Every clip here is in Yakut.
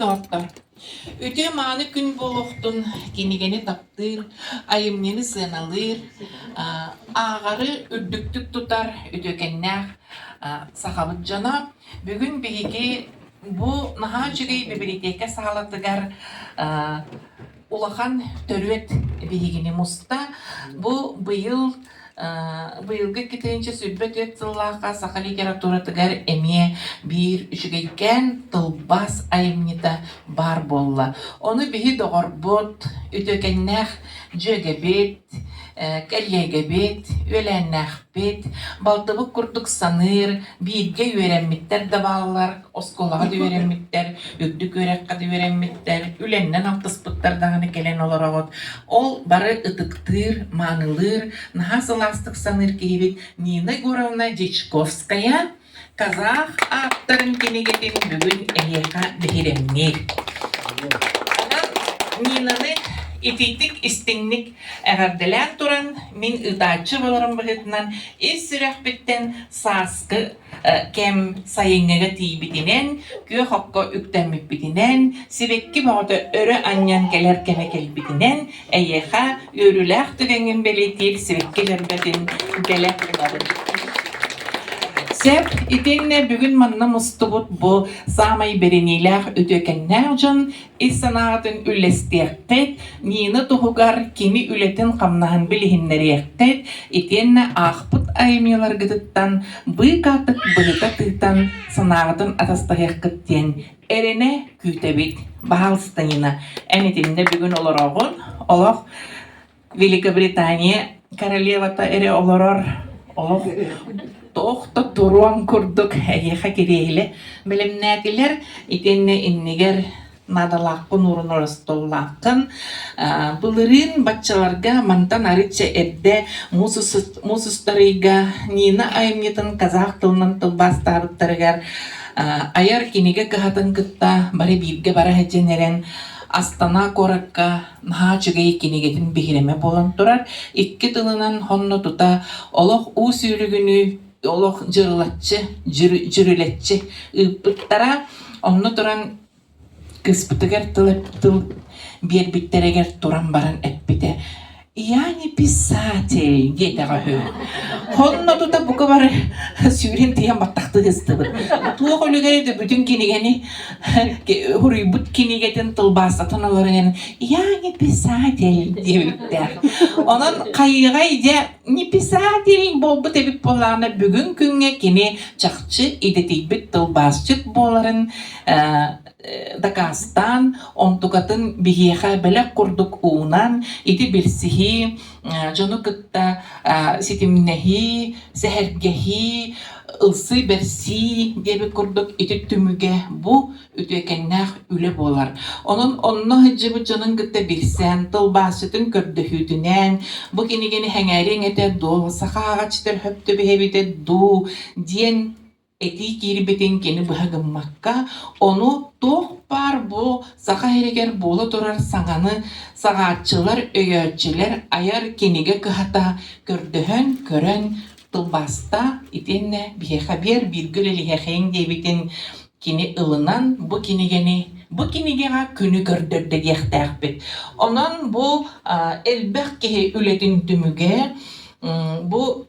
Доҕоттор, үтүө-мааны күн буолуохтун кинигэни таптыыр, айымньыны сыаналыыр, ааҕары үрдүктүк тутар үтүөкэннээх сахабыт дьоно. Бүгүн биһиги бу наһаа үчүгэй бибилитиэкэ саалатыгар улахан төрүөт биһигини муста. Бу быйыл быйылгы 2024 сыллаахха саха литературатыгар эмиэ биир үчүгэйкээн тылбаас айымньыта баар буолла. Ону биһи доҕорбут, үтүөкэннээх дьүөгэбит, кэллиэгэбит, үөлээннээхпит, балтыбыт курдук саныыр, бииргэ үөрэммиттэр да бааллар, оскуолаҕа да үөрэммиттэр, үрдүк үөрэххэ да үөрэммиттэр, үлэннэн алтыспыттар даҕаны кэлэн олороҕут. Ол бары ытыктыыр, маанылыыр, наһаа сылаастык саныыр киһибит Нина Егоровна Дьячковская казах ааптарын кинигэтин бүгүн эһиэхэ биһирэмниир. Онон Нинаны итиитик истиҥник эҕэрдэлээн туран, мин ыытааччы буоларым быһыытынан ис сүрэхпиттэн сааскы кэм сайыҥҥыга тиийбитинэн, күөх окко үктэммиппитинэн, сибэкки бөҕөтө өрө анньан кэлэр кэмэ кэлбитинэн, эйиэхэ үөрүүлээх түгэҥҥин бэлиэтиир сибэкки дьөрбөтүн бэлэх уунабын. Сөп, итиэннэ бүгүн манна мустубут бу саамай бэриниилээх үтүөкэннээх дьон ис санаатын үллэстиэххит, Нина туһугар кини үлэтин-хамнаһын билиһиннэриэххит, итиэннэ аахпыт айымньыларгытыттан быыкаатык быһыта тыытан санааҕытын атастаһыаххыт диэн эрэнэ күүтэбит. Баһаалыста, Нина, эн итиннэ бүгүн олороҕун, олох Великобритания королевата эрэ олорор олох туох да туруон курдук эйиэхэ кириэһилэ бэлэмнээтилэр итиэннэ иннигэр наадалааххын уурунар остуоллааххын былырыын баччаларга мантан арычча эрдэ муус устар ыйга Нина айымньытын казах тылынан тылбаастаабыттарыгар айар кинигэ кыһатын кытта бары бииргэ бара сылдьан эрэн Астана куоракка наһаа үчүгэй кинигэтин биһирэмэ буолан турар. Икки тылынан сонно тута олох уу сүүрүгүнүү олох дьырылаччы, дьүрүлэччи ыыппыттара. Онно туран кыыспытыгар тыл, тыл биэрбиттэригэр туран баран эппитэ «Я не писатель» диэтэҕэ үһү. Онно тута бука бары сүүрэн тиийэн баттахтыы ыстыбыт. Туох үлүгэрэ да бүтүн кинигэни суруйбут кинигэтин тылбаастатан олорон «Я не писатель» диэбиттээх. Онон хайыаҕай дьэ не писатель буолбут эбит буоллаҕына бүгүн күҥҥэ кини чахчы идэтийбит тылбаасчыт буоларын дакаастаан, онтукатын биһиэхэ бэлэх курдук уунан, ити билсиһии, дьону кытта ситимнэһии, сэһэргэһии, ылсыы-бэрсии диэбит курдук ити түмүгэ бу үтүөкэннээх үлэ буолар. Онон онно сылдьыбыт дьонун кытта билсэн, тылбаасчытын көрдөһүүтүнэн, бу кинигэни сэҥээриэҥ этэ дуо, саха ааҕааччытар сөп түбэһэбитэ дуу диэн этии киирбитин кини быһа гыммакка, ону туох баар бу Саха сиригэр буола турар саҥаны саҕааччылар, өйөөччүлэр айар кинигэ кыһата көрдөһөн, көрөн тылбааста итиэннэ биһиэхэ биэр бииргэ үлэлиһиэхэйиҥ диэбитин кини ылынан бу кинигэни бу кинигэҕэ күнү көрдөрдө диэхтээхпит. Онон бу элбэх киһи үлэтин түмүгэ бу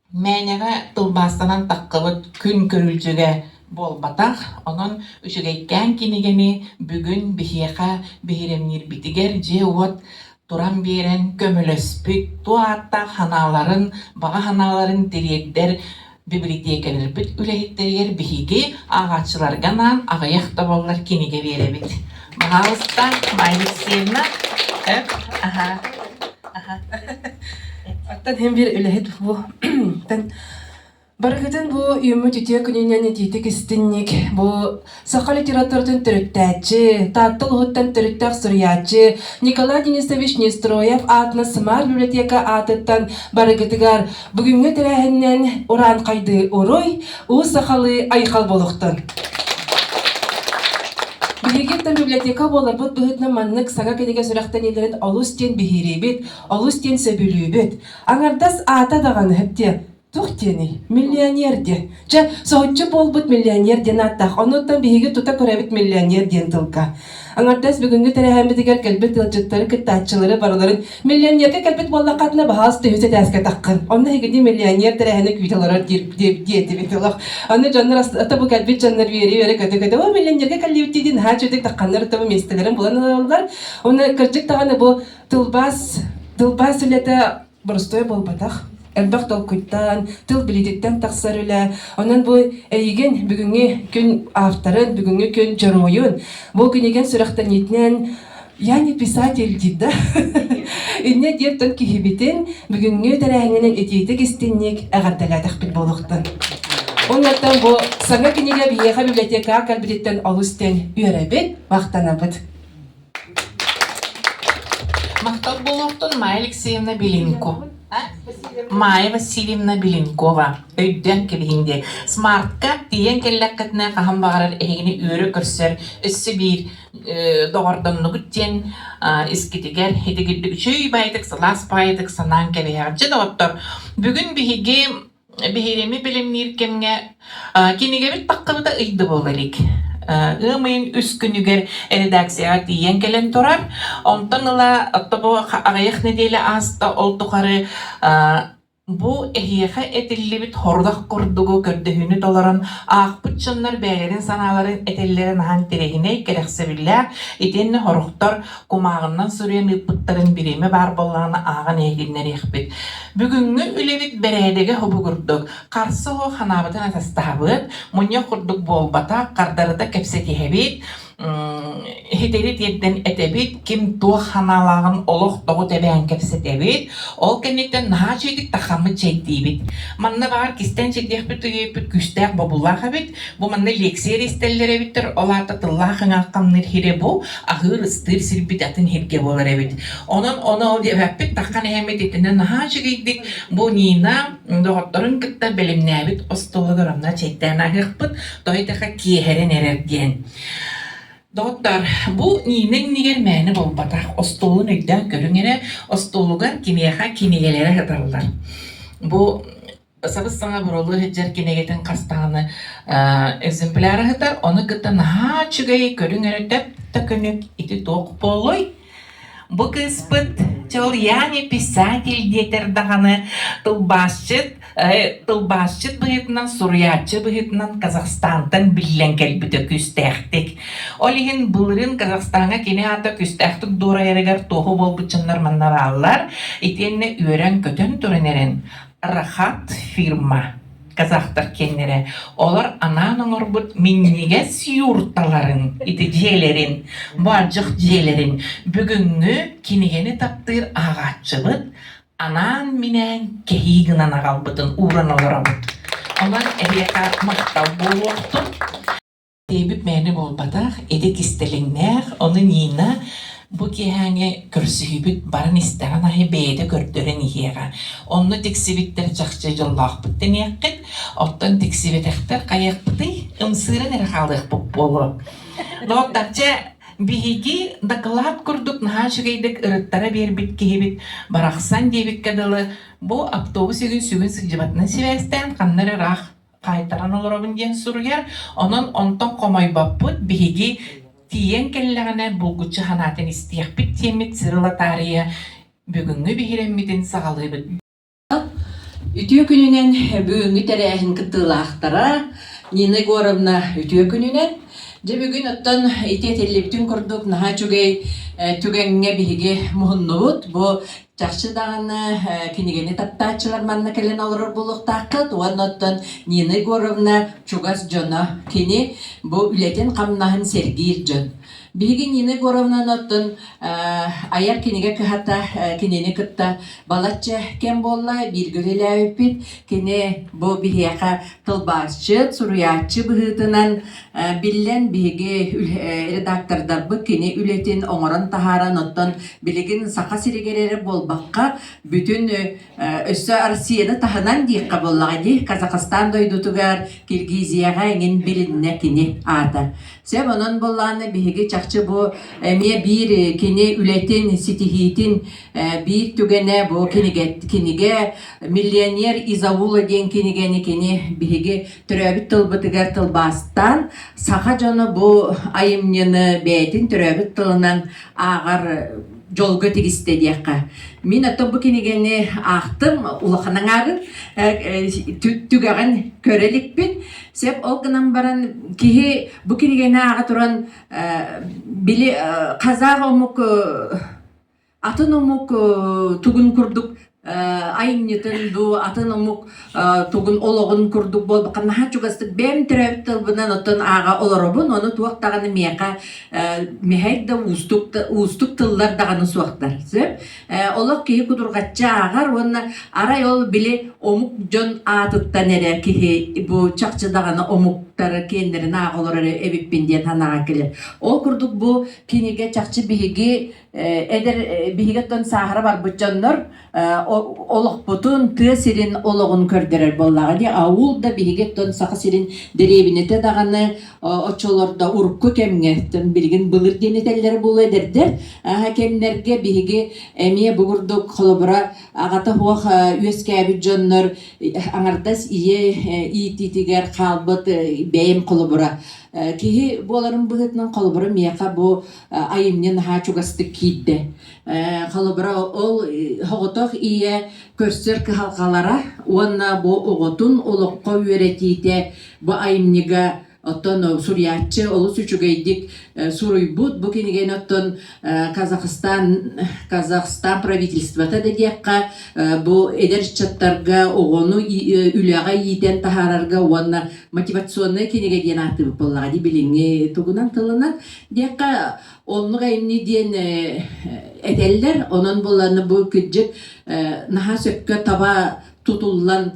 Мээнэҕэ тылбаастанан таххыбыт күн көрүлдьүгэ буолбатах, онон үчүгэйкээн кинигэни бүгүн биһиэхэ биһирэмниирбитигэр дьиэ-уот туран биэрэн көмөлөспүт, туох ааттаах санааларын, баҕа санааларын тириэрдэр бибилитиэкэлэрбит үлэһиттэригэр биһиги ааҕааччыларга анаан аҕыйах да буоллар кинигэ биэрэбит. Баһаалыста, Майя Алексеевна. Аха. Оттон иһин биир үлэһит бу Барыгытын бу үүммүт үтүө күнүнэн итиитик истинник бу саха литературатын төрүттээччи, Таатта улууһуттан төрүттээх суруйааччы Николай Денисович Нестроев аатынан Сымаар библиотека аатыттан барыгытыгар бүгүҥҥү тэрээһиннэн ураанхайдыы уруй, уу сахалыы айхал буолуохтун! Биһиги библиотека буоларбыт быһыытынан маннык саҥа кинигэ сүрэхтэниилэрин олус диэн биһириибит, олус диэн сөбүлүүбүт. Аҥардас аата даҕаны диэн. Туох диэний? Миллионер диэн. Чэ, соһуччу буолбут миллионер диэн ааттаах. Онуттан биһиги тута көрөбүт миллионер диэн тылга. Аҥардас бүгүҥҥү тэрээһиммитигэр кэлбит ыалдьыттары, кыттааччылары барыларын миллионерга кэлбит буоллаххытына баһаас түһүс этээскэ таххын. Онно эһигини миллионер тэрээһини күүтэ олорор диэтибит олох. Аны дьоннор ата бу кэлбит дьоннор үөрэ-үөрэ көтө-көтө о миллионерга кэллибит дии наһаа үчүгэй тахханнар ата бу миэстэлэрин булан ылаллар. Уонна кырдьык даҕаны бу тылбаас тылбаас үлэтэ боростуой буолбатах. Элбэх толкуйтан, тыл билиититтэн тахсар үлэ. Онон бу эйигин бүгүҥҥү күн авторын, бүгүҥҥү күн дьоруойун, бу кинигэн сүрэхтэниитинэн я не писатель диир да. Инньэ диэн киһибитин бүгүҥҥү тэрээһининэн итиитик истинник эҕэрдэлээтэхпит буолуохтун. Оннуттан бу саҥа кинигэ биһиэхэ библиотекаҕа кэлбититтэн олус диэн үөрэбит, махтанабыт. Махтал буолуохтун Майя Алексеевна Беленко. Майя Васильевна Беленкова өйдөөн кэбиһиҥ диэ. Смартка тиийэн кэллэххитинэ хаһан баҕарар эһигини үөрэ көрсөр өссө биир доҕордоннугут диэн искитигэр итигирдик үчүгэй баайытык сылаас баайытык санаан кэбиһэҕит. Дьэ доҕоттор, бүгүн биһиги Биһирэми бэлэмниир кэмҥэ кинигэбит таххыбыта ый да буола илик. Ыам ыйын үс күнүгэр редакцияҕа тиийэн кэлэн турар. Онтон ыла бу аҕыйах нэдиэлэ ааста, ол тухары бу эһиэхэ этиллибит хорудах курдугу көрдөһүүнү толорон аахпыт дьоннор бэйэлэрин санааларын этэллэрин аһан тирэһинэй, кэрэхсэбиллээх итиэннэ сорохтор кумааҕыннан суруйан ыыппыттарын бириэмэ баар буоллаҕына ааҕан иһитиннэриэхпит. Бүгүҥҥү үлэбит бэрээдэгэ хобугурдук, харса суох ханаабытын атастаһабыт, мунньах курдук буолбатах, хардарыта кэпсэтиһэбит, иһитэри тиэрдэн этэбит, ким туох ханаалааҕын олох тоҕу тэбээн кэпсэтэбит, ол кэнниттэн наһаа үчүгэйдик тахаммыт чэйдиибит. Манна баҕар кистээн чэйдиэхпит үүйэппит күүстээх бобуулаах эбит, Бу манна лекция истэллэр эбиттэр, ол аата тыллаах ыҥаах хамныыр хире бу, аһыыр ыстыыр сирбит атын хиргэ буолар эбит. Онон ону ол диэбэппит, таххан эһэммит итиннэ наһаа үчүгэйдик бу Нина доҕотторун кытта бэлэмнээбит остуолугар онно чэйдээн аһыахпыт, тоойдоха киэһэрэн эрэр диэн. Доҕоттор, бу Нина иннигэр мээнэ буолбатах, остуолун өйдөөн көрүҥ эрэ, остуолугар киниэхэ кинигэлэрэ сыталлар. Бу сабыс-саҥа бурулуу сылдьар кинигэтин хас даҕаны экземпляр ыһытар, ону кытта наһаа үчүгэй көрүҥ эрэ төп да көнүк ити туох буолуой? Бу кыыспыт чол я не писатель диэтэр даҕаны тылбаасчыт, тылбаасчыт быһыытынан, суруйааччы быһыытынан Казахстантан биллэн кэлбитэ күүстээхтик. Ол иһин былырыын Казахстаҥҥа кини аата күүстээхтик дуорайарыгар туоһу буолбут дьоннор манна бааллар. Итиэннэ үөрэн-көтөн туран эрэн Рахат фирма казахтар киэннэрэ олор анаан оҥорбут минньигэс юрталарын ити дьиэлэрин бу алдьах дьиэлэрин бүгүҥҥү кинигэни таптыыр ааҕааччыбыт анаан-минээн кэһии гынан аҕалбытын ууран олоробут. Онон эһиэхэ махтал буолуохтун. Диэбит мээнэ буолбатах, ити кистэлэҥнээх, ону Нина бу киэһээҥи көрсүһүүбүт баран истэҕин аайы бэйэтэ көрдөрөн иһиэҕэ. Онно тиксибиттэр чахчы дьоллоохпут дэниэххит, оттон тиксибэтэхтэр хайыахпытый, ымсыыран эрэ хаалыахпыт буолуо. Доҕоттор, чэ, биһиги дакылаат курдук наһаа үчүгэйдик ырыттара биэрбит киһибит барахсан диэбиккэ дылы, бу автобус үгүн сүгүн сылдьыбатынан сибээстээн ханна эрэ ыраах хаайтаран олоробун диэн суруйар. Онон онтон хомойбоппут, биһиги тиийэн кэллэҕинэ булгуччу санаатын истиэхпит диэммит сырыла таарыйа бүгүҥҥү биһирэммитин саҕалыыбыт. Үтүө күнүнэн бүгүҥҥү тэрээһин кыттыылаахтара Нина Егоровна үтүө күнүнэн. Дьэ бүгүн оттон ити этиллибитин курдук наһаа үчүгэй түгэҥҥэ биһиги муһуннубут. Бу Чахчы даҕаны кинигэни таптааччылар манна кэлэн олорор буолуохтааххыт уонна оттон Нина Егоровна чугас дьоно, кини бу үлэтин-хамнаһын сэргиир дьон. Биһиги Нина Егоровнаны оттон айар кинигэ кыһата кинини кытта балачча кэм буолла, бииргэ үлэлээбиппит. Кини бу биһиэхэ тылбаасчыт, суруйааччы быһыытынан биллэн. үлэтин биһиги редактордарбыт кини үлэтин оҥорон таһааран оттон билигин Саха сиригэр эрэ буолбакка бүтүн өссө Россияны таһынан диэххэ буоллаҕа дии Казахстан дойдутугар Киргизияҕа эҥин билиннэ кини аата. Сөп онон буоллаҕына биһиги чахчы бу эмиэ биир кини үлэтин ситиһиитин биир түгэнэ бу кинигэ кинигэ «Миллионер из аула» диэн кинигэни кини биһиги төрөөбүт тылбытыгар тылбаастаан саха дьоно бу айымньыны бэйэтин төрөөбүт тылынан ааҕар дьолго тигистэ диэххэ. Мин оттон бу кинигэни аахтым, улахан аҥаарын түгэҕин көрө иликпин. Сөп ол гынан баран киһи бу кинигэни ааҕа туран били казах омук атын омук тугун курдук айымньытын дуу, атын омук тугун олоҕун курдук буолбакка наһаа чугастык бэйэм төрөөбүт тылбынан оттон ааҕа олоробун, ону туох даҕаны миэхэ мэһэй да уустук уустук тыллар даҕаны суохтар. Сөп? Олох киһи кутурҕаччы ааҕар уонна арай ол били омук дьон аатыттан эрэ киһи бу чахчы даҕаны омуктары киэннэрин ааҕа олорор эбиппин диэн санааҕа кэлэр. Ол курдук бу кинигэ чахчы биһиги эдэр биһиги оттон сааһыра барбыт дьоннор олохпутун тыа сирин олоҕун көрдөрөр буоллаҕа дии аул да биһиги оттон Саха сирин дэриэбинэтэ даҕаны оччолордо урукку кэмҥэ билигин былыр диэн этэллэрэ буолуо эдэрдэр кэмнэргэ биһиги эмиэ бу курдук холобура аҕата суох үөскээбит дьоннор аҥардас ийэ иитиитигэр хаалбыт бэйэм холобура киһи буоларым быһыытынан холобура миэхэ бу айымньы наһаа чугастык киирдэ. Холобура, ол соҕотох ийэ көрсөр кыһалҕалара уонна бу оҕотун олоххо үөрэтиитэ бу айымньыга оттон суруйааччы олус үчүгэйдик суруйбут. Бу кинигэни оттон Казахстан Казахстан правительствота да диэххэ бу эдэр ыччаттарга оҕону үлэҕэ иитэн таһаарарга уонна мотивационнай кинигэ диэн ааттыыбыт буоллаҕа дии билиҥҥи тугунан тылынан диэххэ оннук айымньы диэн этэллэр онон буоллаҕына бу кырдьык наһаа сөпкө таба тутуллан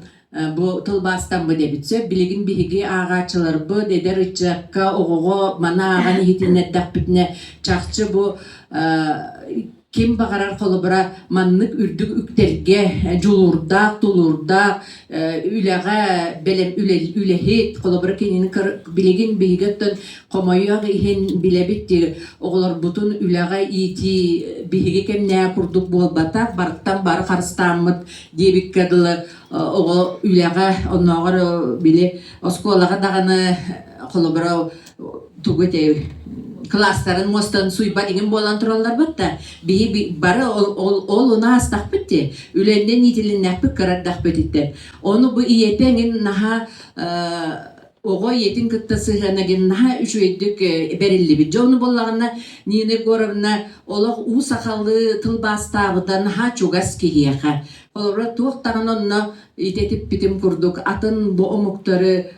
бу тылбаастаммыт эбит сөп билигин биһиги ааҕааччыларбыт эдэр ыччакка оҕоҕо маны ааҕан иһитиннэрдэхпитинэ чахчы бу ким баҕарар холобура маннык үрдүк үктэлгэ дьулуурдаах, тулуурдаах үлэҕэ бэлэм үлэһит холобура кинини билигин биһиги оттон хомойуох иһин билэбит оҕолорбутун үлэҕэ иитии биһиги кэмнээх курдук буолбатах барыттан бары харыстааммыт диэбиккэ дылы оҕо үлэҕэ оннооҕор били оскуолаҕа даҕаны холобура тугу этэй кылаастарын муостан суйбат иҥин буолан туралларбыт да биһи бары ол ол ол ону аастахпыт дии үлэннэн иитилиннэхпит кырардахпыт иттэн ону бу ийэтэ эҥин наһаа оҕо ийэтин кытта сыһыана гин наһаа үчүгэйдик бэриллибит дьэ ону буоллаҕына Нина Егоровна олох уу сахалыы тылбаастаабыта наһаа чугас киһиэхэ холобура туох даҕаны онно итэтиппитим курдук атын бу омуктары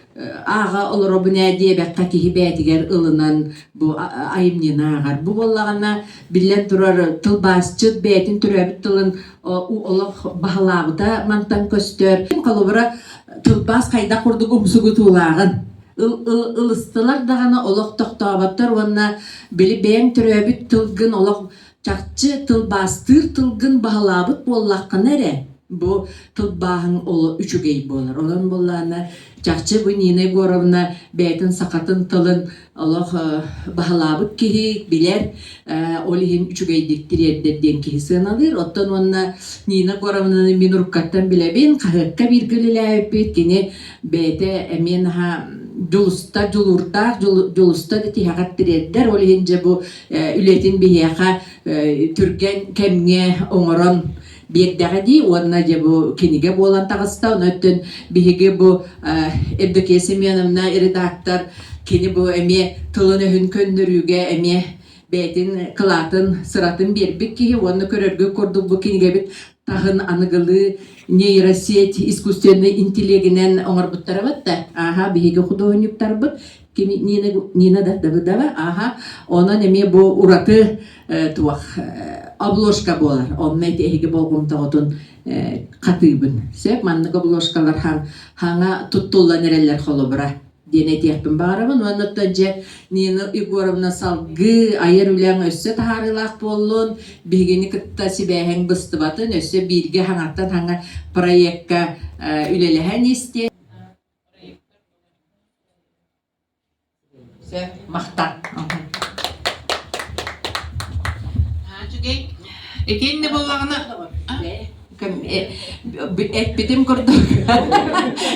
ааҕа олоробун ээ диэбэххэ киһи бэйэтигэр ылынан бу айымньыны ааҕар. Бу буоллаҕына, биллэн турар, тылбаасчыт бэйэтин төрөөбүт тылын олох баһылаабыта мантан көстөр. Холобура, тылбаас хайдах курдук умсугутуулааҕын ылыстылар даҕаны олох тохтооботтор уонна били бэйэҥ төрөөбүт тылгын олох чахчы тылбаастыыр тылгын баһылаабыт буоллаххына эрэ бу тылбааһыҥ оло үчүгэй буолар. Онон буоллаҕына чахчы бу Нина Егоровна бэйэтин сахатын тылын олох баһылаабыт киһи билэр, ол иһин үчүгэйдик тириэрдэр диэн киһи сыаналыыр. Оттон уонна Нина Егоровнаны мин уруккаттан билэбин, хаһыакка бииргэ үлэлээбиппит, кини бэйэтэ эмиэ наһаа дьулуста, дьулуурдаах, дьулуста да тиһэҕэр тириэрдэр. Ол иһин дьэ бу үлэтин биһиэхэ түргэн кэмҥэ оҥорон биэрдэҕэ дии уонна дьэ бу кинигэ буолан таҕыста. Онон өттүн биһиги бу Евдокия Семеновна редактор кини бу эмиэ тылын-өһүн көннөрүүгэ эмиэ бэйэтин кылаатын, сыратын биэрбит киһи уонна көрөргө курдук бу кинигэбит таһын аныгылыы нейросеть искусственный интеллегинэн оҥорбуттара да ааха биһиги худуоһунньуктарбыт кини Нина, Нина да Давыдова ааха онон эмиэ бу ураты туох обложка буолар онно ити эһиги болҕомтоҕутун хатыыбын сөп маннык обложкалар хаҥа туттуллан эрэллэр холобура. диэн этиэхпин баҕарабын. Уонна оттон дьэ Нина Егоровна салгыы айар үлэҥ өссө таһаарыылаах буоллун, биһигини кытта сибээһиҥ быстыбатын, өссө бииргэ хаҥаттан хаҥа проекка үлэлэһэн истиэ. Сөп, махтал. Үчүгэй. Итиэннэ буоллаҕына Эппитим курдук,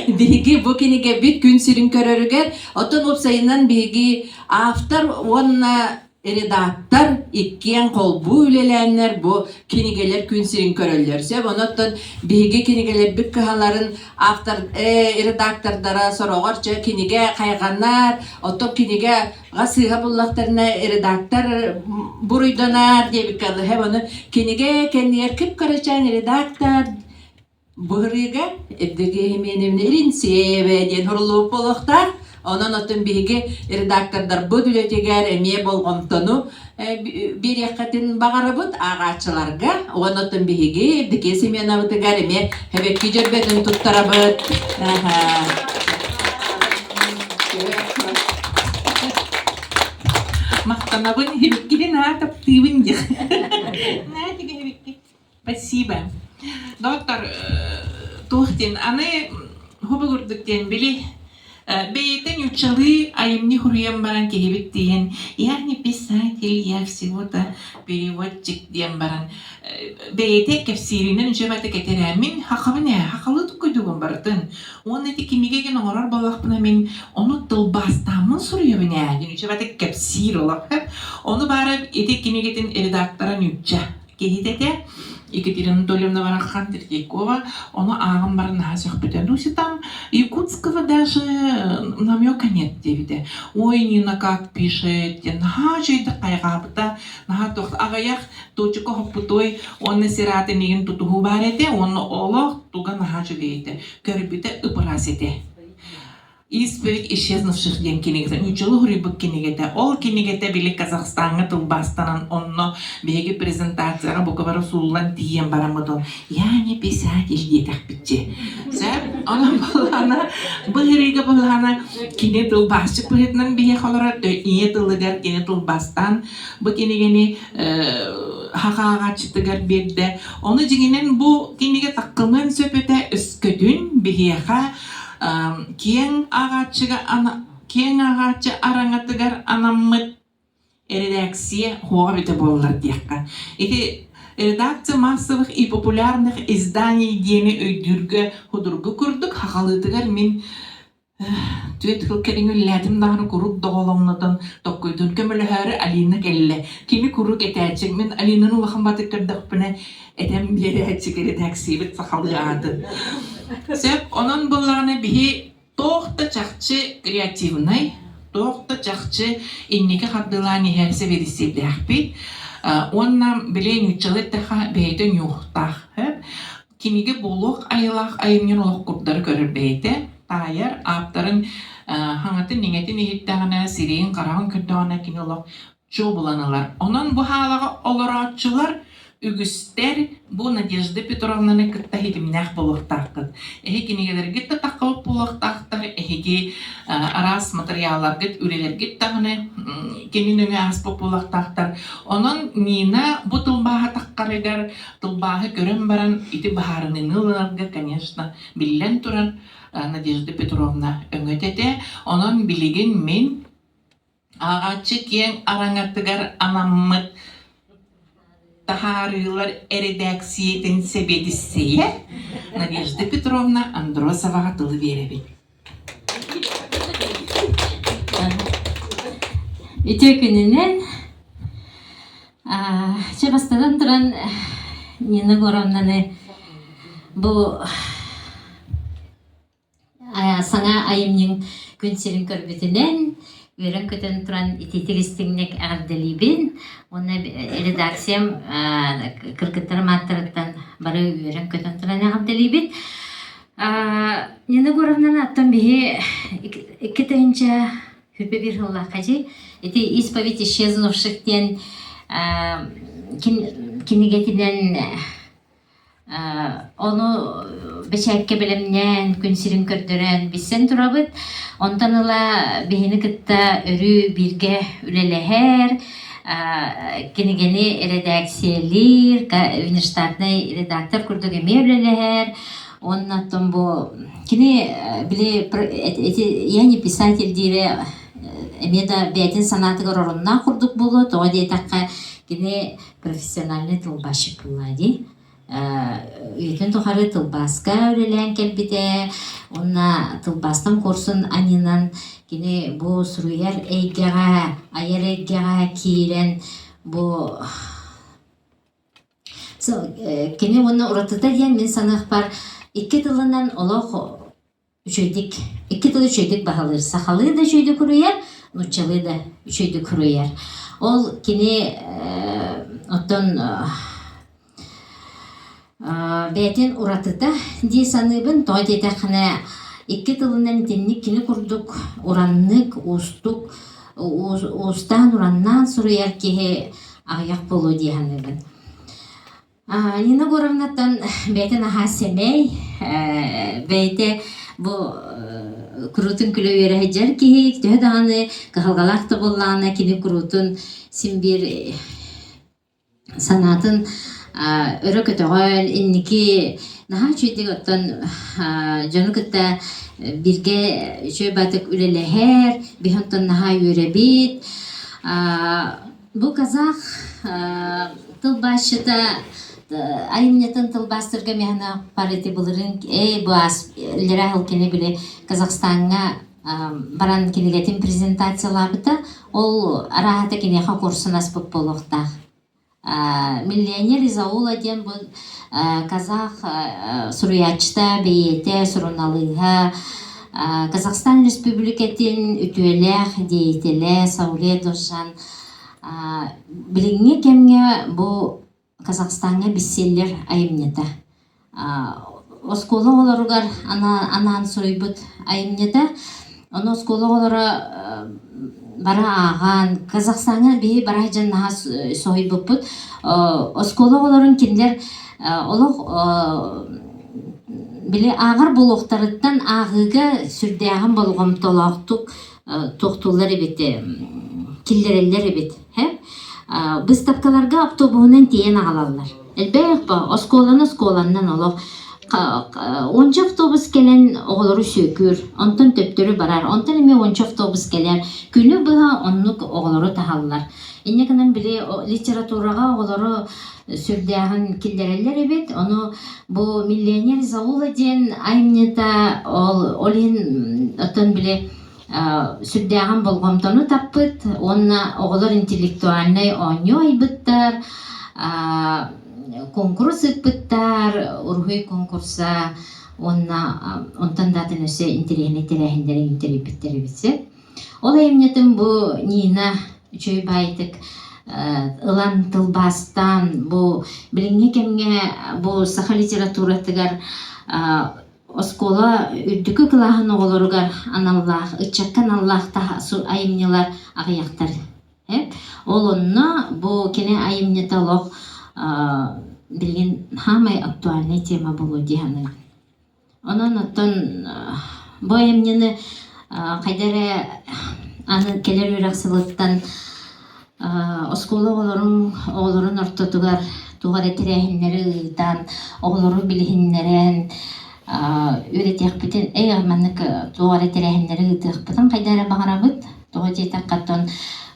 биһиги бу кинигэбит күн сирин көрөрүгэр, оттон уопсайынан биһиги автор уонна редактор иккиэн холбуу үлэлээннэр бу кинигэлэр күн сирин көрөллөр. Сөп, онон биһиги кинигэлэрбит кыһаларын автор редактордара сороҕор чэ кинигэ хайҕанар, оттон кинигэ сыыһа буллахтарына редактор буруйданар диэбиккэ дылы ону кинигэ кэннигэр кып-кырачаан редактор быһырыыга Евдокия Еменевна Иринцеева диэн суруллубут буолуохтаах. Онон оттон биһиги редактордарбыт үлэтигэр эмиэ болҕомтону биэриэххитин баҕарабыт ааҕааччыларга. Уонна оттон биһиги Евдокия Семеновытыгар эмиэ хэбэкки дьөрбөтүн туттарабыт. Махтанабын, хибиккини наһаа таптыыбын диэх. Спасибо. Доктор, туох диэн, аны хобу курдук диэн били бэйэтин нууччалыы айымньы хуруйан баран киһибит диэн я не писатель, я всего-то переводчик диэн баран бэйэтэ кэпсииринэн үчүгэй кэтэрээммин хахабын ээ хахалыы туккуйдугун барытын уонна ити кинигэ гин оҥорор буоллахпына мин ону тылбаастааммын суруйабын ээ диэн үчүгэй кэпсиир олох ону баара ити кинигэтин редактора нуучча киһитэ этэ Екатерина Анатольевна Барахан Третьякова, ону ааҕан баран наһаа сөхпүтэ. Ну, если там якутского даже намека нет диэбитэ. Ой, Нина как пишет, диэн наһаа үчүгэйдик хайҕаабыта, наһаа туох аҕыйах туочука хоппутой, уонна сир аатын игин тутуһуу баар этэ, уонна олох туга наһаа үчүгэй этэ. Көрбүтэ ып-ыраас этэ. Исповедь исчезнувших диэн кинигэтэ, нууччалыы суруйбут кинигэтэ. Ол кинигэтэ били Казахстаҥҥа тылбаастанан онно биһиги презентацияҕа бука бары сууллан тиийэн бараммыт ол «Я не писатель» диэтэхпитчи. Сөп? Онон буоллаҕына, бу ыарыыга буоллаҕына кини тылбаасчыт быһыытынан биһиэхэ олорор, ийэ тылыгар кини тылбаастаан бу кинигэни хахааҕааччытыгар биэрдэ. Ону дьиҥинэн бу кинигэ таккымыан сөп этэ өскөтүн биһиэхэ киэҥ ааҕааччыга киэҥ ааҕааччы араҥатыгар анаммыт эрэдээксийэ хуоҕа эбитэ буоллар диэххэ. Ити редакция массовых и популярных изданий диэни өйдүүргэ судургу курдук хахалыытыгар мин түөрт сыл кэриҥэ үлэлээтим даҕаны куруук доҕолоҥнотон токкуйдун көмөлөһөөрү Алина кэллэ. Кини куруук этээччи. Мин Алинаны улахан батык көрдөхпүнэ этэн биэрээччи эрэдээксийэбит сахалыы аатын. Сөп, онон буоллаҕына биһи туох да чахчы креативнай, туох да чахчы инники хардыылаан иһэр сэбиэдиссэйдээхпит. Уонна били нууччалыы эттэххэ бэйэтэ ньуохтаах. Кинигэ буолуох айылаах айымньын олох курдары көрөр бэйэтэ, таайар, ааптарын хаҥатын-иҥэтин иһиттэҕинэ, сирэйин-хараҕын көрдөҕүнэ кини олох чуо булан ылар. Онон бу хаалаҕа олорооччулар үгүстэр бу Надежда Петровнаны кытта ситимнээх буолуохтааххыт. Эһи кинигэлэргит да таххабыт буолуохтаахтар, эһиги араас матырыйаалларгыт, үлэлэргит даҕаны кини нөҥүө ааспыт буолуохтаахтар. Онон Нина бу тылбааһы таххарыгар тылбааһы көрөн баран ити быһаарыныыны ылынарга, конечно, биллэн турар Надежда Петровна өҥөт этэ. Онон билигин мин Ааҕааччы киэҥ араҥатыгар анаммыт таһаарыылар эрэдээксийэтин сэбиэдиссэйэ Надежда Петровна Андросоваҕа тылы биэрэбин. Үтүө күнүнэн чэ бастатан туран Нина Егоровнаны бу Саҥа айымньыҥ күн сирин көрбүтүнэн, үөрэн-көтөн туран итиитик истиҥник эҕэрдэлиибин уонна редакциям кыргыттарым ааттарыттан бары үөрэн-көтөн туран эҕэрдэлиибит. Нина Егоровнаны оттон биһи 2021 сыллаахха дии ити «Исповедь исчезнувших» диэн кинигэтинэн. Ону бэчээккэ бэлэмнээн, күн сирин көрдөрөн билсэн турабыт. Онтон ыла биһини кытта өрүү бииргэ үлэлэһэр, кинигэни эрэдээксийэлиир, внештатнай редактор курдук эмиэ үлэлэһэр. Уонна оттон бу кини били эти я не писатель диирэ эмиэ да бэйэтин санаатыгар оруннаах курдук буолуо. Тоҕо диэтэххэ, кини профессиональный тылбаасчыт буолла дии. Үйэтин тухары тылбааска үлэлээн кэлбитэ уонна тылбаастан куорсун анньынан кини бу суруйар эйгэҕэ, айар эйгэҕэ киирэн бу кини уонна уратыта диэн мин саныахпар икки тылынан олох үчүгэйдик икки тылы үчүгэйдик баһылыыр. Сахалыы да үчүгэйдик уруйар, нууччалыы да үчүгэйдик уруйар. Ол кини оттон бэйэтин уратыта дии саныыбын. Тоҕо диэтэххинэ, икки тылынан итинник кини курдук ураннык, уустук, уустаан-ураннаан суруйар киһи аҕыйах буолуо дии саныыбын. Нина Егоровнаттан бэйэтэ наһаа сэмэй, бэйэтэ бу куруутун күлэ үөрэ сылдьар киһи, төһө даҕаны кыһалҕалаах да буоллаҕына, кини куруутун син биир санаатын өрө көтөҕөн, инники наһаа үчүгэйдик оттон дьону кытта бииргэ үчүгэй баатык үлэлэһэр, биһи онтон наһаа үөрэбит. Бу казах тылбаасчыта айымньытын тылбаастыырга миэхэ парити былырыын ээ бу аас иллэрээ сыл кини били Казахстаҥҥа баран кинигэтин презентациялаабыта. Ол арааһата киниэхэ курсун аспыт буолуохтаах. Миллионер из аула диэн бу казах суруйааччыта, бэйиэтэ, суруналыыһа, Казахстан Республикатын үтүөлээх деятелэ Сауле Досжан билиҥҥи кэмҥэ бу Казахстаҥҥа бестселлер айымньыта. Оскуола оҕолоругар анаан суруйбут айымньыта. Ону оскуола оҕолоро бары ааҕан, Казахстаҥҥа биһи бара сылдьан наһаа соһуйбуппут. Оскуола оҕолорун кинилэр олох били ааҕар буолуохтарыттан ааҕыыга сүрдээҕин болҕомтолоохтук туохтууллар эбит, киллэрэллэр эбит. Быыстапкаларга автобуһунан тиэйэн аҕалаллар. Элбэх оскуоланы оскуоланнан олох уонча автобус кэлэн оҕолору сүөкүүр, онтон төптөрү барар, онтон эмиэ уонча автобус кэлэр. Күнү быһа оннук оҕолору таһаллар. Инньэ гынан били литератураҕа оҕолору сүрдээҕин киллэрэллэр эбит. Ону бу «Миллионер из аула» диэн айымньыта ол, ол иһин оттон били сүрдээҕин болҕомтону таппыт уонна оҕолор интеллектуальнай оонньуу айбыттар, куонкурус ыыппыттар, уруһуй куонкурса уонна онтон да атын өссө интэриэһинэй тэрээһиннэри тэрийбиттэр эбит сөп. Ол айымньытын бу Нина үчүгэй баайытык ылан тылбаастаан бу билиҥҥи кэмҥэ бу саха литературатыгар оскуола үрдүкү кылааһын оҕолоругар аналлаах, ыччакка аналлаах айымньылар аҕыйахтар. Ол онно бу кини айымньыта олох билигин саамай актуальнай тема буолуо дии саныыбын. Онон оттон бу айымньыны хайда эрэ аны кэлэр үөрэх сылыттан оскуола оҕолорун оҕолорун ортотугар туох эрэ тэрээһиннэри ыытан, оҕолору билиһиннэрэн үөрэтиэхпитин, ээ маннык туох эрэ тэрээһиннэри ыытыахпытын хайда эрэ баҕарабыт. Тоҕо диэтэххэ, оттон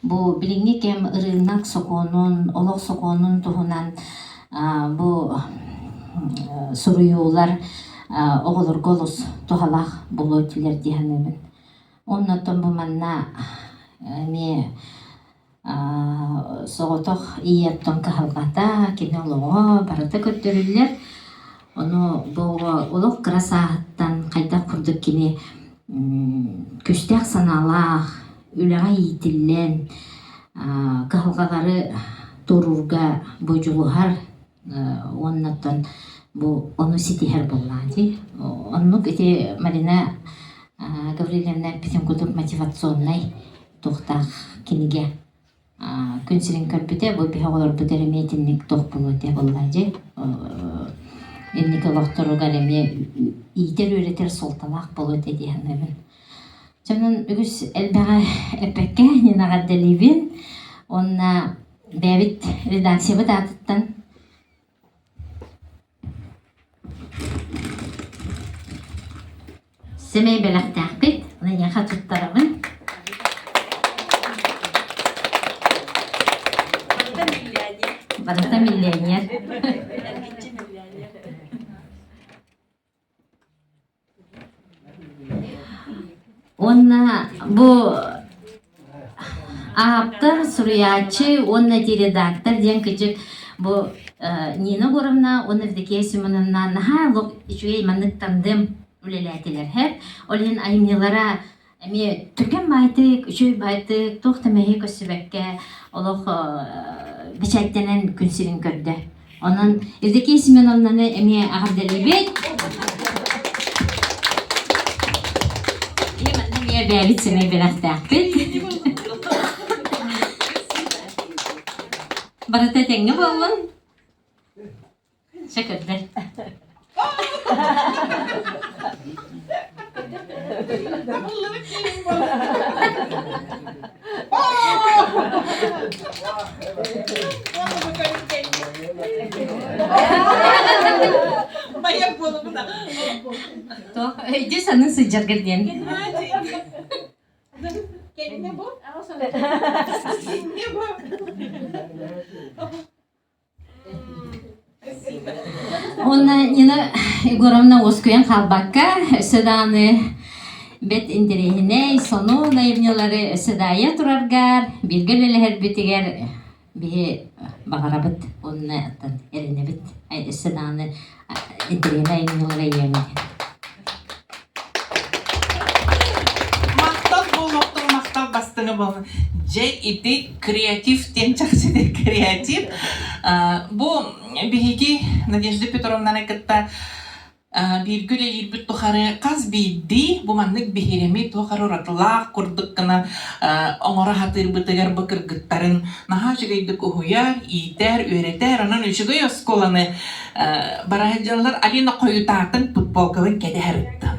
бу билиҥҥи кэм ырыынак сокуонун, олох сокуонун туһунан бу суруйуулар оҕолорго олус туһалаах буолуо этилэр дии саныыбын. Уонна оттон бу манна эмиэ соҕотох ийэ оттон кыһалҕата, кини олоҕо барыта көрдөрүллэр. Ону бу оҕо олох кыра сааһыттан хайдах курдук кини күүстээх санаалаах, үлэҕэ иитиллэн, кыһалҕалары туоруурга бу дьулуһар уонна оттон бу ону ситиһэр буоллаҕа дии. Оннук ити Марина Гаврильевна эппитин курдук мотивационнай туохтаах кинигэ күн сирин көрбүтэ, бу биһи оҕолорбут эрэ эмиэ итинник туох буолуо этэ буоллаа дии. инники олохторугар эмиэ иитэр-үөрэтэр суолталаах буолуо этэ дии саныыбын. Дьонун үгүс элбэҕи эппэккэ эҕэрдэлиибин уонна бэйэбит редакциябыт аатыттан сэмэй бэлэхтээхпит, ону эйиэхэ туттарабын. Барыта миллионер. Уонна бу ааптар, суруйааччы уонна редактор диэн кыдьык бу Нина Егоровна уонна Евдокия Семеновна наһаа олох үчүгэй маннык тандем үлэлээтилэр һэ. Ол иһин айымньылара эмиэ түргэн баайтык, үчүгэй баайтык, туох да мэһэйи көрсүбэккэ олох бэчээттэнэн күн сирин көрдө. Онон Евдокия Семеновнаны эмиэ эҕэрдэлиибит. Ийэ манна эмиэ бэйэбит сэмэй бэлэхтээхпит. Барыта этэҥҥэ буоллун. Чэ көрдөр. Туох өйдүү саныы сылдьаргар диэн. Кэннэ бу. Кэннэ бу. Уонна Нина Егоровна уоскуйан хаалбакка, өссө даҕаны бэрт интэриэһинэй, сонун айымньылары өссө да айа тураргар, бииргэ үлэлэһэрбитигэр биһи баҕарабыт уонна оттон эрэнэбит өссө даҕаны интэриэһинэй айымньылары айыаҥ Махтал буолуохтун, махтал бастыҥа буоллун. Дьэ, ити креатив диэн чахчы креатив. Бу биһиги Надежда Петровнаны кытта бииргэ үлэлиирбит тухары хас биирдии бу маннык биһирэми туох эрэ уратылаах курдук гына оҥоро сатыырбытыгар бу кыргыттарын наһаа үчүгэйдик уһуйар, иитэр, үөрэтэр. Онон үчүгэй оскуоланы бара сылдьаллар Алина хойутаатын футболкабын кэтэһэр ыттым.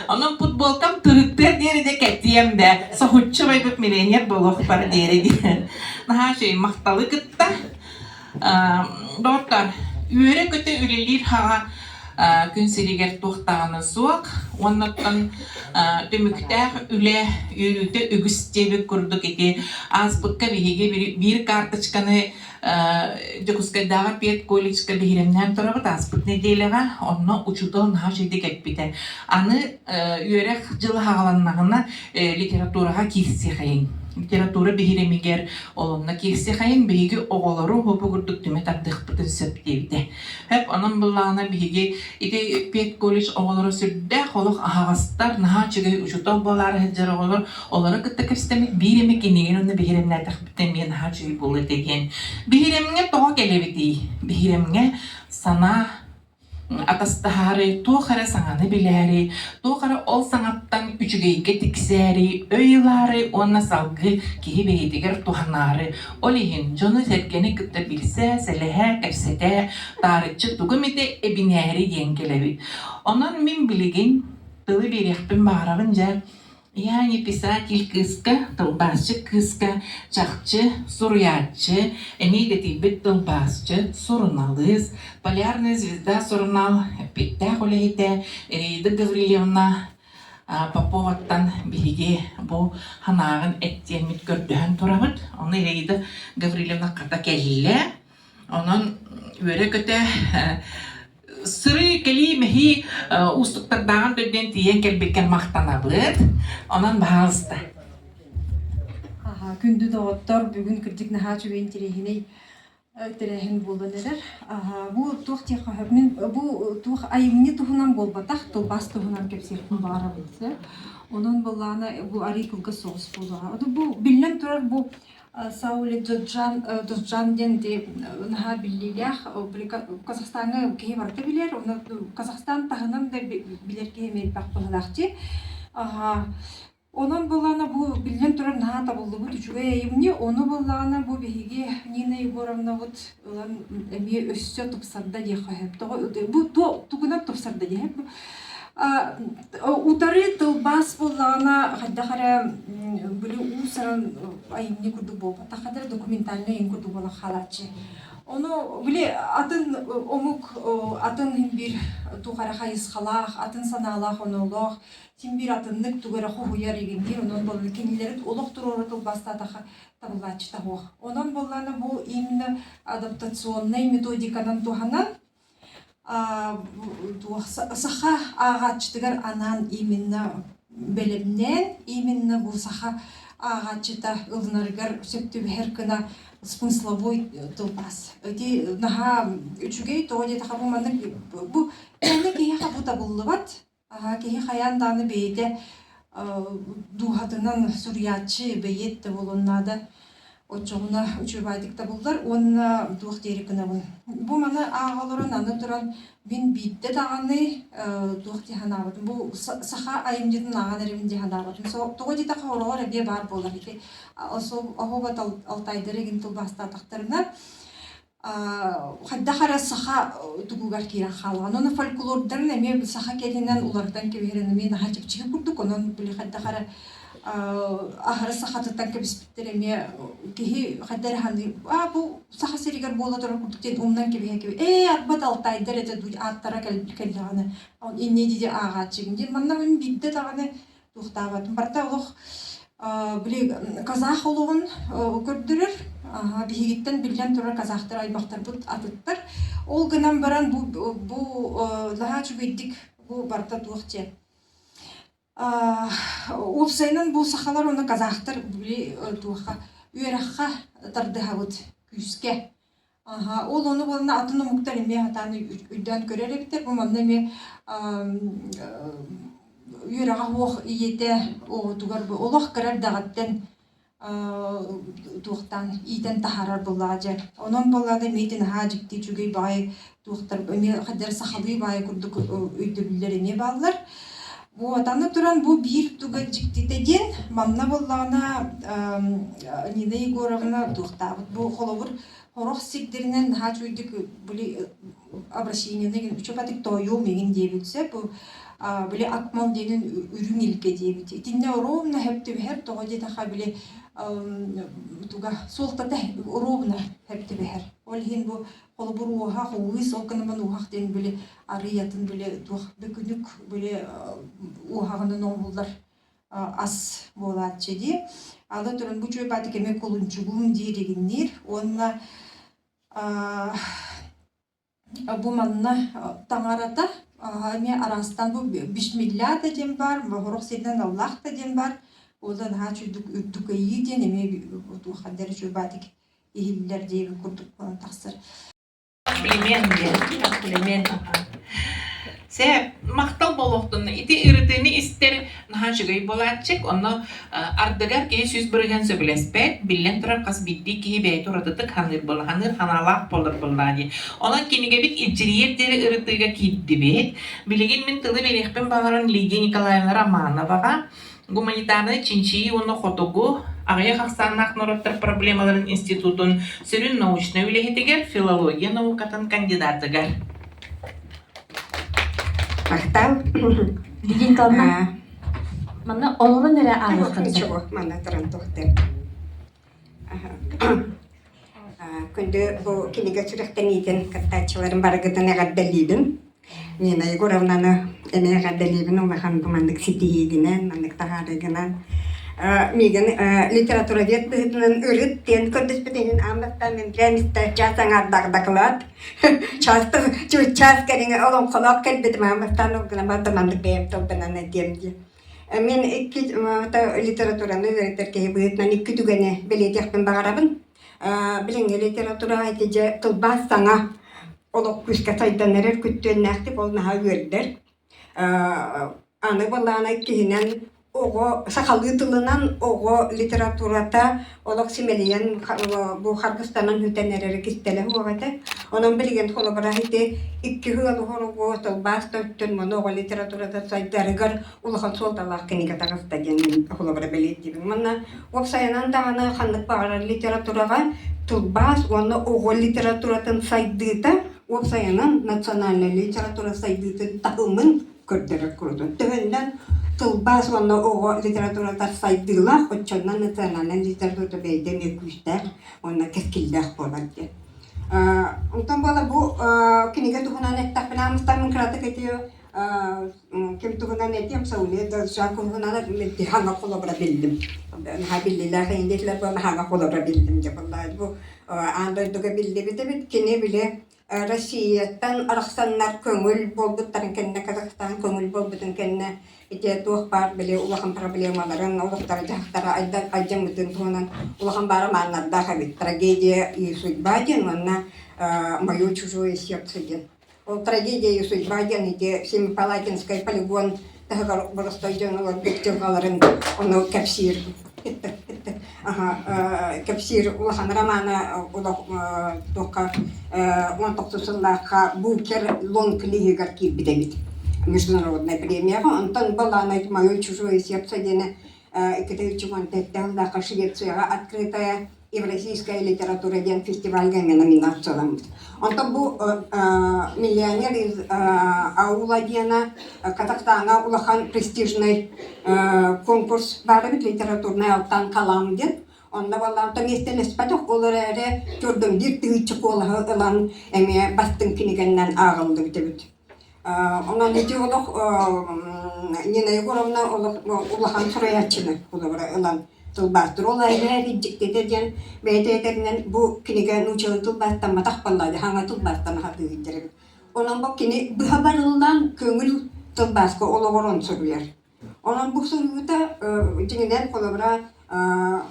Онон футболкам тырыттыар диэри де кэтиэм да соһуччу байбыт миллионер буолуохпар диэри диэн. Наһаа үчүгэй махталы кытта. Доҕоттор, үөрэ-көтө үлэлиир хаҕа күн сиригэр туох даҕаны суох. Уоннаттан түмүктээх үлэ үөрүүтэ үгүс диэбит курдук ити ааспыкка биһиги биир карточканы Дьокуускайдааҕы педколледжка биһирэмнээн турабыт ааспыт нэдиэлэҕэ онно учуутал наһаа үчүгэйдик эппитэ. Аны үөрэх дьыла хаҕаланнаҕына литератураҕа киирсиэхэйиҥ. Литература биһирэмигэр олонно киирсиэхэйиҥ биһиги оҕолору бу курдук түмэ тардыахпытын сөп диэбитэ. Хөп онон буллаҕына биһиги ити педколледж оҕолоро сүрдээх олох аһаҕастар, наһаа үчүгэй учуутал буолаары сылдьар оҕолор олору кытта кэпсэтэммит биир эмэ кинигэни онно биһирэмнээтэхпит эмиэ наһаа үчүгэй буолуо этэ диэн. Биһирэмҥэ тоҕо кэлэбитий? Биһирэмҥэ санаа атастаһаары, туох эрэ саҥаны билээри, туох эрэ ол саҥаттан үчүгэйгэ тиксээри, өй ылаары уонна салгыы киһи бэйэтигэр туһанаары. Ол иһин дьону-сэргэни кытта билсэ, сэлэһэ, кэпсэтэ, таарыччы тугу эмитэ эбинээри диэн кэлэбит. Онон мин билигин тылы биэриэхпин баҕарабын дьэ Я не писатель кыыска, тылбаасчыт кыыска, чахчы, суруйааччы, эмиэ идэтийбит тылбаасчыт, суруналыыс, Полярная звезда сурунаал эппиэттээх үлэһитэ Ираида Гаврильевна Поповаттан биһиги бу санааҕын эттиэммит көрдөһөн турабыт. Ону Ираида Гаврильевна хата кэллэ. Онон үөрэ-көтө сырыы кэлии мэһии уустуктардааҕын төрдүөн тиийэн кэлбиккэр махтанабыт. Онон баһаалыста. Аха, күндү доҕоттор, бүгүн кырдьык наһаа үчүгэй интэриэһинэй тэрээһин буолан эрэр. Аха, бу туох диэххэ мин бу туох айымньы туһунан буолбатах, тылбаас туһунан кэпсиэхпин баҕарабын. Онон былаана бу арыый кылгас соҕус буолуоҕа. Бу биллэн турар бу Саули Досжан, Досжан диэн ити наһаа биллиилээх Казахстаҥҥа киһи барыта билэр, онно Казахстан таһынан да билэр киһи эмиэ элбэх быһыылаах дии. Онон буоллаҕына бу биллэн турар наһаа табыллыбыт үчүгэй айымньы, ону буоллаҕына бу биһиги Нина Егоровнабыт ылан эмиэ өссө тупсарда диэххэ сөп. Тоҕо бу тугунан тупсарда диэххэ утары тылбаас буоллаҕына хайдах эрэ били уус-уран айымньы курдук буолбатах, хайдах эрэ документальнай айымньы курдук буолан хаалааччы. Ону били атын омук атын биир туох эрэ хайысхалаах, атын санаалаах оноолоох син биир атыннык тугу эрэ хоһуйар игинниир, онон буолла кинилэри олох туруору тылбаастаатахха табыллааччыта суох. Онон буоллаҕына бу именно адаптационнай методиканан туһанан саха ааҕааччытыгар анаан именно бэлэмнээн, именно бу саха ааҕааччыта ылынарыгар сөп түбэһэр гына смысловой тылбаас. Ити наһаа үчүгэй, тоҕо диэтэххэ бу маннык бу маннык киһиэхэ бу табыллыбат. Киһи хайаан даҕаны бэйэтэ дууһатынан суруйааччы, бэйиэт да буолуон наада. Оччоҕуна үчүгэйдик табыллар уонна туох диэри гынабын. Бу маны ааҕа олорон аны туран мин биирдэ даҕаны туох дии санаабытым. Бу саха айымньытын ааҕан эрэбин дии санаабатым. Тоҕо диэтэххэ хороҕор эмиэ баар буолар ити. Оһуоба алтайдары игин тылбаастаатахтарына хайдах эрэ саха тугугар киирэн хаалаҕын. Ону фольклордарын эмиэ саха киэнинэн уларытан кэбиһэрин эмиэ наһаа чэпчэки курдук. Онон били хайдах эрэ аһары сахатыттан кэбиспиттэр эмиэ киһи хайдах эрэ саныы аа бу саха сиригэр буола турар курдук диэн умнан кэбиһэ кэби ээ арбат алтайдар этэ дуу ааттара кэллэҕинэ инньэ дии ааҕааччыгын диэн манна мин биирдэ даҕаны туохтаабатым. Барыта олох били казах олоҕун көрдөрөр. Биһигиттэн биллэн турар казахтар аймахтарбыт атыттар. Ол гынан баран бу бу наһаа үчүгэйдик бу барыта туох диэн уопсайынан бу сахалар уонна казахтар били туохха үөрэххэ тардыһабыт күүскэ. Аха, ол ону буолна атын омуктар эмиэ сатаан өйдөөн көрөр эбиттэр. Бу манна эмиэ үөрэҕэ суох ийэтэ оҕотугар бу олох кыра эрдэҕиттэн туохтаан иитэн таһаарар буоллаҕа дьэ. Онон буоллаҕына эмиэ ити наһаа дьикти үчүгэй баҕайы туохтар эмиэ хайдах сахалыы баайы курдук өйдөбүллэр эмиэ бааллар. Вот, аны туран бу биир туга дьиктитэ диэн манна буоллаҕына Нина Егоровна туохтаабыт бу холобур Сорох сирдэринэн наһаа үчүгэйдик били обращениены үчүгэй тоойуом иҥин диэбит сөп. Били акмал диэнин үрүҥ илгэ диэбит. Итиннэ ровно хөп түбэһэр тоҕо диэтэхэ били туга суолтата ровно хөп түбэһэр. Ол иһин бу холобур уоһах, уыс ол гынан уоһах диэн били арыйатын били туох бөкүнүк били уоһаҕынан оҥоһуллар ас буолааччы дии. Аны туран бу чуойбааты кэмэ кулунчугум диир игинниир уонна бу манна таҥарата эмиэ араастаан бу бишмилля да диэн баар, сорох сиринэн Аллах да диэн баар. Ол да наһаа үчүгдүк үрдүк ыйыы диэн эмиэ туоххандар үчүгэй иһиллэр диэбит курдук буолан тахсар. Комплимент диэн, комплимент. Сэ, махтал буолуохтун. Ити ырытыыны истэр наһаа үчүгэй буолааччык. Онно ардыгар киһи 100% сөбүлэспэт. Биллэн турар, хас биирдии киһи бэйэтэ уратытык ханыыр буолла, ханыыр ханаалаах буолар буоллаҕа дии. Онон кинигэбит илдьирийэр диэри ырытыыга киирдибит. Билигин мин тылы биэриэхпин баҕаран Лидия Николаевна Романоваҕа Гуманитарнай чинчийии уонна хотугу аҕыйах ахсааннаах норуоттар проблемаларын институтун сүрүн научнай үлэһитигэр, филология наукатын кандидатыгар. Махтал. Лидия Николаевна, манна олорон эрэ ааҕыаххын сөп. Манна туран туохтар. Күндү бу кинигэ сүрэхтэниитин кыттааччыларын барыгытын эҕэрдэлиибин. Нина Егоровнаны эмиэ эҕэрдэлиибин улахан бу маннык ситиһиигинэн, маннык таһаарыыгынан. Миигин литературовед быһыытынан ырыт диэн көрдөспүт иһин аан бастаан мин прям чаас аҥаардаах доклад часто чаас кэриҥэ олоҥхолоох кэлбитим аан бастаан ол гынан баран маннык бэйэм тылбынан этиэм дии. Мин икки литератураны үөрэтэр киһи быһыытынан икки түгэни бэлиэтиэхпин баҕарабын. Билиҥҥи литература ити дьэ тылбаас саҥа олох күүскэ сайдан эрэр күттүөннээхтик ол наһаа үөрдэр. Аны былаана иккиһинэн оҕо сахалыы тылынан оҕо литературата олох симэлийэн бу харгыстанан бүтэн эрэр кистэлэ суох этэ. Онон билигин холобура ити икки ыал оһоругу тылбаас да өттүн мону оҕо литературата сайдарыгар улахан суолталаах кинигэ таҕыста диэн мин холобура бэлиэтиибин. Манна уопсайынан даҕаны ханнык баҕарар литератураҕа тылбаас уонна оҕо литературатын сайдыыта уопсайынан национальнай литература сайдыытын таһымын көрдөрөр курдук. Төһөннөн тылбаас уонна оҕо литературата сайдыылаах, оччонон национальнай литературата бэйэтэ эмиэ күүстээх уонна кэскиллээх буолар диэн. Онтон буола бу кинигэ туһунан эттэхпинэ, амыстаммын кыратык ити ким туһунан этиэм, Сауле Должак туһунан хаҥа холобура биллим. Наһаа биллилээх индитлэр бу хаҥа холобура биллим дьэ бу аан дойдуга биллибит эбит. Кини били Россияттан арахсаннар көҥүл буолбуттарын кэннэ, Казахстан көҥүл буолбутун кэннэ ити туох баар били улахан проблемаларын, олохторо-дьаһахтара алдьаммытын туһунан улахан баара романнардаах эбит. «Трагедия и судьба» диэн уонна «Мое чужое сердце» диэн. Ол «Трагедия и судьба» диэн ити Семипалатинскай полигон таһыгар боростой дьон олорбут дьылҕаларын ону кэпсиир кэпсиир улахан романа туохха 19 сыллаахха Букер лонг-лиһигэр киирбит эбит международная премияҕа. Онтон балаанай «Мое чужое сердце» диэни 2017 сыллаахха Швецияҕа открытая Евразийская литература диэн фестивальга эмиэ номинацияламмыт. Онтон бу «Миллионер из аула» диэни Казахстаҥҥа улахан престижный конкурс баар эбит литературный алтан калам диэн. Онно баллаанта миэстэлэспэтэх, ол эрээри төрдүм биир тыһыынча куолаһы ылан эмиэ бастыҥ кинигэннэн ааҕыллыбыт эбит. Онон ити олох Нина Егоровна олох улахан суруйааччыны холобура ылан тылбаастыыр. Ол эрээри дьиктитэ диэн бэйэтэ этэринэн бу кинигэ нууччалыы тылбаастамматах буоллаҕа дии, хаҥа тылбаастана сатыыр эбит. Онон бу кини быһа барыллаан көҥүл тылбааска олоҕуран суруйар. Онон бу суруйуута дьиҥинэн холобура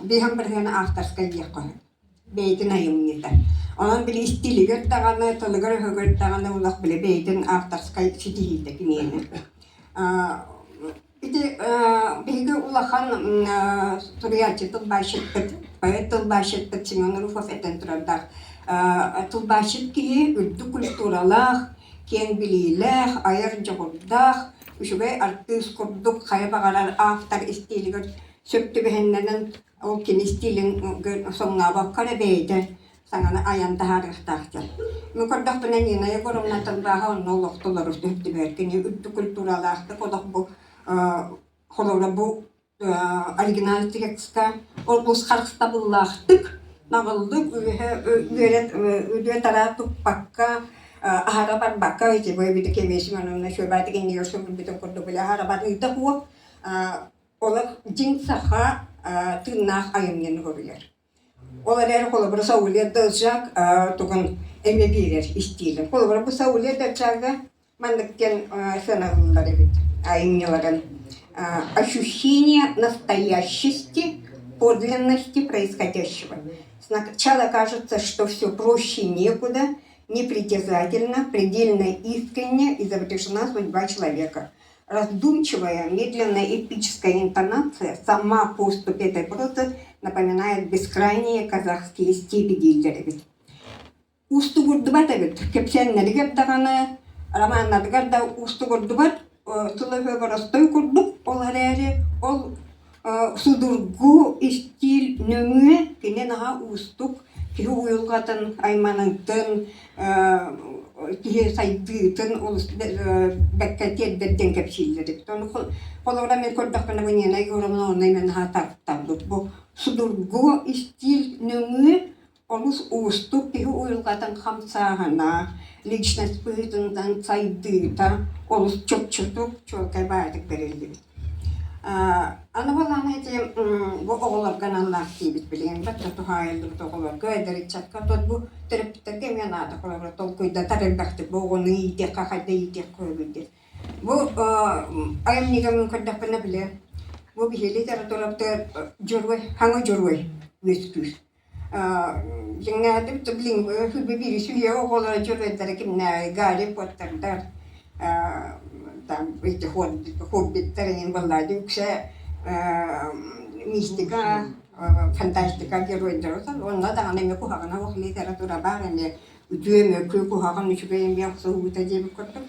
биэһэн бырыһыана авторскай диэххэ сөп. Бэйэтин айымньыта. Онон били истиилигэр даҕаны, тылыгар-өһүгэр даҕаны улах били бэйэтин авторскай ситиһиитэ киниэнэ. Ити биһиги улахан суруйааччы тылбаасчыппыт, поэт тылбаасчыппыт Семен Руфов этэн турардаах. Тылбаасчыт киһи үрдүк культуралаах, киэҥ билиилээх, айар дьоҕурдаах, үчүгэй артыыс курдук хайа баҕарар автор истиилигэр сөп түбэһиннэнэн ол кини стилин соҥнообокко эрэ бэйэтэ саҥаны айан таһаарыахтаах диэн. Мин көрдөхпүнэ Нина Егоровна тылбааһа онно олох толору түһүктүбэр. Кини үрдүк культуралаахтык олох бу холобура бу оригинал текстка олус харыстабыллаахтык наҕыллык үөһэ үөрэ үөрэ-тараа туппакка аһара барбакка ити бу эбити Кемия Семеновна Шөбаатык иннигэр суруйбутун курдук били аһара барыыта суох олох дьиҥ саха тыыннаах айымньыны хоруйар. Ол эрээри холобура Сауле Дылжак тугун эмиэ биэрэр истиилин. Холобура бу Сауле Дылжага маннык диэн сыаналыыллар эбит айымньыларын ощущение настоящести, подлинности происходящего. Сначала кажется, что все проще некуда, непритязательно, предельно искренне изображена судьба человека. Раздумчивая, медленная эпическая интонация, сама поступь этой прозы напоминает бескрайние казахские степи дииллэр эбит. Уустугурдубат эбит. Кэпсээннэригэр даҕаны, романнарыгар да уустугурдубат, тыла-өһө боростуой курдук, ол эрээри ол судургу истиил нөҥүө кини наһаа уустук киһи уйулҕатын айманыытын киһи сайдыытын олус бэркэ тиэрдэр диэн кэпсииллэр эбит. Ону холобура мин көрдөхпүнэ бу Нина Егоровна онно именно наһаа тартарбыт. Бу судургу истиил нөҥүө олус уустук киһи уйулҕатын хамсааһына, личность быһыытынан сайдыыта олус чопчутук, чуолкай баайдык бэриллибит. Аны буоллаҕына ити бу оҕолорго аналлаах диибит билигин бачча туһаайыллыбыт оҕолорго, эдэр ыччакка тот бу төрөппүттэргэ эмиэ наада холобура толкуйдатар элбэхтик бу оҕону иитиэххэ хайда иитиэххэ сөбүй диэн. Бу айымньыга мин көрдөхпүнэ били бу биһиги литературабытыгар дьоруой, хаҥа дьоруой үөскүүр. Дьиҥнээхтик билин биир сүүйэ оҕолоро дьоруойдара кимнээҕий Гарри Поттердар там эти хоббиттар иҥин баллади үксэ мистика, фантастика геройдара уонна даҕаны эмиэ куһаҕана суох литература баар эмиэ үтүө мөкү куһаҕан үчүгэй эмиэ охсуһуута диэбит курдук.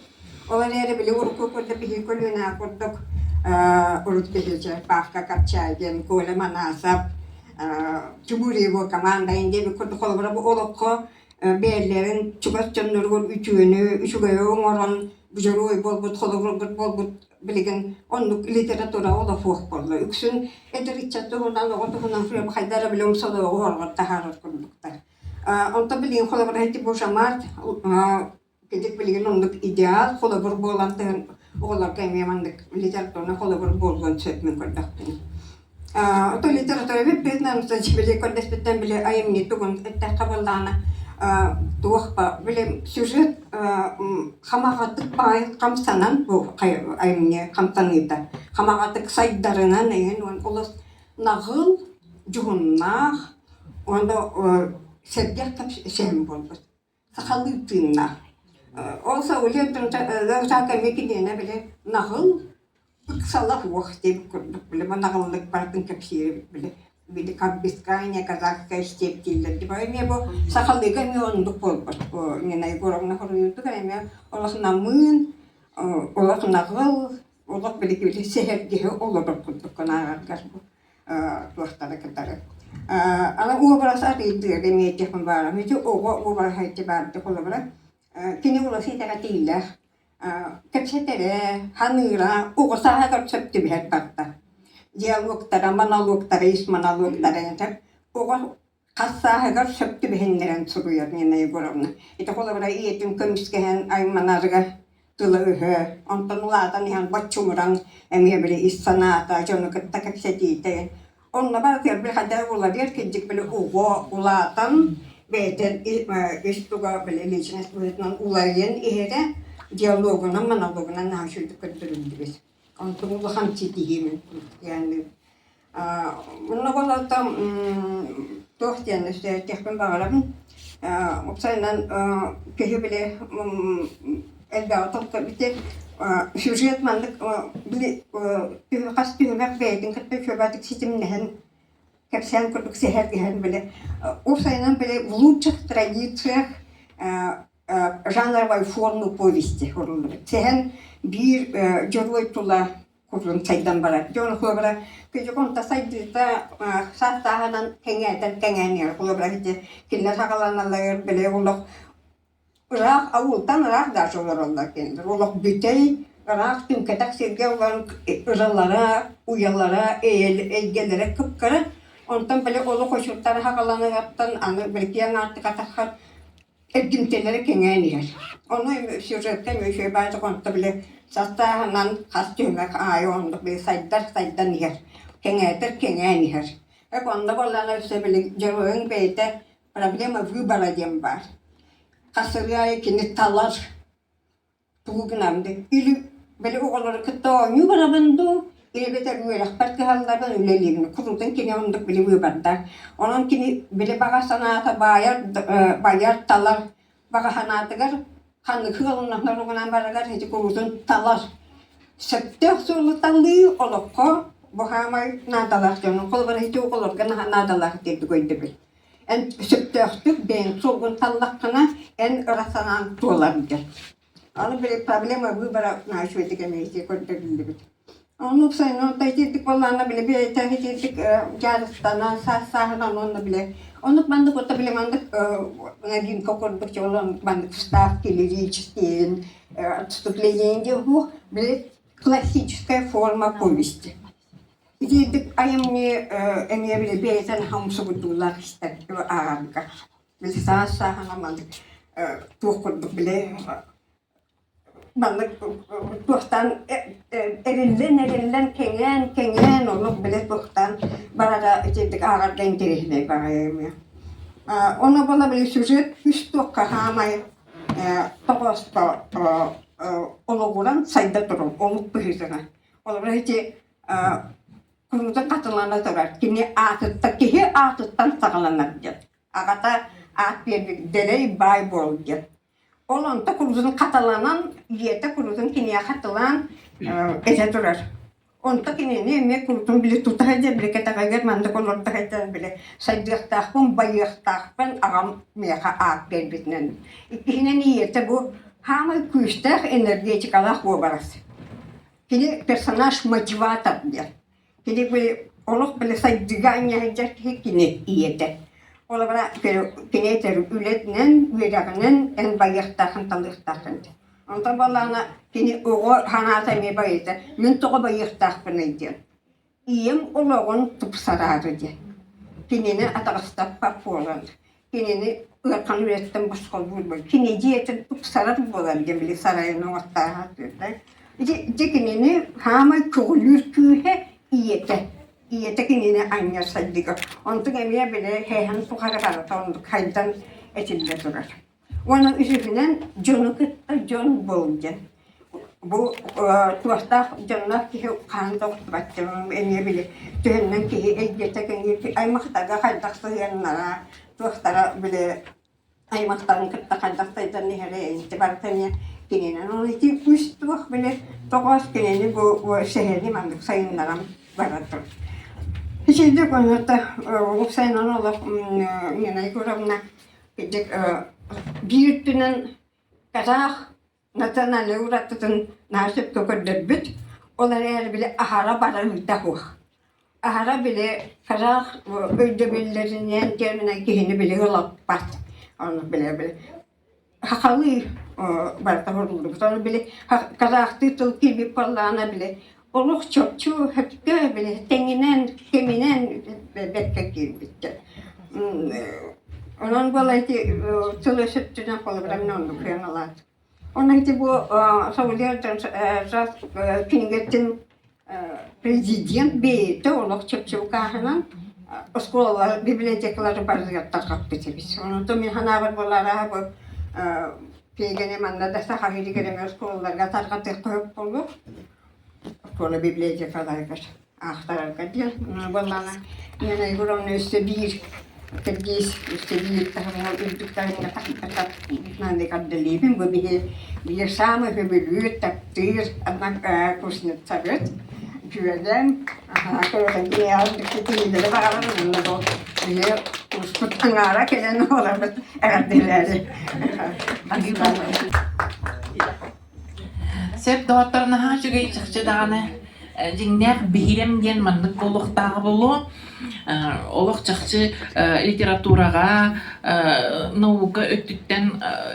Ол эрээри били урукку курдук биһиги көлүөнэ курдук урут биһиги Павка Корчагин, Коля Манасов, Тимур его команда диэбит курдук холобура бу олоххо бэйэлэрин чугас дьонноругар үтүөнү, үчүгэйи оҥорон дьоруой буолбут, холобурбут буолбут билигин оннук литература олох суох буолла. Үксүн эдэр ыччат туһунан, оҕо туһунан хайда эрэ билим солоҕу оһоргор таһаарар курдуктар. Онтон билигин холобура ити Бушамарт кидик билигин оннук идеал холобур буолан тыһын оҕолорго эмиэ маннык литературнай холобур буолуон сөп мин көрдөхпүнэ. Ото литература бүппүтүнэн били көрдөспүттэн били айымньы тугун эттэххэ буоллаҕына туох били сюжет хамаҕатык баай хамсанан бу айымньы хамсаныыта хамаҕатык сайдарынан эҥин уон олус наҕыл дьоһуннаах уонна сэргэх сэһэн буолбут сахалыы тыыннаах. Ол Сауле кэмҥэ киниэнэ били наҕыл ыксала суох диэбит курдук били наҕыллык барытын кэпсиир били били Карбискания казахская степь дииллэр дии эмиэ бу сахалыыга эмиэ оннук буолбут Нина Егоровна хоруйдук эмиэ олох намыын олох наҕыл олох били били сэһэргэһи олорор курдук ааҕаргар бу туохтары кытары. Аны уобарас арыйдыыр эмиэ этиэхпин баҕарабын. Ити оҕо уобараһа ити баар холобура кини улахан итэҕэтиилээх кэпсэтэрэ, ханыыра, оҕо сааһыгар сөп түбэһэр барда. Диалогтара, монологтара, ис монологтара этэр. Оҕо хас сааһыгар сөп түбэһиннэрэн суруйар Нина Егоровна. Ити холобура ийэтин көмүскэһэн айманарыгар тыла-өһө, онтон улаатан иһэн боччумуран эмиэ били ис санаата, дьону кытта кэпсэтиитэ. Онно барытыгар били хайдах уларыйар кырдьык били оҕо улаатан бэйэтэ ис туга били личность быһыытынан уларыйан иһэрэ диалогунан, монологунан наһаа үчүгэйдик көрдөрүллүбүт. Онтон улахан ситиһиим диэн Онно болотом туох диэн өстөөхпүн баҕарабын. Уопсайынан киһи били элбэҕи толкуйбут сюжет маннык били хас түһүмэх бэйэтин кытта үчүгэйдик ситимнэһэн кэпсээн курдук сэһэргэһэн били уопсайынан били в лучших традициях жанровой формы повести суруллубут. Сэһэн биир дьоруой тула курдун сайдан барар. Дьон холобура Кыдьыконта сайдыыта саас-сааһынан кэҥээтэн кэҥээн иһэр. Холобура ити кинилэр саҕаланалларыгар били олох ыраах ауылтан ыраах даже олороллор кинилэр. Олох бүтэй ыраах түҥкэтэх сиргэ олорон ыралара, уйалара, эйгэлэрэ кып-кыра. Онтон били олох очуртара саҕаланыгыттан аны били киэҥ аартыка тахсар эргимтэлэрэ кэҥээн иһэр. Ону сюжекка эмиэ үчүгэй баайдык онто били састааһынан хас түһүмэх аайы оннук били сайдар сайдан иһэр, кэҥээтэр кэҥээн иһэр. Эк онно буоллаҕына өссө били дьоруойуҥ бэйэтэ проблема выбора диэн баар. Хас ырыа аайы кини талар Тугу гынам дии или били оҕолору кытта оонньуу барабын дуу, или эбэтэр үөрэхпэр кыһаллабын, үлэлиибин. Куруутун кини оннук били выбордар. Онон кини били баҕа санаата баайар, байар, талар баҕа санаатыгар ханнык ыалынан барарыгар ити куруутун талар. Сөптөөх суолу талыы олоххо бу хаамай наадалаах дьону холобура ити оҕолорго наһаа наадалаах диэбит өйдөбүл. Эн сөптөөхтүк бэйэҥ суолгун таллаххына, эн ыра санааҥ туолар диэн. Аны били проблема выбора наһаа үчүгэйдик эмиэ көрдөрүллүбүт. Ону уопсайынан итирдик буоллаҕына били бэйэтэ итирдик дьаарыстанан саас-сааһынан уонна били оннук маннык отто били маннык новинка курдук оннук маннык вставки лирические отступление диэн суох били классическая форма повести. Итиирдик айымньы эмиэ били бэйэтин хамсыгырдуулаах истэр ааҕарга. Били саас сааһынан маннык туох курдук били маннык туохтан эриллэн-эриллэн кэҥээн-кэҥээн оннук били туохтан барара итиирдик ааҕарга интэриэһинэй баҕайы эмиэ. Ону буола били сюжет үс туохха хаамай тоҕоосто олоҕуран сайда турар олук быһыытынан. Холобура ити куруутун хатылана турар кини аатыттан киһи аатыттан саҕаланар диэн. Аҕата аат биэрбит дэлэй баай буол диэн. Ол онто куруутун хатыланан ийэтэ куруутун киниэхэ хатылаан этэ турар. Онто кинини эмиэ куруутун били тута сылдьар, били кэтэҕигэр маннык олордо сылдьан били сайдыахтаахпын, байыахтаахпын аҕам миэхэ аат биэрбитинэн. Иккиһинэн ийэтэ бу хаамай күүстээх энергетикалаах уобарас. Кини персонаж мотиватор диэн. Кини били олох били сайдыыга анньа сылдьар киһи кини ийэтэ. Ол абара кини этэр үлэтинэн, үөрэҕинэн эн байыахтааххын, талыахтааххын диэн. Онтон буоллаҕына кини оҕо санаата эмиэ байыта, мин тоҕо байыахтаахпыный диэн. Ийэм олоҕун тупсараары диэн. Кинини атаҕастаппат буолан, кинини ыарахан үлэттэн босхолуур буолан, кини дьиэтин тупсарар буолан диэн били сарайын оҥортааһа Ити ити кинини саамай көҕүлүүр күүһэ ийэтэ. Ийэтэ кинини анньар сайдыга. Онтук эмиэ били һээһэн тухары харата оннук хайдан этиллэ турар. Уонна үсүһүнэн дьону кытта дьон буол диэн. Бу туостаах дьонноох киһи хаһан да охтубат эмиэ били төһөннөн киһи эйгэтэ кэҥиир аймахтарга хайдах сыһыаннара туохтара били аймахтарын кытта хайдах сайдан иһэрэ ити барыта эмиэ кининэн ол ити үс туох били тоҕоос кинини бу сэһэни маннык сайыннаран бара тур. Итинник онуота уопсайынан олох Нина Егоровна Ити биир өттүнэн казах национальнай уратытын наһаа сөпкө көрдөрбүт. Ол эрээри били аһара барарыыта суох. Аһара били казах өйдөбүллэринэн терминэн киһини били ылаппат. Ону били били сахалыы барыта суруллубут. Ону били казахтыы тыл киирбит буоллаҕына били олох чопчу сөпкө били тэҥинэн кэминэн бэркэ киирбиттэр. Онон буола ити тыл өсөттүнэн холобура мин оннук сыаналаат. Онон ити бу Саулер кинигэтин президент бэйэтэ олох чопчулукааһынан оскуолалар библиотекалары барытыгар тарҕаппыт эбит. Онон мин санаабар буолаараа бу кинигэни манна да саха сиригэр эмиэ оскуолаларга тарҕатыахха сөп буолуо. Оскуола библиотекаларыгар аахтарарга диэн. Буоллаҕына Нина Егоровна өссө биир кэрдиис өссө биир таһымҥа үрдүк таһымҥа тахсарга Бу биһи биир саамай сөбүлүүр, таптыыр однокурсницабыт Дьүөгэм киһилэри баҕаран уонна бу биһи курспут аҥаара кэлэн олорбут эҕэрдэлээри. Сөп доҕоттор наһаа үчүгэй чахчы даҕаны дьиҥнээх биһирэм диэн маннык буолуохтааҕа буолуо. Олох чахчы литератураҕа наука өттүттэн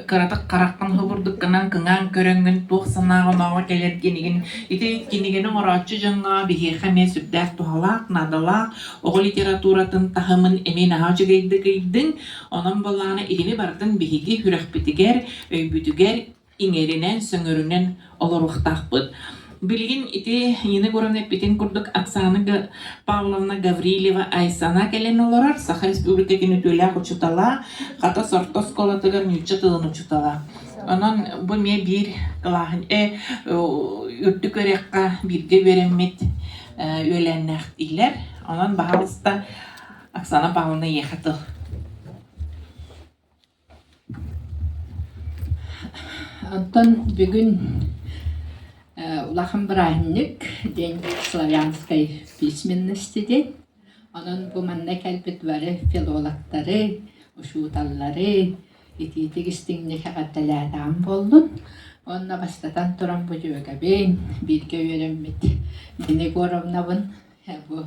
кыратык хараххын хобурдук гынан кыҥаан көрөҥҥүн туох санааҕа-онооҕо кэлэр диэнигин ити кинигэни оҥорооччу дьоҥҥо биһиэхэ эмиэ сүрдээх туһалаах, наадалаах оҕо литературатын таһымын эмиэ наһаа үчүгэйдик ыйдыҥ. Онон буоллаҕына итини барытын биһиги сүрэхпитигэр, өйбүтүгэр иҥэринэн, сөҥөрүнэн олоруохтаахпыт. Билигин ити Нина Егоровна эппитин курдук Оксана Павловна Гаврильева Айсана кэлэн олорор, Саха Республикатын үтүөлээх учуутала, Хатас орто оскуолатыгар нуучча тылын учуутала. Онон бу эмиэ биир кылааһын э, үрдүк үөрэххэ бииргэ үөрэммит үөлээннээхтиилэр. Онон баһаалыста Оксана Павловна эйиэхэ тыл. Онтон бүгүн улахан бырааһынньык День славянской письменности диэн. Онон бу манна кэлбит бары филологтары, учууталлары итиитик истиҥник эҕэрдэлээтэҕим буоллун. Уонна бастатан туран бу дьүөгэбин, бииргэ үөрэммит Нина Егоровнабын бу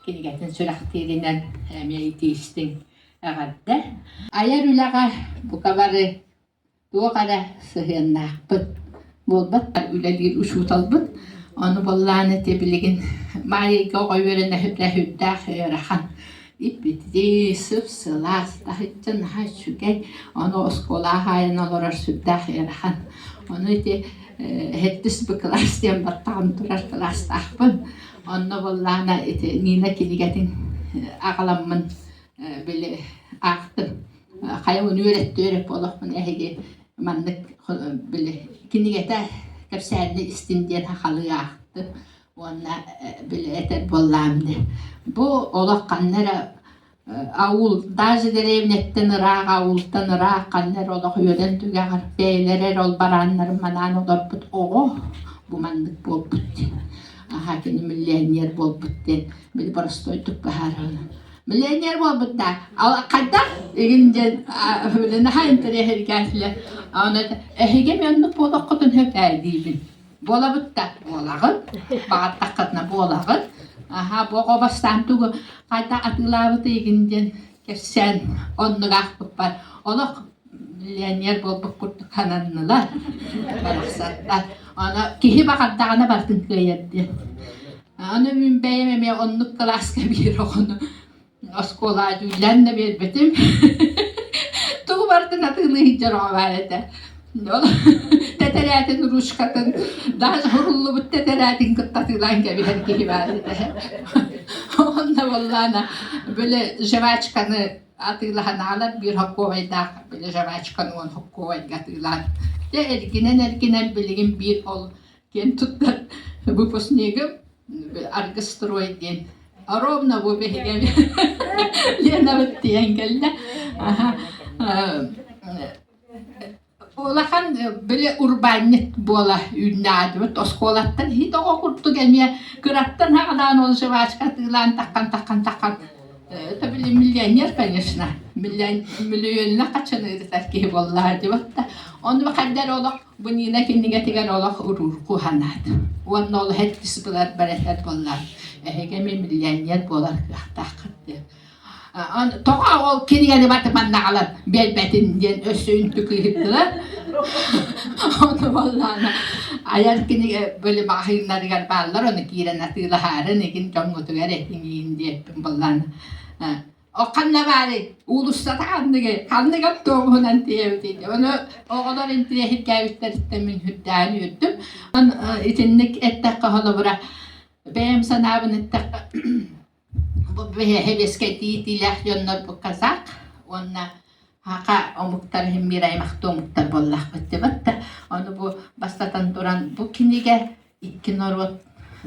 кинигэтин сүрэхтииринэн эмиэ итии истиҥ эҕэрдэ. Айар үлэҕэ бука бары туох эрэ сыһыаннаахпыт буолбат үлэлиир учууталбыт. Ону буоллаан ити билигин Маайыйга оҕо үөрэнэ сүрдээх ыарахан. Иппитии, сып-сылаас, таһыччы наһаа үчүгэй. Ону оскуола аайын олорор сүрдээх ыарахан. Ону ити сэттис б кылаас диэн баттаҕым турар кылаастаахпын. Онно буоллаҕына ити Нина кинигэтин аҕаламмын били аахтым. Хайа ону үөрэттиэр эрэ буолуохпун эһиги маннык били кинигэтэ кэпсээнни истин диэн сахалыы аахтым уонна били этэр буоллаам дии. Бу олох ханна эрэ аул даже дэриэбинэттэн ыраах аултан ыраах ханна эрэ олох үөрэн түгэҕэр бэйэлэрэ эрэ ол барааннарын манаан олорбут оҕо бу маннык буолбут диэн. Аха кини миллионер буолбут диэн били боростуойдук быһаарабын. Миллионер буолбут да хайдах игин диэн били наһаа интэриэһиргээтилэр. Аны эһиги эмиэ оннук буолуоххутун сөп ээ диибин. Буолабыт да буолаҕын, баҕардаххытына буолаҕын. Аха бу оҕо бастаан тугу хайдах атыылаабыт игин диэн кэпсээн оннук аахпыппар олох миллионер буолбут курдук сананнылар барахсаттар. Аны киһи баҕардаҕына барытын кыайар диэн. Аны мин бэйэм эмиэ оннук кылааска биир оҕону оскуола дьүүллээн да биэрбитим. Тугу барытын атыылыы сылдьар оҕо баар этэ. Ол тэтэрээтин ручкатын даже суруллубут тэтэрээтин кытта атыылаан кэбиһэр киһи баар этэ. Онно буоллаана били жвачканы атыылаһан аҕалар биир хоккуобайдаах били жвачканы уон хоккуобайга атыылаан. Дьэ эргинэн-эргинэн билигин биир ол киэн туттар выпускнигым Аргыстрой диэн ровно бу биһиги Ленабыт тиийэн кэллэ. Улахан били урбаанньыт буола үүннэҕэ оскуолаттан иһит оҕо курдук эмиэ кыраттан аҕалаан ол жвачка атыылаан таххан таххан таххан это били миллионер конечно миллионна хаччаны ыытар киһи буоллаҕа дии да ону хайда эрэ олох Бу Нина кинигэтигэр олох уруурку санаат уонна ол эһэттис былар барэтэр буоллар эһиги эмиэ миллионер буолар кыахтааххыт диэн. Тоҕо ол кинигэни батыманна аҕалан биэрбэтин диэн өссө үнтү кыыһырдылар. Ону буоллаҕына айар кинигэ били маҕаһыыннарыгар бааллар ону киирэн атыылаһаарын игин дьоҥҥутугар этиҥиин диэппин буоллаҕына О ханна баарый? Уулуссата ханныгый? Ханнык автобуһунан тиийэбитий? Ону оҕолор интириэһиргээбиттэриттэн мин үрдээн үөрдүм. Онон итинник эттэххэ холобура бэйэм санаабын эттэххэ бу сэбиэскэйдии иитиилээх дьоннор бу казах уонна хака омуктар иһин биир аймахтыы омуктар буоллахпыт дебат да ону бу бастатан туран бу кинигэ икки норуот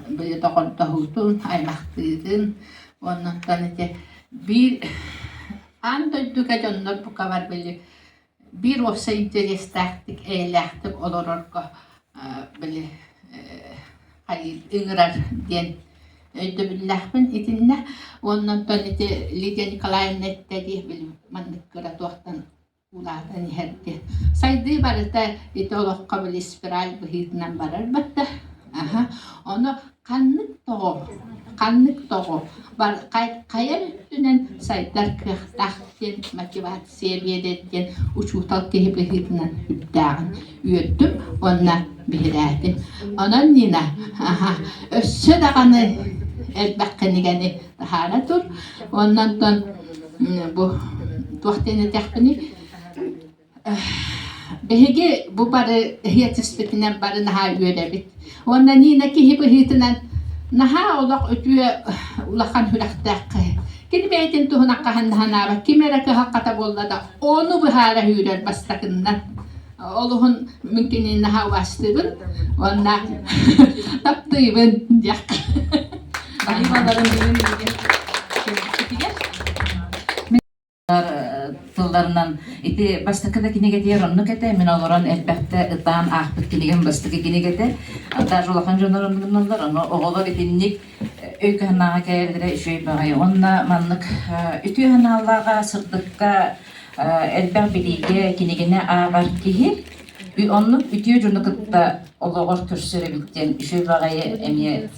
били доҕордоһуутун, аймахтыытын уоннаттан ити биир аан дойдуга дьоннор бука бар били биир уопсай интэриэстээхтик, эйэлээхтик олорорго били ыҥырар диэн өйдөбүллээхпин итиннэ. Уонна онтон ити Лидия Николаевна эттэ дии били маннык кыра туохтан улаатан иһэр диэн. Сайдыы барыта ити олоххо били спираль быһыытынан барар батта. Аха. Ону ханнык тоҕо, ханнык тоҕо бар, хайа өттүнэн сайдар кыахтаах диэн мотивация биэрэр диэн учуутал киһи быһыытынан үрдээҕин үөрдүм уонна биһирээтим. Онон Нина, аха, өссө даҕаны элбэх кинигэни таһаара тур. Уонна онтон бу туох диэн этиэхпиний биһиги бу бары иһиэтиспитинэн бары наһаа үөрэбит. Уонна Нина киһи быһыытынан наһаа олох үтүө улахан сүрэхтээх киһи. Кини бэйэтин туһунан хаһан да санаабат, ким эрэ кыһалҕата буолла да, ону быһаара сүүрэр бастакыннан. Олуһун мин кинини наһаа убаастыыбын уонна таптыыбын диэххэ. Баһыыбаларын бүгүн тылларынан ити бастакы да кинигэтигэр оннук этэ мин олорон элбэхтэ ытаан аахпыт кинигэм бастакы кинигэтэ даже улахан дьоннор оннук ону оҕолор итинник өй кыһанааҕа кэлэллэрэ үчүгэй баҕайы уонна маннык үтүө санаалааҕа сырдыкка элбэх билиигэ кинигэни ааҕар киһи оннук үтүө дьону кытта олоҕор көрсөр эбит диэн үчүгэй баҕайы эмиэ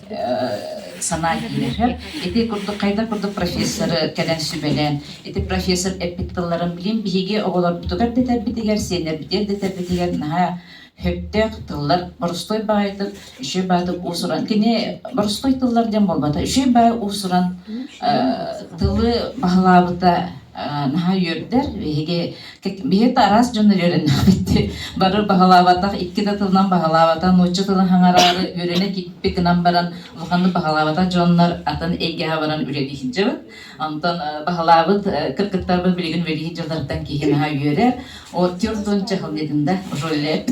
санаа киирэр. Ити курдук хайдах курдук профессоры кэлэн сүбэлээн, ити профессор эппит тылларын билин биһиги оҕолорбутугар да этэрбитигэр, сиэннэрбитигэр да этэрбитигэр наһаа сөптөөх тыллар боростуой баҕайытык үчүгэй баҕайытык уус-уран кини боростуой тыллар диэн буолбата үчүгэй баҕайы уус-уран тылы баһылаабыта наһаа үөрдэр биһиги биһиги да араас дьон үөрэннэхпит бары баһылаабатах икки да тылынан баһылаабатах нуучча тылын хаҥараары үөрэнэ киирбит гынан баран улаханнык баһылаабатах дьоннор атын эйгэҕэ баран үлэлии сылдьабыт онтон баһылаабыт кыргыттарбыт билигин үлэлии дьыллартан киһи наһаа үөрэр Оттердон чахылдытын да уже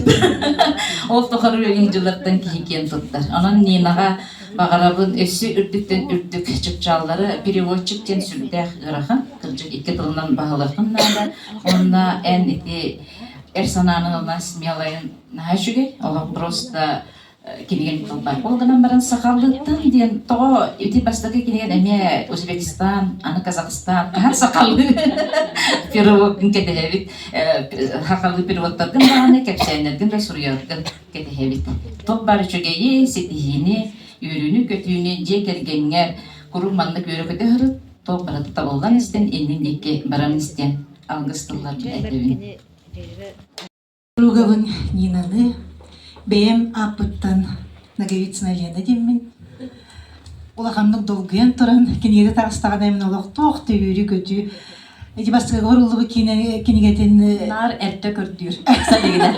Ол тухары үлэлиир дьыллартан киһи киэн туттар. Онон Нинаҕа баҕарабын өссө үрдүктэн үрдүк чыпчааллары переводчик диэн сүрдээх ыарахан, кырдьык икки тылынан баһылыаххын наада. Уонна эн ити эр санааны ылынан смелайын наһаа үчүгэй. Олох просто. кинигэн тылбар. Ол гынан баран сахалыттан диэн тоҕо ити бастакы кинигэн эмиэ Узбекистан, аны Казахстан, хаһан сахалыы переводун кэтэһэбит, сахалыы переводтаргын даҕаны, кэпсээннэргин да суруйаргын кэтэһэбит. Туох баар үчүгэйи, ситиһиини, үөрүүнү-көтүүнү дьиэ кэргэҥҥэр куруук маннык үөрэ-көтө сырыт, туох барыта табыллан истин, иннин диэки баран истин алгыс тылларбын этэбин. Круговын Нинаны бэйэм ааппыттан Ноговицына Лена диэммин. Улаханнык долгуйан туран кинигэни таҕыстаҕына мин олохтоох төбүүрү-көтүү ити бастакы уруллубут кинигэтин Наар эрдэ көрдүүр. Сабигина.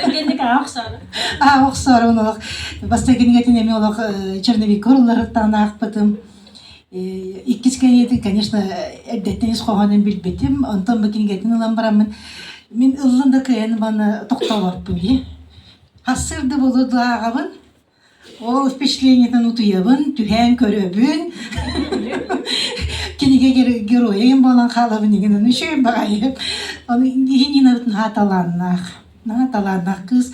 Түргэнник ааҕа охсоору. ааҕа охсоорун олох бастакы кинигэтин эмиэ олох черновикка урулларыттан аахпытым. Иккис кинигэтин, конечно, эрдэттэн ис хоһоонун билбитим. Онтон бу кинигэтин ылан бараммын, мин ыллым да кыайан маны тохтообоппун дии. Хассыырда буолуо дуо ааҕабын. Ол впечатлениетын утуйабын, түһээн көрөбүн. Кинигэ геройа буолан хаалабын игин ону үчүгэй баҕайы. Ону Нинабыт наһаа талааннаах, наһаа талааннаах кыыс.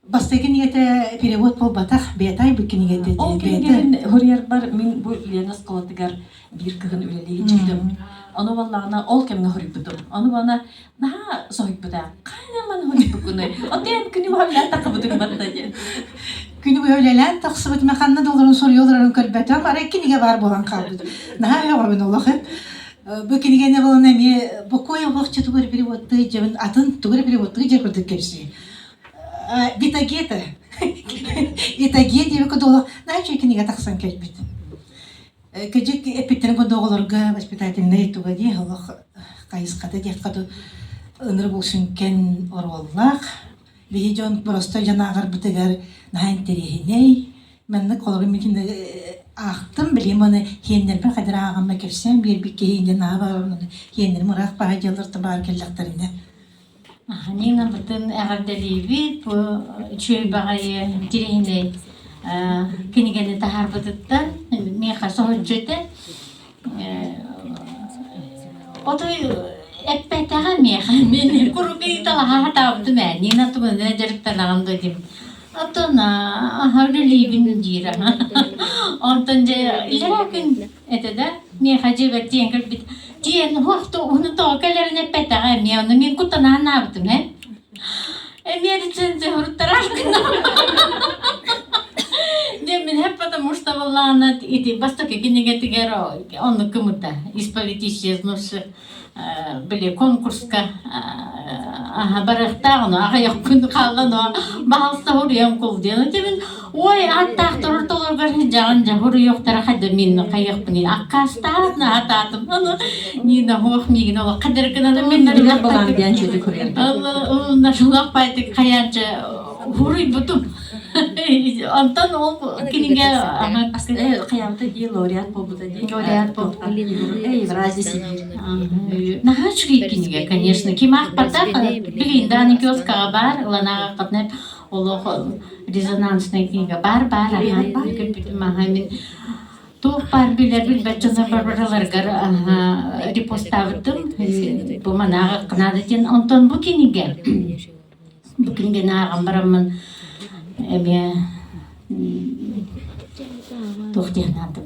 Бастакы кинигэтэ перевод буолбатах, бэйэтэ айбыт кинигэтэ Ол кинигэбин суруйарбар мин бу Лена оскуолатыгар биир кыһын үлэлии сылдьыбытым. Ону буоллаҕына ол кэмҥэ суруйбутум. Ону буолна наһаа соһуйбута. Хайа маны суруйбуккунуй? Отон күнү быһа үлэлээн тахсыбытым батта диэн. Күнү быһа үлэлээн тахсыбытым, ханна да олорон суруйа олорорун көрбөтөм, арай кинигэ баар буолан хаалбыт. Наһаа өҕөбүн олох. Бу кинигэни булан эмиэ бокуой оһохчу тугу эрэ переводтыы дьэбин атын тугу эрэ переводтыы дьэ курдук кэпсии. Витагета. Витагет диэбиккэ дылы наһаа үчүгэй кинигэ тахсан кэлбит. Кыдьык эппиттэрин курдук оҕолорго воспитательнай туга дии олох хайысхата диэххэ дуу ынырык сүҥкэн оруоллаах. Биһи дьон боростой дьон ааҕарбытыгар наһаа интэриэһинэй. Маннык холобур мин аахтым, билим аны хиэннэрбин хайдах ааҕамма кэпсээн биэрбит киһи инньэ наһаа баҕарабын хиэннэрим ыраах баҕайы дьыалаларта баар кэллэхтэринэ Нинабытын эҕэрдэлиибит бу үчүгэй баҕайы интириэһинэй кинигэни таһаарбытыттан миэхэ соһуччу этэ. Отой эппэтэҕэ миэхэ мин куруук ыйыталаһа сатаабытым ээ Нина тугунан дьарыктанаҕын дуо диим. Оттон аһа үлэлиибин диир Онтон дьэ илэрээ күн этэ да миэхэ дьиэбэр тиийэн кэлбит тиийэн уох уһуну тоҕо кэлэрин эппэтэҕэ эмиэ ону мин куттана санаабытым ээ эмиэ рецензия суруттарар Дьэ мин һэп потому что буоллаҕына ити бастакы кинигэтигэр оннук гыммыта исповедь исчезнувших били конкурска аха барыахтаах ону аҕыйах күн хаалла но баһалса хуруйан кул диэн мин ой аттаахтар ортолоругар сылдьаҕын дьэ хуруйуохтара хайда мин хайыахпыный аккаастаат наатаатым ону Нина хуох миигин олох хадыргынан мин балаан диэн чүтү хуруйан нашулах пайтык хайаанча хуруйбутум Онтон ол кинигэ хайаабыта дии лауреат буолбута дии. Лауреат буолбута. Евразия Сибиир. Наһаа үчүгэй кинигэ, конечно. Ким аахпатах, билин дааны киоскаҕа баар, ылан ааҕаххытына олох резонансный кинигэ бар бар аха көрбүтүм аха мин туох баар билэр билбэт дьоннор барбараларыгар репостаабытым бу манааҕа наада диэн онтон бу кинигэ Бу кинигэни ааҕан бараммын эмиэ туох диэн аатым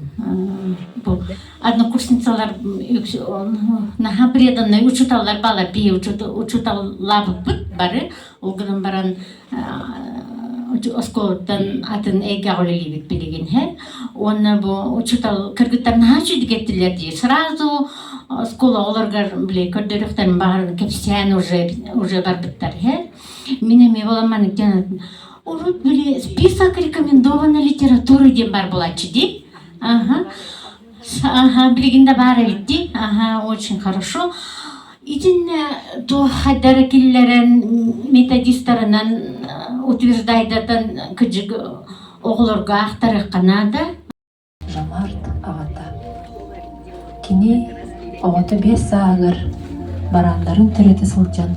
бу однокурсницалар наһаа преданный учууталлар баалар биһи учууталлаабыппыт бары ол гынан баран оскуолаттан атын эйгэҕэ үлэлиибит билигин һэ уонна бу учуутал кыргыттар наһаа үчүгэй кэттилэр дии сразу оскуола оҕолоругар били көрдөрүөхтэрин баҕаран кэпсээн уже уже барбыттар иһэ мин эмиэ буолан маннык диэн урут били список рекомендованной литературы диэн бар буолааччы дии ага ага билигин да баар эбит дии ага очень хорошо итиннэ туох хайдара киллэрэн методистарынан утверждайдатан кыдьык оҕолорго аахтарыахха наада Жомарт аҕата Кини оҕото биэс сааһыгар барааннарын төрөтө сылдьан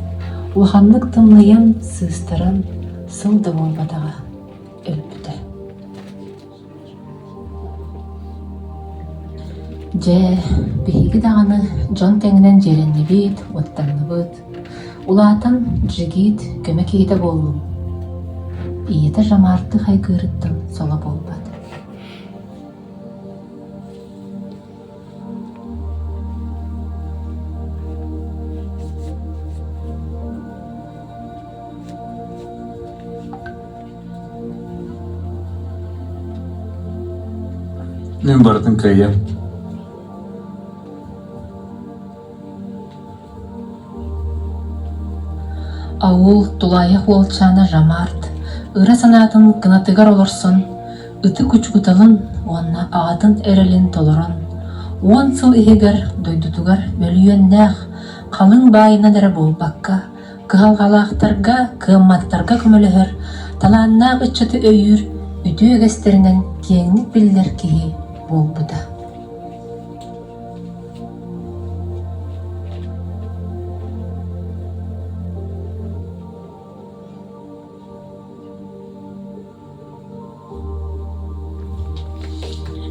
улаханнык тымныйан, сыыстаран сыл да буолбатаҕа, өлбүтэ. Дьэ, биһиги даҕаны дьон тэҥинэн дьиэлэннибит, уоттанныбыт. Улаатан джигит көмө киһитэ буоллум. Ийэтэ Жамаарты хайгыырыттан соло буолбат. Мин барытын кыайыам. Аул тулаайах уолчаана Жамарт ыра санаатын кынатыгар олорсон, ытык учууталын уонна аҕатын эрэлин толорон, 10 сыл иһигэр дойдутугар мөлүйүөннээх халыҥ баайынан эрэ буолбакка, кыһалҕалаахтарга, кыамматтарга көмөлөһөр, талааннаах ыччаты өйүүр үтүө үгэстэринэн киэҥник биллэр киһи буолбута.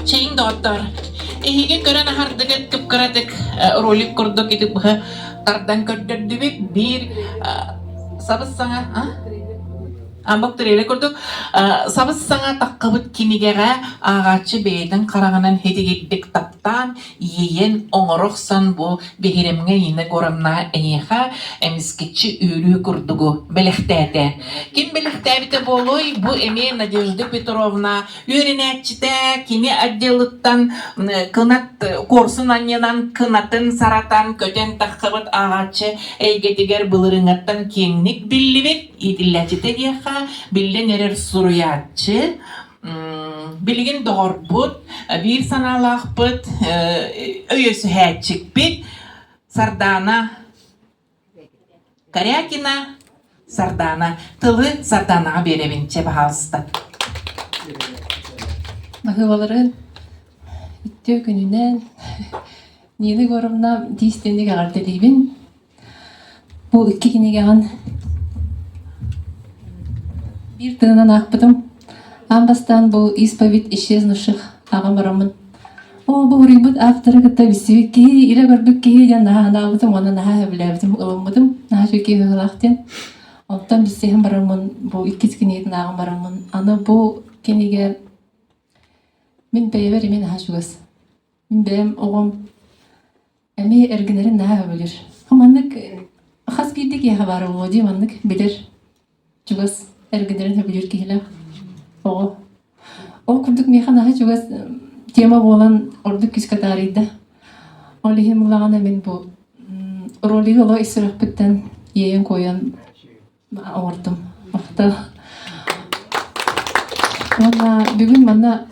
Чэйиҥ доҕоттоор, эһиги көрөн аһардыгыт кып-кыратык ролик курдук ити быһа тардан көрдөрдүбүт. Биир сабыс-саҥа Амбок трейлер курдук сабыс-саҥа таххыбыт кинигэҕэ ааҕааччы бэйэтин хараҕынан хитигирдик таптаан, иэйэн оҥоро охсон бу биһирэмҥэ Нина Егоровна эйиэхэ эмискэччи үөрүү курдугу бэлэхтээтэ. Ким бэлэхтээбитэ буолуой? Бу эмиэ Надежда Петровна үөрэнээччитэ, кини отделыттан кынат куорсун анньынан кынатын саратан көтөн тахсыбыт ааҕааччы эйгэтигэр былырыыҥҥаттан киэҥник биллибит иитиллээччитэ диэххэ, биллэн эрэр суруйааччы, билигин доҕорбут, биир санаалаахпыт, өйөсүһээччикпит Сардаана Корякина Сардаана. Тылы Сардаанаҕа биэрэбин, чэ, баһаалыста. Баһыыбалары үтүө күнүнэн Нина Егоровна тиистинник эҕэрдэлиибин. Бу икки кинигэҕин биир тыынан аахпытым. Аан бастаан бу «Исповедь исчезнувших» ааҕан бараммын, оо, бу уруйбут авторы кытта билсибит киһи, илэ көрбүт киһи диэн наһаа санаабытым уонна наһаа сөбүлээбитим, ылыммытым. Наһаа үчүгэй киһи быһыылаах диэн. Онтон билсиһэн бараммын, бу иккис кинигэтин ааҕан бараммын, аны бу кинигэ мин бэйэбэр эмиэ наһаа чугас. Мин бэйэм оҕом Эмиэ эргинэрин наһаа сөбүлүүр. Маннык хас биирдии киһиэхэ баара буолуо дии маннык билэр чугас эргинэрин сөбүлүүр киһилээх оҕо. Ол курдук миэхэ наһаа чугас тема буолан ордук күүскэ таарыйда. Ол иһин буллаҕына мин бу ролигы олох ис сүрэхпиттэн иэйэн-куойан оҥордум. Махтал. Уонна бүгүн манна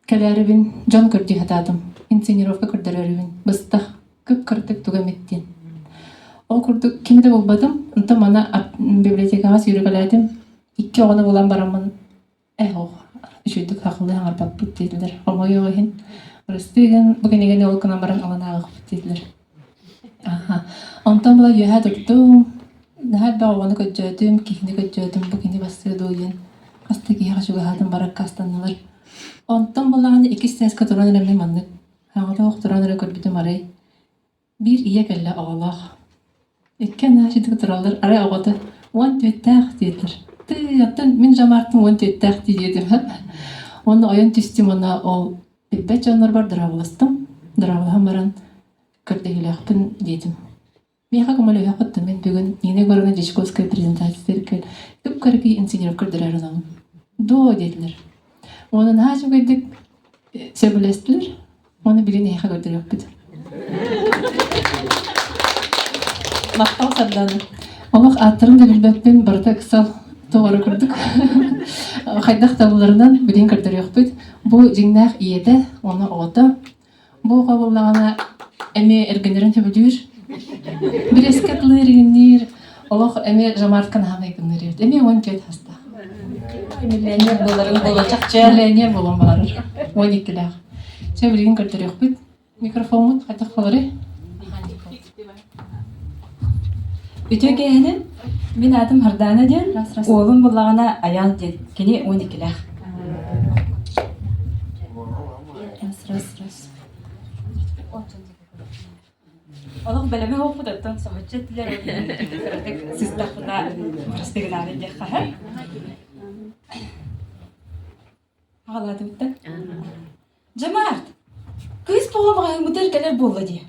Кэлээрибин дьон көрдүү сатаатым, инсценировка көрдөрөрүбүн быстах, кып-кырдык тугу эмит диэн. Ол курдук кими да булбатым, онтон маны библиотекаҕа сүүрэкэлээтим, икки оҕону булан бараммын ээ ох, үчүгэйдик сахалыы саҥарбаппыт диэтилэр, хомойуох иһин. Бырастыы гын, бу кинигэни ол гынан баран ылан ааҕыахпыт диэтилэр. Аха. Онтон була үөһэ турдум, наһаа элбэх оҕону көрдөөтүм, киһини көрдөөтүм, бу кини бастыа дуо диэн хас да киһиэхэ чугаһаатым, бары аккаастаннылар. Онтон буллаҕына иккис сээскэ туран эрэ мин маннык аҕалаах туран эрэ көрбүтүм арай биир ийэ кэллэ оҕолоох. Икки анааччытык тураллар арай оҕото 14-тээх диэтилэр. Тыы, оттон мин Жамаартым 14-тээх дии диэтим. Уонна ойон түстүм уонна ол билбэт дьоннорбор дорооболостум. Дорооболоһон баран көрдөһүүлээхпин диэтим. Миэхэ көмөлөһүөххүт да мин бүгүн Нина Егоровна Дьячковская презентациятыгар кып-кыракый инсценировка көрдөрөр аналым. Дуо диэтилэр. Уонна наһаа үчүгэйдик сөбүлэстилэр. Уонна билигин эһиэхэ көрдөрүөхпүт. Махтал Сардаана. Олох ааттарын да билбэппин, барыта ыксал тоҕоро курдук. Хайдах табылларынан билигин көрдөрүөхпүт. Бу дьиҥнээх ийэтэ уонна оҕото Бу оҕо буоллаҕына эмиэ эргинэрин сөбүлүүр. Бириэскэ тылы эргинниир, олох эмиэ Жамартка наһаа майгынныыр эбит. Эмиэ 14 саастаах. Миллионер буоларын буолуо чахчы. Миллионер буолуон баҕарар. 12-лээх. Чэ, билигин көрдөрүөхпүт. Микрофоммут хайдах буоларый? Үтүө киэһэнэн, мин аатым Хардаана диэн, уолум буллаҕына Айаал диэн, кини 12-лээх. Раз, раз, раз. Олох бэлэми оһохпут оттон соһуччу этилэр, кыратык сыстахпына бырастыгынаары диэххэ. Аҕалаатыбыттан. Дьамаарт, кыыс буола маҕаһыыммытыгар кэлэр буолла дии.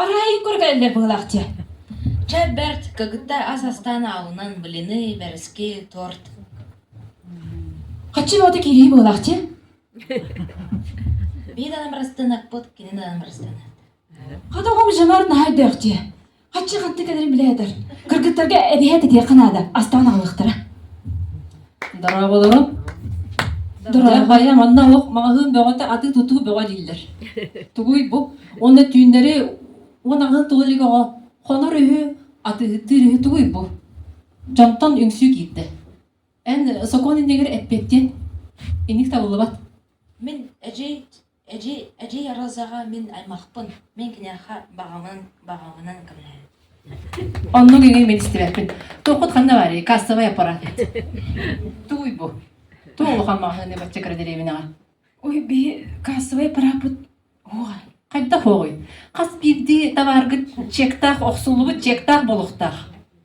Арааһын көрө кэлэллэр быһыылаах дии. Чэ, бэрт, кыгытта ас астаан аалынан блины, бэрэски, торт. Хаччы бөҕөтө киирии быһыылаах дии. Биир анамрастынакпыт, кини анамрастынат. Хата оҕом Жамар наһаа өйдөөх дии. Хаччы ханты кэлэрин билэ этэр. Кыргыттарга эбиһээт этиэххэ наада, астаан аҕалыахтара. Дорооболорум. Дорообо. Хайа манна олох маҕаһыын бөҕөтө атыы-тутуу бөҕө дииллэр. Тугуй бу? Уонна түүннэри 10 аҕыһын тула илик оҕо хонор үһү, атыыһыттыыр үһү тугуй бу? Дьонтон үҥсүү киирдэ. Эн сокуон иннигэр эппиэттиэн инник табыллыбат. Мин эдьиий Эдьиий, эдьиий Розаҕа мин аймахпын, мин киниэхэ баҕабынан, баҕабынан көмөлөһөбүн. Оннук иҥин мин истибэппин. Туоххут ханна баарый? Кассовый аппарат. Тугуй бу? Туох улахан маҕаһыыны бачча кыра дэриэбинэҕэ? Ой, биһи кассовый аппараппыт уоҕа. Хайдах уоҕуй? Хас биирдии табааргыт чектаах, охсуллубут чектаах буолуохтаах.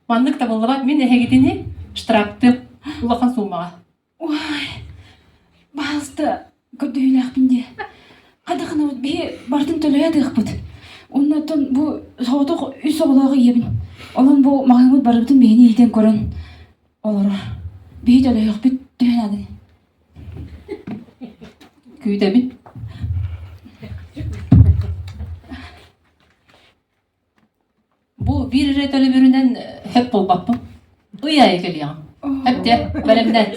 Маннык табыллыбат мин эһигитини штрафтыам улахан суумаҕа. Ой, баһаалыста көрдөһүүлээхпин дии. Хайдах гынабыт биһи барытын төлөйө атыахпыт. Уонна оттон бу соҕотох үс оҕолоох ийэбин. Онон бу маҕаһыыммыт барыбытын биһини иитэн көрөн олорор. Биһи төлөйүөхпүт төһө наадый? Күүтэбин. Бу биир эрэ төлөбүрүнэн хөп буолбаппын. Ый аайы кэлиэҕим. Эптэ, бэлэмнэн.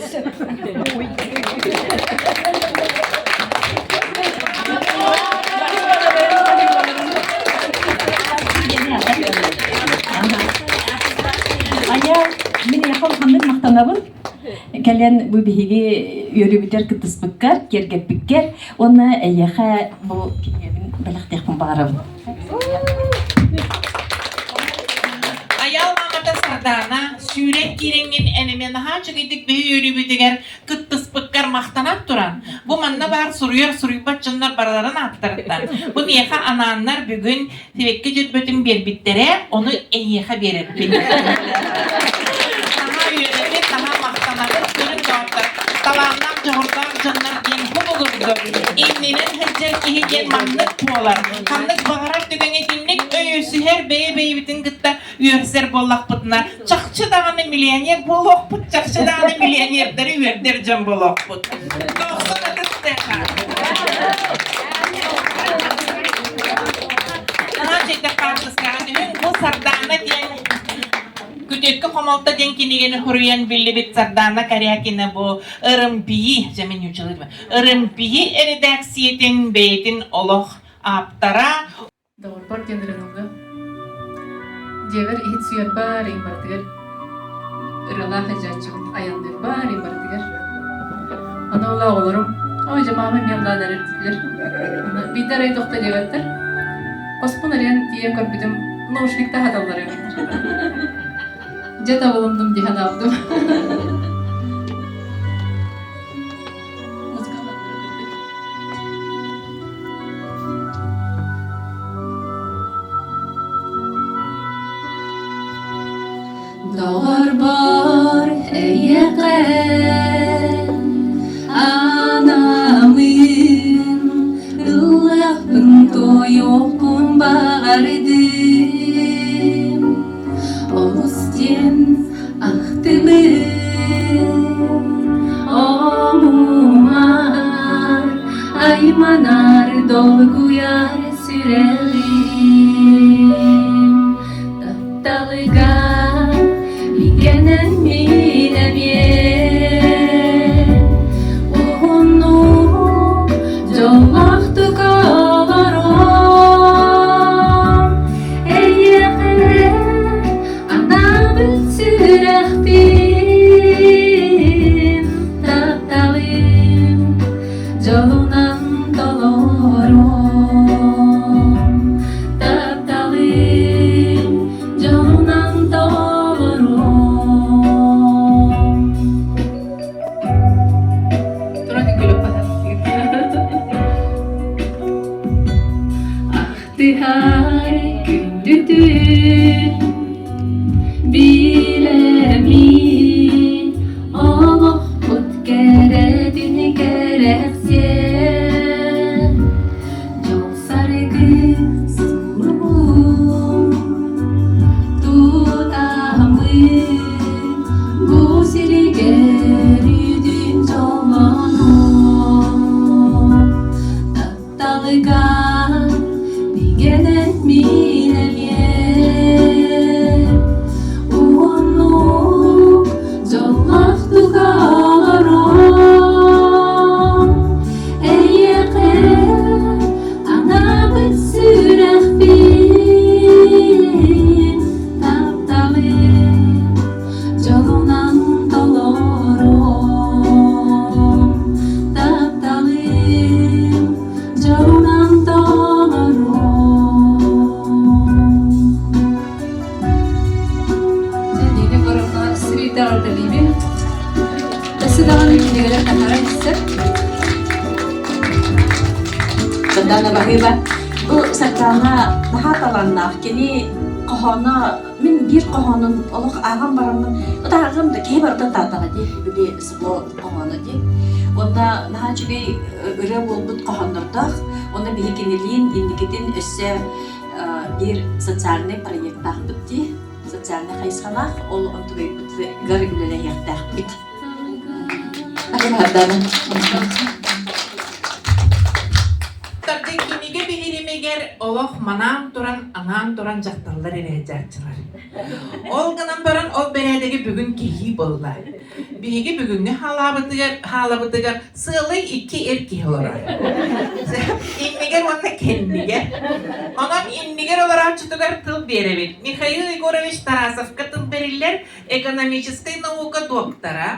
Айа, мин эйиэхэ улаханнык махтанабын. Кэлэн бу биһиги үөрүүбүтүгэр кыттыспыккар, киэргэппиккэр уонна эйиэхэ бу кинигэбин бэлэхтиэхпин баҕарабын. Айаал маамата Сардаана, сүүрэн киирэҥҥин эн эмиэ наһаа үчүгэйдик биһи үөрүүбүтүгэр кыттыспыккар махтанан туран, бу манна баар суруйар суруйбат дьоннор барыларын ааттарыттан, бу миэхэ анааннар бүгүн сибэкки дьөрбөтүн биэрбиттэрэ, ону эйиэхэ биэрэрбин. Наһаа үөрэбит, наһаа махтанабыт, көрүн доҕоттор, талааннаах, дьоҕурдаах дьоннор диэн хобулурдук, иннинэн сылдьар киһи диэн маннык буолар. Ханнык баҕарар түгэҥҥэ итинник өйөсүһэр, бэйэ-бэйэбитин кытта үөрсэр буоллахпытына, чахчы даҕаны миллионер буолуохпут, чахчы даҕаны миллионердары үөрдэр дьон буолуохпут. Дохсун ытыстыаха. Наһаа чэйдэх хаартыскаҕа түһүн. Бу Сардаана диэн Күтүөккэ хомолто диэн кинигэни суруйан биллибит Сардаана Корякина бу РМПИ, дьэ мин нууччалыы РМПИ эрэдээксийэтин бэйэтин олох ааптара. Доҕорбор диэн ырыаналга дьиэбэр иһит суйарбар иһин барытыгар ырыалаах илдьээччибин айанныырбар иһин барытыгар. Аны ол оҕолорум ой дьэ маама эмиэ ыллаан эрэр дииллэр. Аны биирдэ арай тохто диэбэттэр. Хоспун арыйан тиийэн көрбүтүм наушникта хаталлар эбит. Дьэ табылынным дии санаабытым. Доҕорбор эйиэхэ анамын ыллахпын туойуохпун баҕардым Олус диэн ахтыбын омумар айманар долгуйар сүрэҕим тапталыга игэнэн мин эмиэ уһуннук дьоллоохтук олорон Эйиэхэ анаабыт сүрэхпин тапталым дьолунан толоруом тапталым дьолунан толоруом Ахтыһар күндүтүн билэмин олохпут кэрэтин. Мин эмиэ уһуннук дьоллоохтук олоруом. Эйиэхэ анаабыт сүрэхпин тапталым дьолунан толоруом. Тапталым дьолунан толоруом. Нина Егоровна Срита Ардалиби. Өссө даҕаны кинигэлэр таһааран истэр. Сардаана баһыыба. Бу Сардаана наһаа талааннаах. Кини хоһооно мин биир хоһоонун олох ааҕан бараммын ытааҕым да киһи барыта таатаҕа дии били СВО хоһооно дии. Уонна наһаа үчүгэй ырыа буолбут хоһооннордоох. Уонна биһи кинилиин инникитин өссө биир социальнай проектаахпыт дии. Социальнай хайысхалаах ол онтугайбытыгар үлэлэһиэхтээхпит. Тарга кинигэ биһиримигэр олох манаан туран, анаан туран дьахталлар эрээдьааччылар. Ол гынан баран ол бэрээдэги бүгүн кэһии буолла. Биһиги бүгүҥҥү хаалаабытыгар, хаалабытыгар сыалай икки эр киһи олорор. Иннигэр уонна кэннигэр. Онон иннигэр олорооччутугар тыл биэрэбит. Михаил Егорович Тарасовка тыл бэриллэр экономическай наука доктора,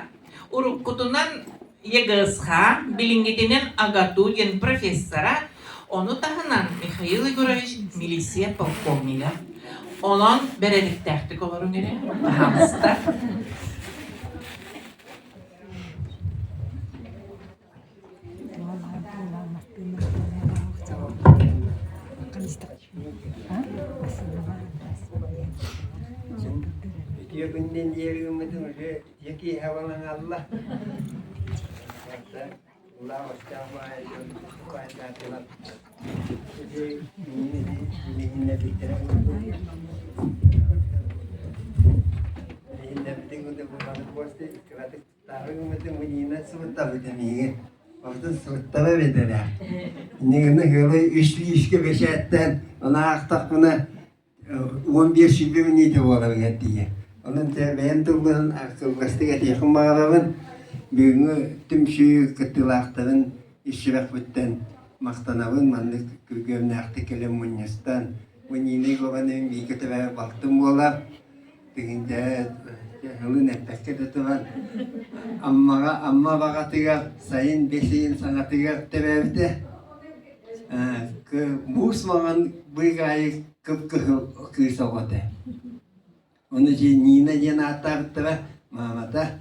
уруккутунан ЕГСХ, билиҥҥитинэн АГАТУ диэн профессора, ону таһынан Михаил Егорович милиция полковнига. Онон бэрээдэктээхтик олоруҥ эрэ, баһаалыста. Үтүө күнүнэн диэри гыммытым уже үтүө киэһэ буолан хаалла. Улаах остаах баайы дьон баайдаатылар. Ити билиһиннэрбиттэрэ курдук. Билиһиннэрбитин курдук булбатым буолсу кыратык Тааҕы гыммытым Нина сыбыттабыта миигин. Онтон сыбыттаба эбит эрэ. Иннигинэ ыалы үс лиискэ бэчээттээн, ону аахтахпына 11 сүүрбэ мүнүүтэ буоларыгар тиийэ. Онон те бэйэм тылбынан кылгастык этиэхпин баҕарабын. Бүгүҥҥү түмсүү кыттыылаахтарын ис сүрэхпиттэн махтанабын. Маннык күргүөмнээхтик кэлэн мунньустан. Бу Нина Егоровна бииргэ төрөөбүт балтым буолар. Тыһыынча сылын эппэккэ да туран Аммаҕа Амма баҕатыгар сайын бэс ыйын саҥатыгар төрөөбүтэ. Муус маҥан быыкаайык кып-кыһыл кыыс оҕо этэ. Ону Нина диэн ааттаабыттара маамата.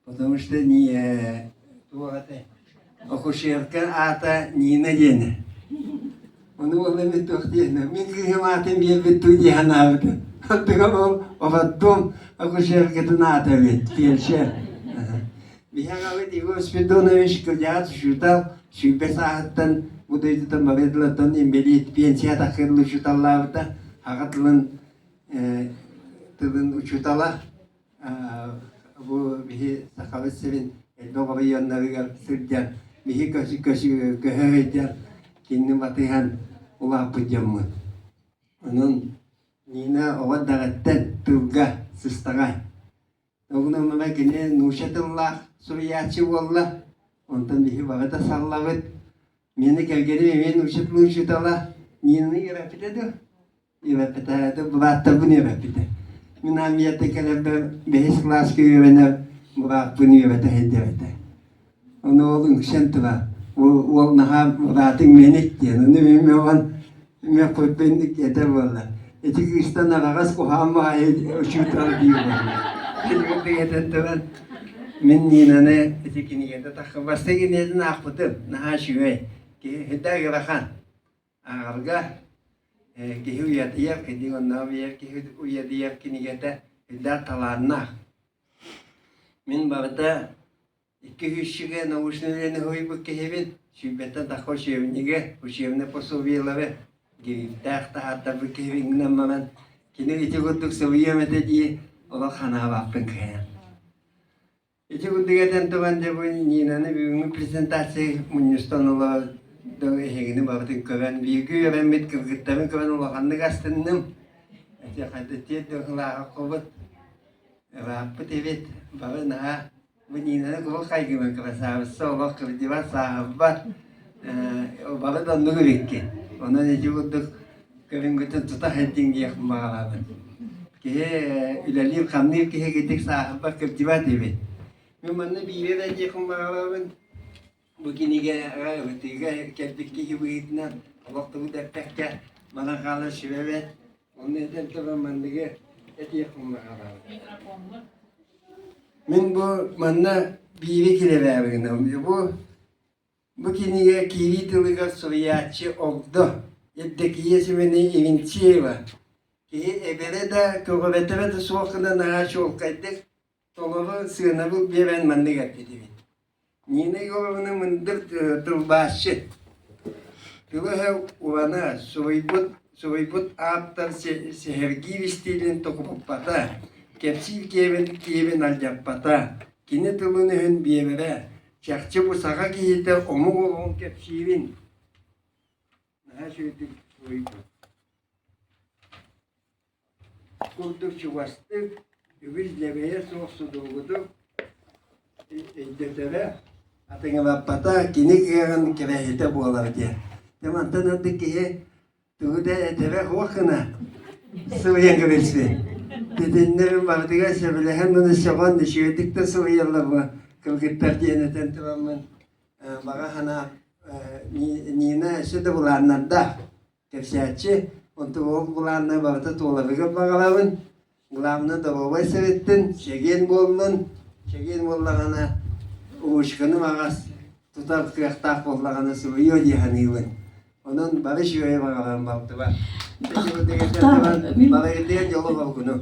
Потому что не туох этэй акушерка аата Нина диэнэ. Ону уола мин туох диэнэ мин кыыһым аатын биэрбит дуу дии санаабытым. Оттугар ол роддом акушеркатын аата эбит, фельдшер. Биһи аҕабыт Егор Спиридонович кырдьаҕас учуутал, 120 сааһыттан бу дойдутан барыдылаттан инбэлиит пенсия таххырыл учууталлаабыта, аҕа тылын тылын учуутала. Бу биһи Сахабыт сирин элбэх оройуоннарыгар сылдьан, биһи көһө сылдьан, кинини батыһан улааппыт дьоммут. Онон Нина оҕо эрдэҕиттэн тылга сыстаҕай. Ол кини нуучча тыллаах суруйааччы буолла. Онтон биһи бары да саллабыт. Миэнэ кэргэним эмиэ нуучча тылын учуутала Нинаны үөрэппитэ дуо? Үөрэппитэ, бырааттарбын үөрэппитэ. Мин армияттан кэлэрбэр бэһис кылааска үөрэнэр бырааппын үөрэтэ сылдьар этэ. Ону ол үҥсэн турар. Уол наһаа быраатыҥ мэник диэн. Ону мин мөҕөн мөхпүппүн этэр буолла. Ити кыыстан араҕас куһаҕан баҕайы учуутал диир буолла. Ити этэн туран мин Нинаны ити кинигэтэ тахха бастакы кинигэтин аахпытым. Наһаа үчүгэй. Киһи сүрдээх ыарахан. Ааҕарга киһи уйадыйар, кини оннооҕор ийэр киһи уйадыйар кинигэтэ сүрдээх талааннаах. Мин барыта икки сүүсчүгэ научнай үлэни суруйбут киһибин, сүүрбэттэн тахса учебнига, учебнай пособиелары гриптээх таһааттарбыт киһибин гынан баран, кини ити курдук суруйуом этэ дии олох санаабаппын кыайан. Ити курдук этэн туран дьэ бу Нинаны бүгүҥҥү презентация мунньустан олорор. Эһигини барытын көрөн, бииргэ үөрэммит кыргыттарын көрөн улаханнык астынным. Ити хайда тиэрдэ Ырааппыт эбит, бары наһаа бу Нинаны куруук хайгыыбын красавица олох кырдьыбат, сааһырбат, бары да оннук эбиккин. Онон ити курдук көрүҥҥүтүн тута сылдьыҥ диэхпин баҕарабын. Киһи үлэлиир-хамныыр киһи итик сааһырбат, кырдьыбат эбит. Мин манна биири эрэ диэхпин баҕарабын. Бу кинигэҕэ ырытыыга кэлбит киһи быһыытынан олох тугу да эппэккэ манан хаалар сүбэ эбээт. Онно этэн туран манныгы этиэхпин баҕарабын. Мин бу манна биири килэбээбин бу бу кинигэ киирии тылыгар суруйааччы Огдо Евдокия Семеновна Ивинцеева киһи эбэрэ да көҕүрэтэрэ да суох гына наһаа чуолкайдык толору сыанабыл биэрэн маннык эппитибит. Нина Егоровна мындыр тылбаасчыт, тыла-өһө урана, суруйбут, суруйбут ааптар сэһэргиир истиилин токуппата, кэпсиир киэбин киэбин алдьаппата, кини тылын-өһүн биэрэрэ, чахчы бу саха киһитэ омук олоҕун кэпсиирин наһаа үчүгэйдик суруйбут. Курдук чугастык, үгүс дьэбэйэ суох судургутук өйдөтөрө, атыҥыраппата кини кыаҕын кэрэһитэ буолар диэн. Дьэ мантан ардык киһи тугу да этэрэ суох гына суруйан кэбиспит. Итиннэ барытыгар сөбүлэһэн уонна сөҕөн үчүгэйдик да суруйаллар бу кыргыттар диэн этэн тураммын баҕа санаа Нина өссө да былааннардаах кэпсээччи, онтон ол былаанна барыта туоларыгар баҕарабын. Главное доруобай сырыттын, чэгиэн буоллун. Чэгиэн буоллаҕына ручканы маҕас тутар кыахтаах буоллаҕына суруйуо дии саныыбын. Онон бары үчүгэйи баҕарарым балтыба. Барыгытыгар дьолу хоргуну.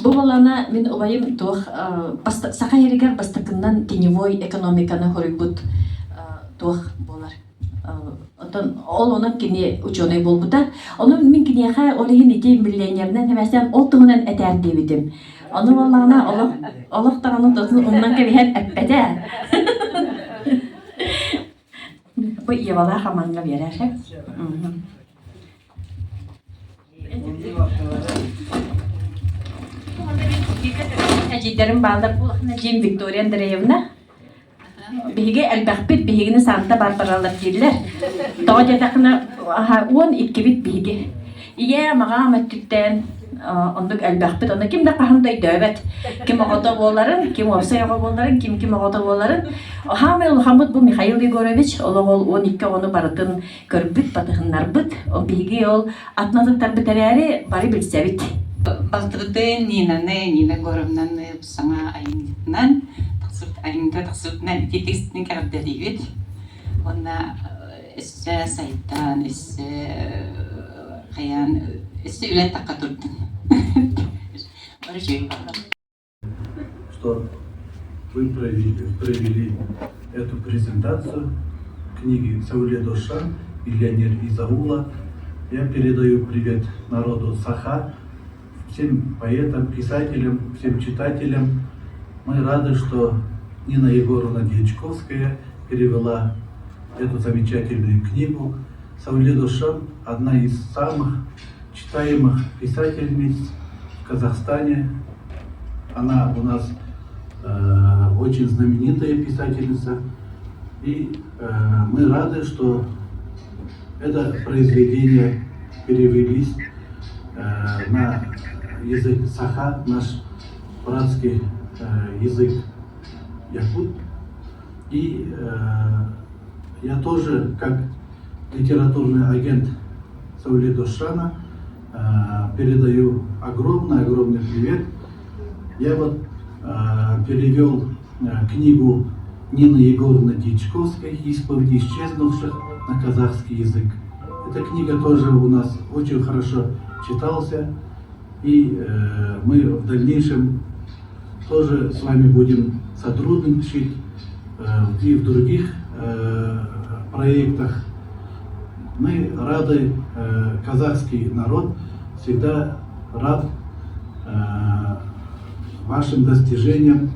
Бу балана мин убайым туох саха иһигэр бастакыннан теневой экономиканы хоруйбут туох буолар Оттон ол онон кини учуонай буолбута. Ону мин киниэхэ ол иһин ити миллионерынан хэмэстээн ол туһунан этээр диэбитим. Ону буоллаҕына олох олох даҕаны тотун умнан кэбиһэн эппэтэ. Бу Евалаах Аманга биэрэр. Эдьиийдэрим бааллар буолахына дьиэм Виктория Андреевна. Биһиги элбэхпит, биһигини Санта Барбаралар дииллэр. Тоҕо диэтэххинэ, 12-бит биһиги. Ийэм, аҕам өттүттэн оннук элбэхпит. Онно ким да хаһан да өйдөөбөт. Ким оҕото буоларын, ким уопсай оҕо буоларын, ким ким оҕото буоларын. Хаамай улахаммыт бу Михаил Егорович олох ол 12 оҕону барытын көрбүт, батыһыннарбыт. Биһиги ол атын атыттарбыт эрээри бары билсэбит. Балтыбытын Нинаны, Нина Егоровнаны саҥа айымньытынан тахсыбыт айымньыта тахсыбытынан ити текстин кэҕэрдэлиибит. Уонна өссө сайдан, өссө хайаан, өссө үлэн тахха турдун. Бары үчүгэй Что вы провели, провели эту презентацию книги Сауле Досжан «Миллионер из аула». Я передаю привет народу Саха, всем поэтам, писателям, всем читателям. Мы рады, что Нина Егоровна Дьячковская перевела эту замечательную книгу. Сауле Досжан – одна из самых читаемых писательниц в Казахстане. Она у нас э, очень знаменитая писательница. И э, мы рады, что это произведение перевелись э, на язык саха, наш братский э, язык якут. И э, я тоже, как литературный агент Сауле Досжана, э, передаю огромный-огромный привет. Я вот э, перевел э, книгу Нины Егоровны Дьячковской «Исповеди исчезнувших» на казахский язык. Эта книга тоже у нас очень хорошо читался, и э, мы в дальнейшем тоже с вами будем сотрудничать э, и в других э, проектах. Мы рады, э, казахский народ всегда рад вашим достижениям.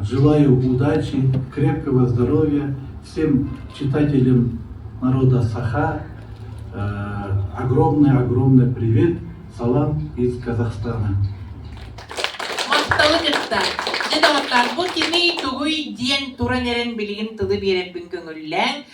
Желаю удачи, крепкого здоровья, Всем читателям народа Саха огромный-огромный привет, салам из Казахстана. Махталы кытта. Дьэ доҕоттоор, бу кимий тугуй диэн туран эрэн билигин тылы биэрэрбин көҥүллээҥ.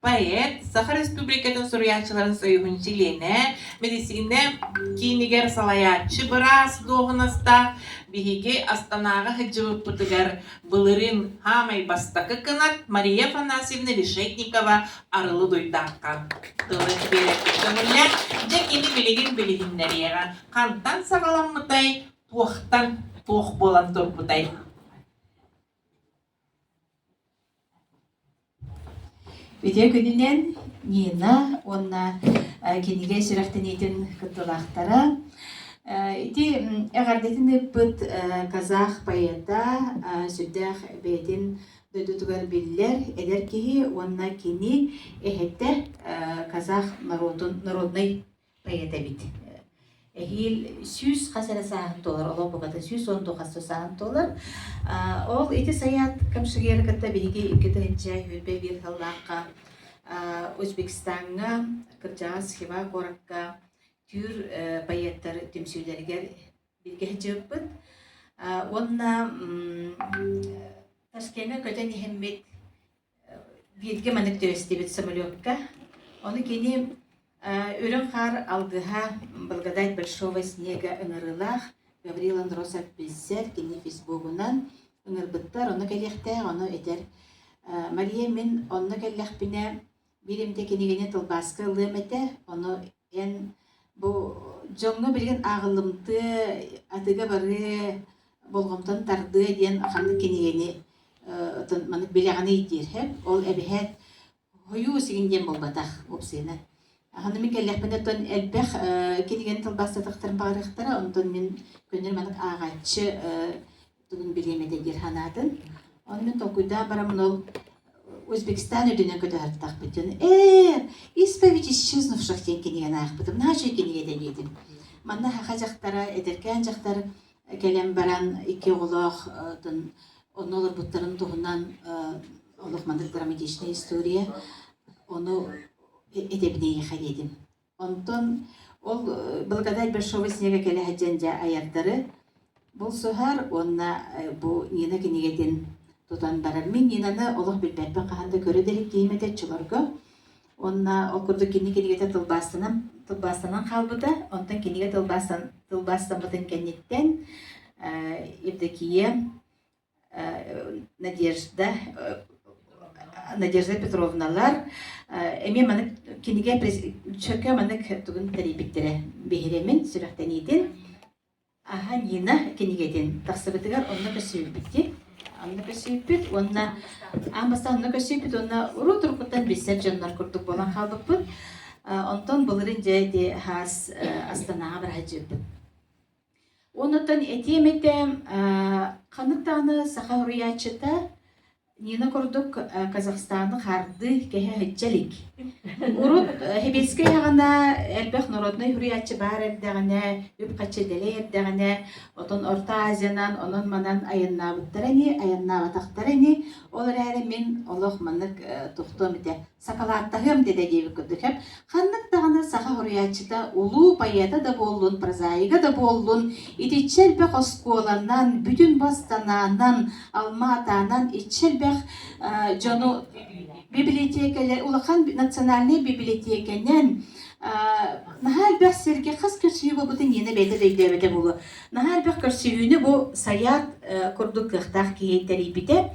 Поэт, Саха Республикатын суруйааччыларын союһун чилиэнэ, медицина киинигэр салайааччы быраас дуоһунастаах биһиги Астанаҕа сылдьыбыппытыгар былырыын хаамай бастакы кынат Мария Афанасьевна Решетникова Арылы Дуйдаахха тылы биэрэргэ көҥүллээх. Дьэ кини билигин билиһиннэриэҕэ. Хантан саҕаламмытай, туохтан туох буолан турбутай? Үтүө күнүнэн Нина уонна кинигэ сүрэхтэниитин кыттыылаахтара. Ити эҕэрдэтин ыыппыт казах поэта сүрдээх бэйэтин дойдутугар биллэр эдэр киһи уонна кини эһэтэ казах норуотун народнай поэт эбит. Эһиил 100 хас эрэ сааһын туолар, олох букатын 110 хас сааһын туолар. Ол ити Саят Камшыгеры кытта биһиги 2021 сыллаахха Узбекистаҥҥа кырдьаҕас Хива куоракка түүр поэттар түмсүүлэригэр бииргэ сылдьыбыппыт. Уонна Ташкеҥҥа көтөн иһэммит Бииргэ маннык түбэстибит самолекка. Ону кини Үрүҥ хаар алгыһа Благодать большого снега ыҥырыылаах Гаврил Андросов билсэр, кини фейсбугунан ыҥырбыттар, ону кэлиэхтээх, ону этэр. Мария мин онно кэллэхпинэ биир эмитэ кинигэни тылбааска ылыам этэ, ону эн бу дьоҥҥо билигин ааҕыллымтыа, атыыга барыа, болҕомтону тардыа диэн ханнык кинигэни оттон маннык билэҕиний диир һэ. Ол эбэһээт хойуу сигин диэн буолбатах уопсайынан. Аны мин кэллэхпинэ оттон элбэх кинигэни тылбаастатахтарын баҕарыахтара, онтон мин көннөрү маннык ааҕааччы тугун билиэм этэ диир санаатын. Ону мин толкуйдаан бараммын ол Узбекистан үрдүнэн көтөһөртөхпүт дьон ээ исповедь исчезнувших диэн кинигэни аахпытым наһаа үчүгэй кинигэ этэ диэтим. Манна саха дьахтара эдэркээн дьахтар кэлэн баран икки оҕолоох онно олорбуттарын туһунан олох маннык драматичная история ону этэбин эйиэхэ диэтим. Онтон ол Благодать большого снега кэлэ сылдьан дьэ айардары булсуһар уонна бу Нина кинигэтин тутан барар. Мин Нинаны олох билбэппин хаһан да көрө да илик киһим этэ оччолорго. Уонна ол курдук кини кинигэтэ тылбаастанан, тылбаастанан хаалбыта. Онтон кинигэ тылбаастан, тылбаастаммытын кэнниттэн Евдокия Надежда Надежда Петровналар эмиэ маннык кинигэ чөкө маннык тугун тэрийбиттэрэ биһирэмин сүрэхтэниитин аха Нина кинигэтин тахсыбытыгар онно көрсүбүппүт онно көрсүбүппүт уонна аан бастаан онно көрсүбүппүт уонна урут уруккуттан билсэр дьоннор курдук буолан хаалбыппыт онтон былырын дьэ ити хаас Астанаҕа бара сылдьыбыппыт Оннуттан этиэм этэ, ханнык даҕаны саха суруйааччыта Нина курдук Казахстаны хаардыы кэһэ сылдьа илик. Урут Сэбиэскэй саҕана элбэх народнай суруйааччы баар эрдэҕинэ, үп-харчы дэлэй эрдэҕинэ, отон Орто Азиянан онон-манан айаннаабыттара ини, айаннаабатахтара ини. Ол эрээри мин олох маннык тохтуом этэ. Сакалааттаһыам дэтэ диэбит курдук эп. Ханнык даҕаны саха суруйааччыта улуу поэта да буоллун, прозаига да буоллун, итиччэ элбэх оскуоланан, бүтүн бастанаанан, Алма-Атанан иччэ элбэх дьону библиотекэлэр, улахан национальнай библиотекэнэн наһаа элбэх сиргэ хас көрсүһүү буолбутун Нина бэйэтэ да өйдөөбөтө буолуо. Наһаа элбэх көрсүһүүнү бу Сайаат курдук кыахтаах киһи тэрийбитэ.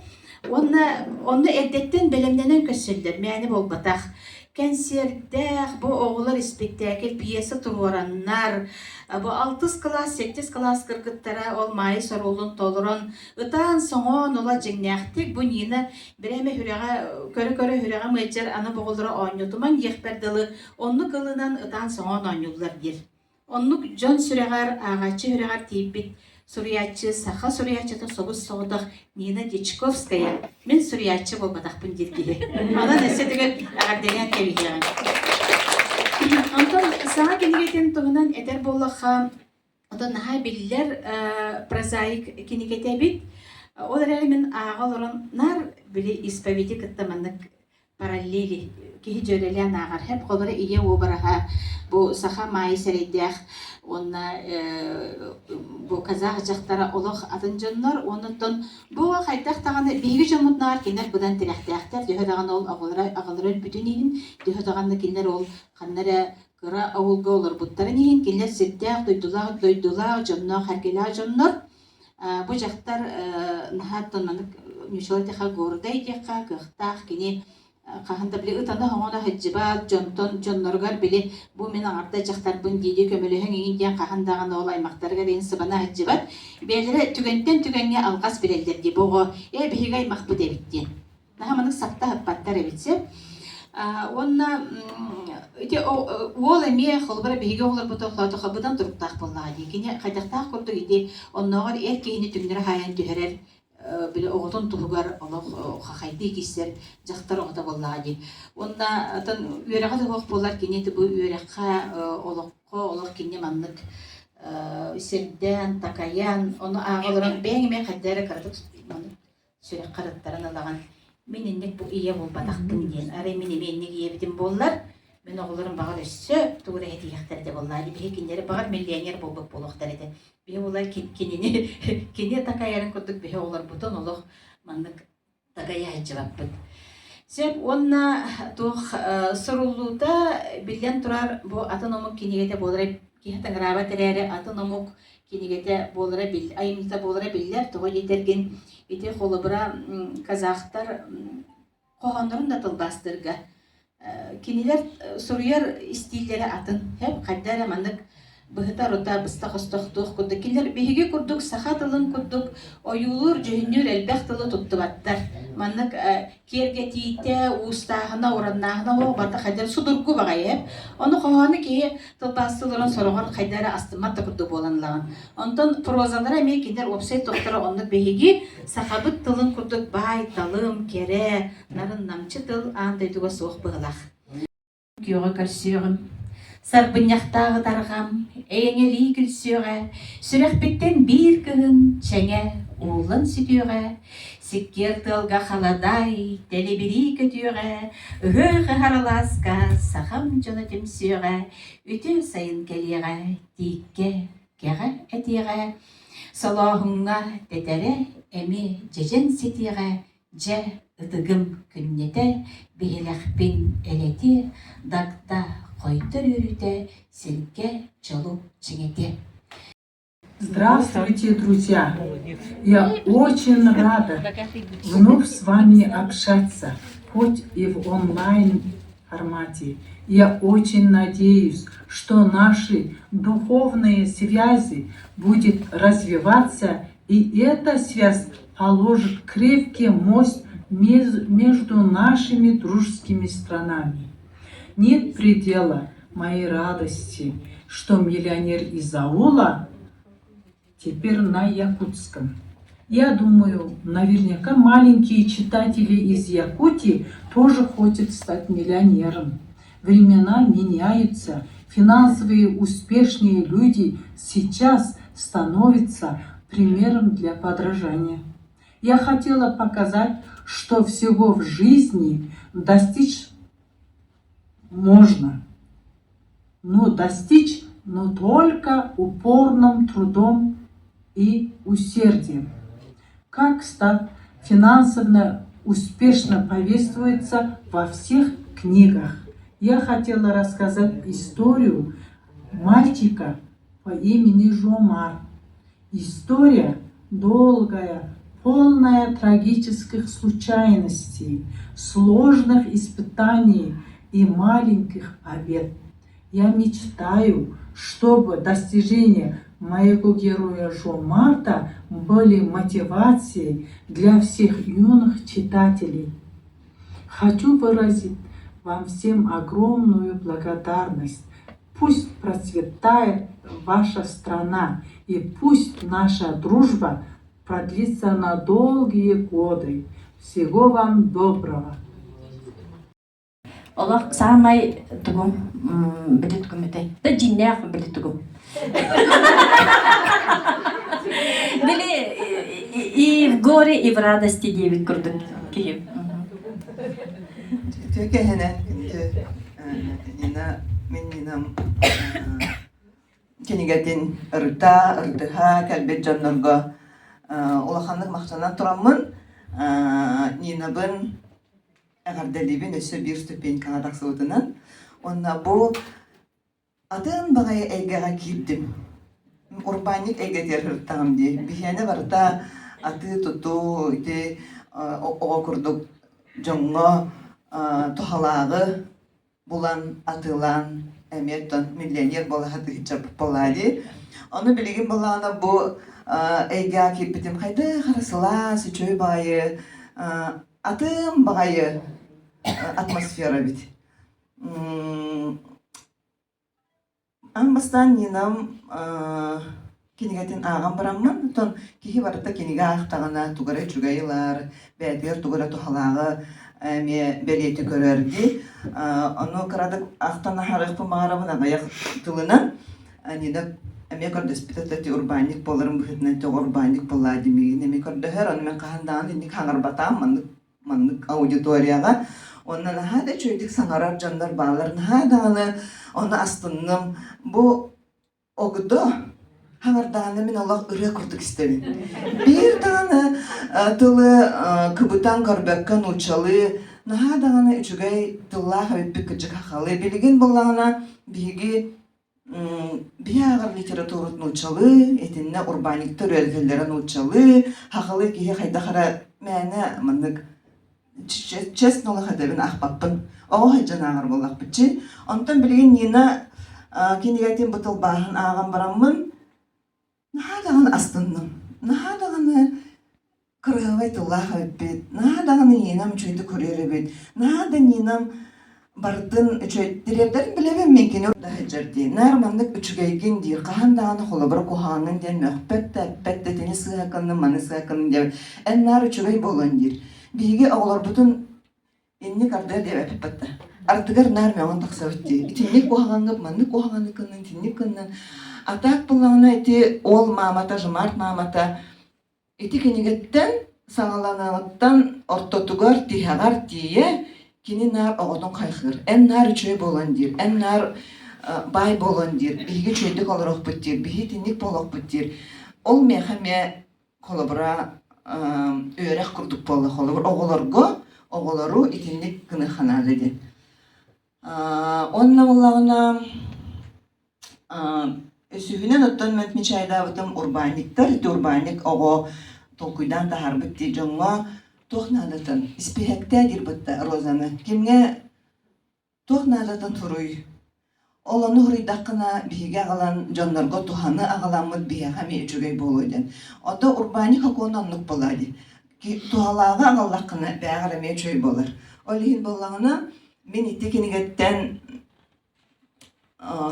Уонна онно эрдэттэн бэлэмнэнэн көрсөллөр, мээнэ буолбатах. Кэнсиэрдээх, бу оҕолор испиктээкил, пьеса туруораннар, бу алтыс кылаас, сэттис кылаас кыргыттара ол Маайыс оруолун толорон, ытаан-соҥоон ыла дьиҥнээхтик бу Нина бирээмэ сүрэҕэ көрө-көрө сүрэҕим ыалдьар, аны бу оҕолоро оонньотумаҥ диэхпэр дылы, оннук ылынан ытаан-соҥоон оонньууллар диир. Оннук дьон сүрэҕэр, ааҕааччы сүрэҕэр тиийбит суруйааччы, саха суруйааччыта собус-соҕотох Нина Дьячковская «Мин суруйааччы буолбатахпын» диир киһи. Онон өссө төгүл эҕэрдэлээн кэбиһиэҕиҥ. Онтон саҥа кинигэтин туһунан этэр буоллахха, онтон наһаа биллэр прозаик кинигэтэ эбит. Ол эрээри мин ааҕа олорон наар били исповеди кытта маннык параллели киһи дьүөрэлээн ааҕар. Хэп холоро ийэ уобараһа бу саха маайы сэрэйдээх уонна бу казах дьахтара олох атын дьоннор уонна бу хайдах даҕаны биһиги дьоммутунааҕар кинилэр быдан тирэхтээхтэр төһө даҕаны ол аҕалара аҕалара өлбүтүн иһин төһө даҕаны кинилэр ол ханна эрэ кыра ауылга олорбуттарын иһин кинилэр сирдээх дойдулаах дойдулаах дьонноох эргэлээх дьоннор бу дьахтар наһаа маннык ньучала диэххэ гордай диэххэ кыахтаах кини хаһан да били ытана-хоҥоно сылдьыбат дьонтон дьонноругар били бу мин аҥарда дьахтарбын дии-дии көмөлөһүҥ иҥин диэн хаһан даҕаны ол аймахтарыгар иһин сыбана сылдьыбат бэйэлэрэ түгэнтэн түгэҥҥэ алҕас билэллэр дии бу оҕо ээ биһиги аймахпыт эбит диэн наһаа маннык сапта сыппаттар эбит сөп уонна ити уол эмиэ холобура биһиги оҕолорбут охлоотохо быдан туруктаах буоллаҕа дии кини хайдахтаах курдук ити оннооҕор эр киһини түҥнэри хаайан түһэрэр били оҕотун туһугар олох хахайдыы киирсэр дьахтар оҕото буоллаҕа дии. Уонна атын үөрэҕэ да суох буоллар кини бу үөрэххэ олоххо олох кини маннык сирдээн, такайан, ону ааҕа олорон бэйэҥ эмиэ хайда эрэ кыратык маннык сүрэххэр ыттаран ылаҕын. Мин инник бу ийэ буолбатахпын диэн. Арай мин эмиэ инник ийэбитим буоллар, мин оҕолорум баҕар өссө тугу эрэ этиэхтэр этэ буоллаа. Биһи кинилэри баҕар миллионер буолбут буолуохтар этэ. Биһи буолар кинини кини такайарын курдук биһи оҕолорбутун олох маннык такайа сылдьыбаппыт. Сөп уонна туох суруллуута биллэн турар бу атын омук кинигэтэ буолара киһи таҥыраабат эрээри атын омук кинигэтэ буолара айымньыта буолара биллэр тоҕо диэтэргин ити холобура казахтар хоһооннорун да тылбаастыырга кинилэр суруйар истииллэрэ атын хайда эрэ маннык быһыта-орута быстах-остох туох курдук кинилэр биһиги курдук саха тылын курдук ойуулуур-дьүһүннүүр элбэх тылы туттубаттар маннык киэргэтиитэ уустааһына ураннааһына оо барыта хайда судургу баҕайы ону хоһоону киһи тылбаастыыларын сороҕор хайда эрэ астыммат да курдук буолан ылаҕын онтон прозалара эмиэ кинилэр уопсай тохторо оннук биһиги сахабыт тылын курдук баай-талым кэрэ нарын-намчы тыл аан дойдуга суох быһылаах. Күөҕэ көрсүөҕүм, сарбынньахтааҕы тарҕам, эйэҥэлии күлсүөҕэ, сүрэхпиттэн биир кыһын чэҥэ ууллан сүтүөҕэ, сиккиэр тыалга халадаай, тэлибирии көтүөҕэ, ыһыах ыһар алааска сахам дьоно түмсүөҕэ, үтүө сайын кэлиэҕэ, тииккэ кэҕэ этиэҕэ, солооһуҥҥа тэтэрэ эмиэ дьэдьэн ситиэҕэ, дьэ ытыгым күннэтэ, биһилэхпин элэтиэ, дагда хойдор үөрүүтэ, сиргэ дьолу чиҥэтиэ. Здравствуйте, друзья! Я очень рада вновь с вами общаться, хоть и в онлайн формате. Я очень надеюсь, что наши духовные связи будут развиваться, и эта связь положит крепкий мост между нашими дружескими странами. Нет предела моей радости, что миллионер из аула теперь на якутском. Я думаю, наверняка маленькие читатели из Якутии тоже хотят стать миллионером. Времена меняются, финансовые успешные люди сейчас становятся примером для подражания. Я хотела показать, что всего в жизни достичь можно. Но достичь, но только упорным трудом и усердием. Как стать финансово успешно повествуется во всех книгах. Я хотела рассказать историю мальчика по имени Жомар. История долгая, полная трагических случайностей, сложных испытаний и маленьких побед. Я мечтаю, чтобы достижения моего героя Жомарта были мотивацией для всех юных читателей. Хочу выразить вам всем огромную благодарность. Пусть процветает ваша страна и пусть наша дружба продлится на долгие годы. Всего вам доброго! Олох саамай тугум били тугум этэй? Да дьиҥнээх били тугум. Били и в горе, и в радости диэбит курдук киһи. Үтүө киэһэнэн күндү Нина, мин Нинам кинигэтин ырыта, ырытыһа кэлбит дьоннорго улаханнык махтанан тураммын Нинабын эҕэрдэлиибин өссө биир ступенькаҕа тахсыбытынан. Уонна бу Атын баҕайы эйгэҕэ киирдим. Урбаанньык эйгэтигэр сырыттаҕым дии. Биһиэнэ барыта атыы-тутуу, ити оҕо курдук дьоҥҥо туһалааҕы булан, атыылаан эмиэ оттон миллионер буола сатыычча буолаа дии. Ону билигин буоллаҕына бу эйгэҕэ киирбитим хайдах эрэ сылаас, үчүгэй баҕайы, атын баҕайы атмосфера эбит. Аан бастаан Нинам кинигэтин ааҕан бараммын, оттон киһи барыта кинигэ аахтаҕына тугу эрэ үчүгэй ылар, бэйэтигэр тугу эрэ туһалааҕы эмиэ бэлиэтии көрөр дии. Ону кыратык ахтан аһарыахпын баҕарабын аҕыйах тылынан. Нина эмиэ көрдөспүт этэ урбаанньык буоларын быһыытынан тоҕо урбаанньык буоллаа дии миигин эмиэ көрдөһөр. Ону мин хаһан даҕаны инник хаҥарбатаам, маннык маннык аудиторияҕа уонна наһаа да үчүгэйдик саҥарар дьоннор бааллар наһаа даҕаны ону астынным бу огдо хаҥардаҕына мин олох ырыа курдук истэбин биир даҕаны тылы кыбытан көрбөккө нууччалыы наһаа даҕаны үчүгэй тыллаах эбиппит кырдьык хахалыы билигин буоллаҕына биһиги Биһи ааҕар литературат нууччалыы, итиннэ урбаанньыктар үөрэтэллэрэ нууччалыы, сахалыы киһи хайдах эрэ мээнэ маннык честно олох этэбин аахпаппын. Оҕо сылдьан ааҕар буоллахпытчы. Онтон билигин Нина кинигэтин бу тылбааһын ааҕан бараммын Наһаа даҕаны астынным. Наһаа даҕаны кырыһабай тыллаах эбиппит. Наһаа даҕаны Нинам үчүгэйдик көрөр эбит. Наһаа да Нинам барытын үчүгэй тириэрдэрин билэбин мин кини да сылдьар дии. Наар маннык үчүгэйгин диир. Хаһан даҕаны холобура куһаҕаҥҥын диэн мөхпөт да эппэт да итини сыыһа гынным, маны сыыһа гынным диэбит. Эн наар үчүгэй буолуон диир. Биһиги оҕолорбутун Инник ардыа диэбэппит батта. Ардыгар наар мөҕөн тахсабыт дии. Итинник куһаҕаҥҥыт, маннык куһаҕаны гыннын, итинник гыннын. А так буоллаҕына ити ол маамата, Жомарт маамата ити кинигэттэн саҕаланыаҕыттан ортотугар, тиһэҕэр тиийэ кини наар оҕотун хайҕыыр. Эн наар үчүгэй буолан диир, эн наар баай буолан диир, биһиги үчүгэйдик олоруохпут диир, биһи итинник буолуохпут диир. Ол миэхэ эмиэ холобура үөрэх курдук буолла холобур оҕолорго оҕолору итинник гыныахха наада диэн уонна буоллаҕына үсүһүнэн оттон мен отмечайдаабытым урбаанньыктар ити урбаанньык оҕо толкуйдаан таһаарбыт дии дьоҥҥо туох наадатын испииһэктээ диир бытта Розаны кимҥэ Туох наадатын суруй. Ол ону суруйдаххына, биһиги аҕалан дьоннорго туһаны аҕаламмыт биһиэхэ эмиэ үчүгэй буолуо диэн. Ото урбаанньык сокуона оннук буолаа дии. Туһалааҕы аҕаллаххына, бээҕэр эмиэ үчүгэй буолар. Ол иһин буоллаҕына, мин ити кинигэттэн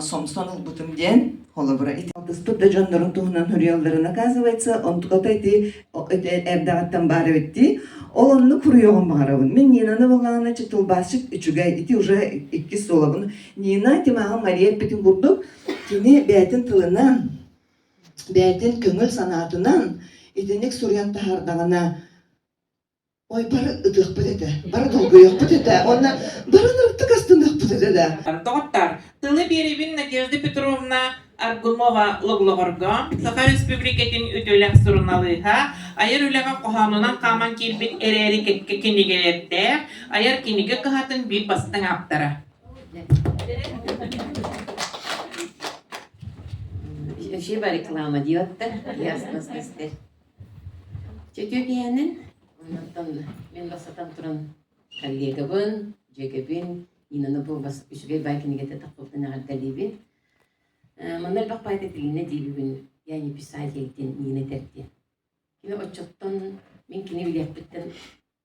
сомсон ылбытым диэн холобура ити алтыспыт да дьоннорун туһунан суруйалларын оказывается онтуката ити эрдэҕиттэн баар эбит дии ол оннук суруйуоҕун баҕарабын мин Нинаны буоллаҕына тылбаасчыт үчүгэй ити уже иккис суолабын Нина Тимаҕа Мария эппитин курдук кини бэйэтин тылынан бэйэтин көҥүл санаатынан итинник суруйан таһаардаҕына Ой, бары ытыахпыт этэ, бары долгуйуохпут этэ уонна бары ынырыктык астыныахпыт этэ да. Доҕоттор, тылы биэрэбин Надежда Петровна Аргунова Логлоҕорго, Саха Республикатын үтүөлээх суруналыыһа, айар үлэҕэ хоһоонунан хааман киирбит эрээри кэккэ кинигэлэрдээх, айар кинигэ кыһатын биир бастыҥ ааптара. Спасибо реклама диэттэр, ясно истэр. Чөтүө киһинин, онтон мин бастатан туран коллегабын, дьүөгэбин Нинаны бу үчүгэй баай кинигэтэ тахпыппын эҕэрдэлиибин. Манна элбэх баайда тилиннэ дии бүгүн я не писатель диэн Нина этэр диэн. Кини оччоттон мин кини билиэхпиттэн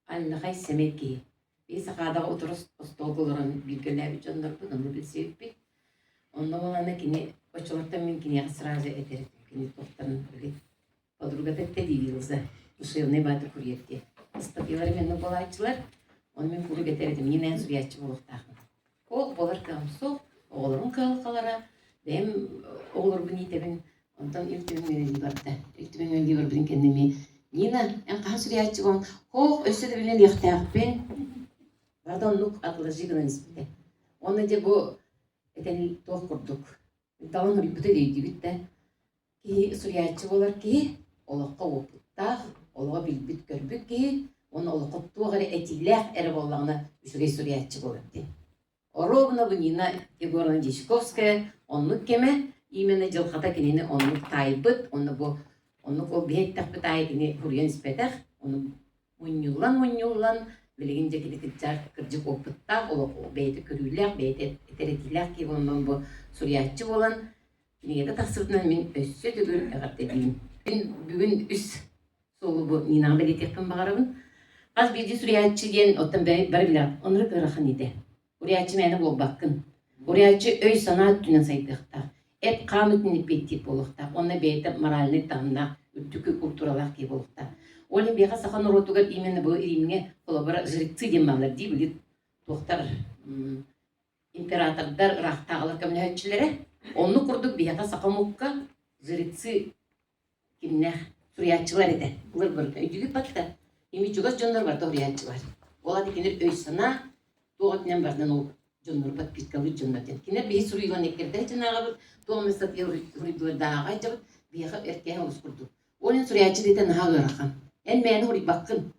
Аллахай сэмэй киһи. Биһи Сахаадаҕа утары остуолга олорон бииргэлээбит дьоннорбут, онно билсибиппит. Онно буоллаҕына кини оччолортон мин киниэхэ сразу этэр этим, кини туохтан били подругата эттэ дии Лиза, душевный баата курьер диэн. Ыстатыйалары маннык буолааччылар, ону мин куруук этэр этим, мин эн суруйааччы буолуохтаахпын. Ол буолар кыаҕым суох, оҕолорум кыһалҕалара, бэйэм оҕолорбун иитэбин, онтон Ил Түмэн үлэлии барда. Ил Түмэн үлэлии барбытын кэннэ эмиэ Нина, эн хаһан суруйааччы буолан, хоох, өссө да үлэлиэхтээхпин. Барыта оннук отложи гынан испитэ. Уонна дьэ бу этэн туох курдук талан суруйбута өйдүүбүт да киһи суруйааччы буолар киһи олоххо уопуттаах, олоҕу билбит-көрбүт киһи уонна олоххо туох эрэ этиилээх эрэ буоллаҕына үчүгэй суруйааччы буолар диэн. Оруобуна бу Нина Егоровна Дьячковская оннук кэмэ, именно дьылҕата кинини оннук таайбыт, онно бу оннук ол биһи эттэхпит аайы кини суруйан испэтэх, ону мунньуллан-мунньуллан билигин дьэ кини кырдьаах кырдьык опыттаах, олох бэйэтэ көрүүлээх, бэйэтэ этэрэтиилээх киһи буолан бу суруйааччы буолан кинигэтэ тахсыбытынан мин өссө төгүл эҕэрдэлиибин. Мин бүгүн үс суолу бу Нинаҕа бэлиэтиэхпин баҕарабын. Хас биирдии суруйааччы диэн оттон бары билэҕит, оннук ыарахан идэ. Уруйааччы мээнэ буолбаккын. Уруйааччы өй-санаа өттүнэн сайдыахтаах, эт-хаан өттүнэн эппиэттиир буолуохтаах уонна бэйэтэ моральнай таһымнаах, үрдүкү культуралаах киһи буолуохтаах. Ол иһин биһиэхэ саха норуотугар именно бу Римҥэ холобура жрецы диэн бааллар дии били туохтар императордар ыраахтааҕылар көмөлөһөөччүлэрэ. Оннук курдук биһиэхэ саха омукка жрецы кимнээх суруйааччылар этэ. Былыр барыта өйдүүгүт батта. Ими чугас дьоннор барыта суруйааччылар. Ол аата кинилэр өй-санаа туох өттүнэн барынан ол дьоннору подпискалыыр дьоннор диэн. Кинилэр биһи суруйуулан эккирдэр дьанааҕабыт, туох эмэ статья суруйдулар дааҕа айдьабыт, биһиэхэ эркээһи олус курдук. Ол иһин суруйааччы диэтэ наһаа ыарахан. Эн мээнэ суруйбаккын.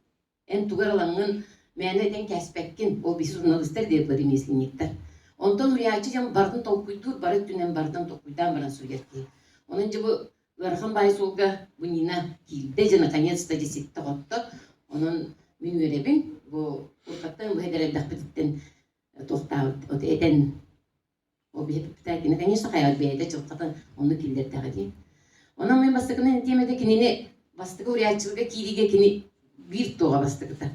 Эн тугу эрэ ылаҥҥын мээнэ этэн кээспэккин, ол биһи суруналыыстар диэтилэр ремесленниктэр. Онтон уруйааччы дьон барытын толкуйдуур, бары өттүнэн барытын толкуйдаан баран суруйар киһи. Онон дьэ бу ыарахан баай суолга бу Нина киирдэ, дьэ наконец-то дьэ ситтэ-хотто. Онон мин үөрэбин, бу уруккаттан быһа эдэр эрдэхпититтэн туохтаабыт этэн Ол биһи кини, конечно, хайаҕат бэйэтэ чылхатын онно киллэрдэҕэ дии. Онон мин бастакынан этиэм этэ кинини бастакы уруйааччыларга киириигэ кини биир туоҕа бастакыта.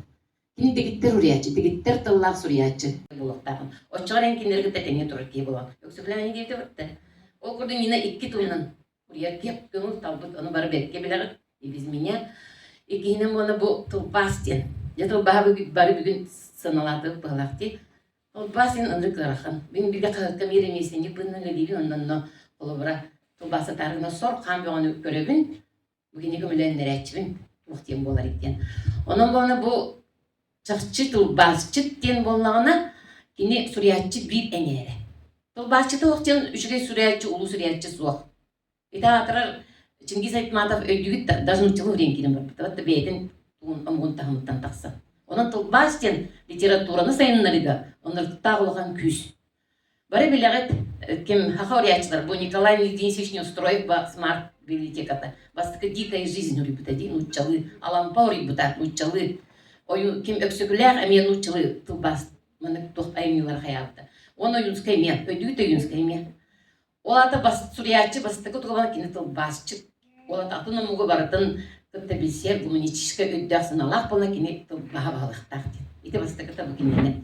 Кини дэгиттэр уруйааччы, дэгиттэр тыллаах суруйааччы буолуохтаахын. Оччоҕо эрэн кинилэри кытта тэҥҥэ турар киһи буолан. Өксөкүлээх диэбитэ барта. Ол курдук Нина икки тылынан уруйар киһи көҥүл талбыт, ону бары бэркэ билэҕит, и без меня. Иккиһинэн буолла бу тылбаас диэн. Дьэ тылбааһы бары бүгүн сыаналаатыбыт быһалаах дии. Тылбаас иһин ынырык ыарахан. Мин бииргэ хаһыакка биир ремесленник быһыытынан үлэлиибин, онно онно холобура тылбаастатаарына сор хаан бөҕөнү көрөбүн, бу кини көмөлөөннөрөөччүбүн туох диэн буолар диэн. Онон буолна бу чахчы тылбаасчыт диэн буоллаҕына, кини суруйааччы биир эҥээрэ. Тылбаасчыта суох диэн үчүгэй суруйааччы, улуу суруйааччы суох. Ити аатырар Чингиз Айтматов өйдүүгүт да, даже нууччалыы диэн киирэн барбыта. Вот бэйэтин омугун таһымыттан тахсан. Онон тылбаас диэн литератураны сайыннарыыга оннуктаах улахан күүс. Бары билэҕит, ким хаха уруйааччылар, бу Николай Денисович Неустроев смарт библиотеката. Бастакы «Дикая жизнь» уруйбута дии, нууччалыы. Алампа уруйбута, нууччалыы. Ою ким Өксөкүлээх эмиэ нууччалыы тылбаас маннык туох айымньылары хайаабыта. Уонна Ойуунскай эмиэ, өйдүүгүт Ойуунскай эмиэ. Ол аата бас, суруйааччы бастакы тугабана кини тылбаасчыт. Ол аата атын омугу барытын кытта билсиэр гуманистическай өйдөөх-санаалаах буолан кини тылбааһа баһылыктаах диэн. Ити бастакыта бу кинини.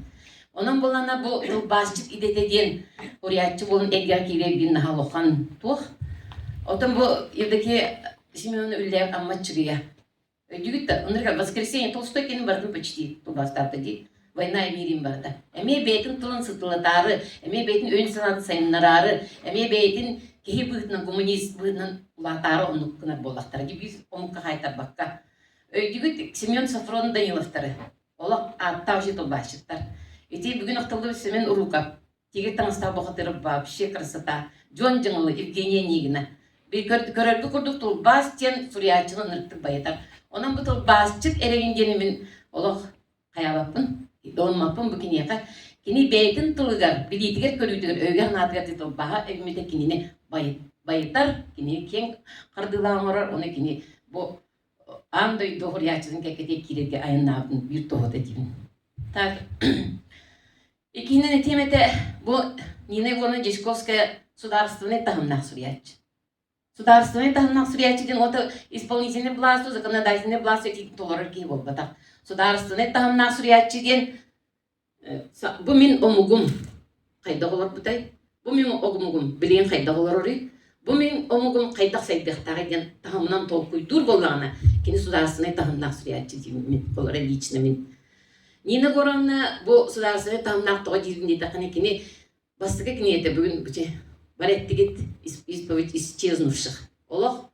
Онон буолана бу тылбаасчыт идэтэ диэн суруйааччы буолан эйгэҕэ киирэр биир наһаа улахан туох. Оттон бу Евдокия Семеновна Үллээх Амма Чыгыйа Өйдүүгүт да, ынырык воскресенье Толстой кини барытын почти тылбаастаабыта дии. Война и мир им барыта. Эмиэ бэйэтин тылын сытылатаары, эмиэ бэйэтин өйүн-санаатын сайыннараары, эмиэ бэйэтин киһи быһыытынан, гуманист быһыытынан улаатаары оннук гынар буоллахтара дии, биир омукка хаайтарбакка. Өйдүүгүт Семен Софрон Даниловтары, олох ааттаах же тылбаасчыттар. Ити бүгүн ахтыллыбыт Семен Уруков Тигр таҥастаах бухатыыр вообще красота. Дьон Дьаҥылы, Евгения Онегина. Көрөргө курдук тылбаас диэн суруйааччыны ынырыктык байытар. Онон бу тылбаасчыт эрэгин диэни мин олох хайаабаппын, ылыммаппын бу киниэхэ. Кини бэйэтин тылыгар, билиитигэр-көрүүтүгэр, өйүгэр-санаатыгар тылбааһа эбиммитэ кинини байытар, кини киэҥ хардыылаах оҥорор, ону кини бу аан дойду суруйааччытын кэккэтигэр киирэргэ айаннаабытын биир туоһута диибин. Так, Иккиһинэн этиэм этэ, бу Нина Егоровна Дьячковская судаарыстыбаннай таһымнаах суруйааччы. Судаарыстыбаннай таһымнаах суруйааччы диэн уота исполнительный власть, законодательный власть этиитин толорор киһи буолбатах. Судаарыстыбаннай таһымнаах суруйааччы диэн бу мин омугум хайдах олорбутай, бу мин омугум билигин хайдах олороруй, бу мин омугум хайдах сайдыахтааҕый диэн таһымынан толкуйдуур буоллаҕына, кини судаарыстыбаннай таһымнаах суруйааччы диибин мин, олоро лично мин. Нина Егоровна бу судаарыстыбаннай таһымнаах тоҕо диирбин диэтэххинэ, кини бастакы кинигэтэ бүгүн бу бар эттигит исповедь исчезнувших. Олох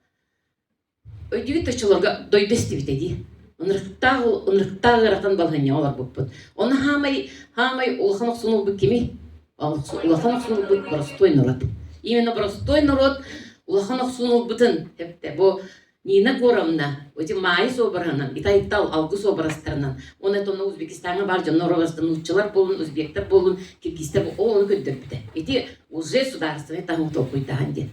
өйдүүгүт оччолорго дойду эстибитэ дии. Ынырыктаах ынырыктаах ыарахан балаһыанньаҕа олорбуппут. Ону хаамай хаамай улахан охсуну ылбыт кимий? Улахан охсуну ылбыт боростуой норуот. Именно боростуой норуот улахан охсуну ылбытын эптэ бу Нина Егоровна эти Маайыс обраһынан, Итайтал алгыс образтарынан, уонна это Узбекистаҥҥа баар дьоннор образтан нууччалар буолун, узбектар буолун, киргизтэр ол ону көрдөрбүтэ. Ити уже судаарыстыбаннай таһым толкуйдаһан диэн.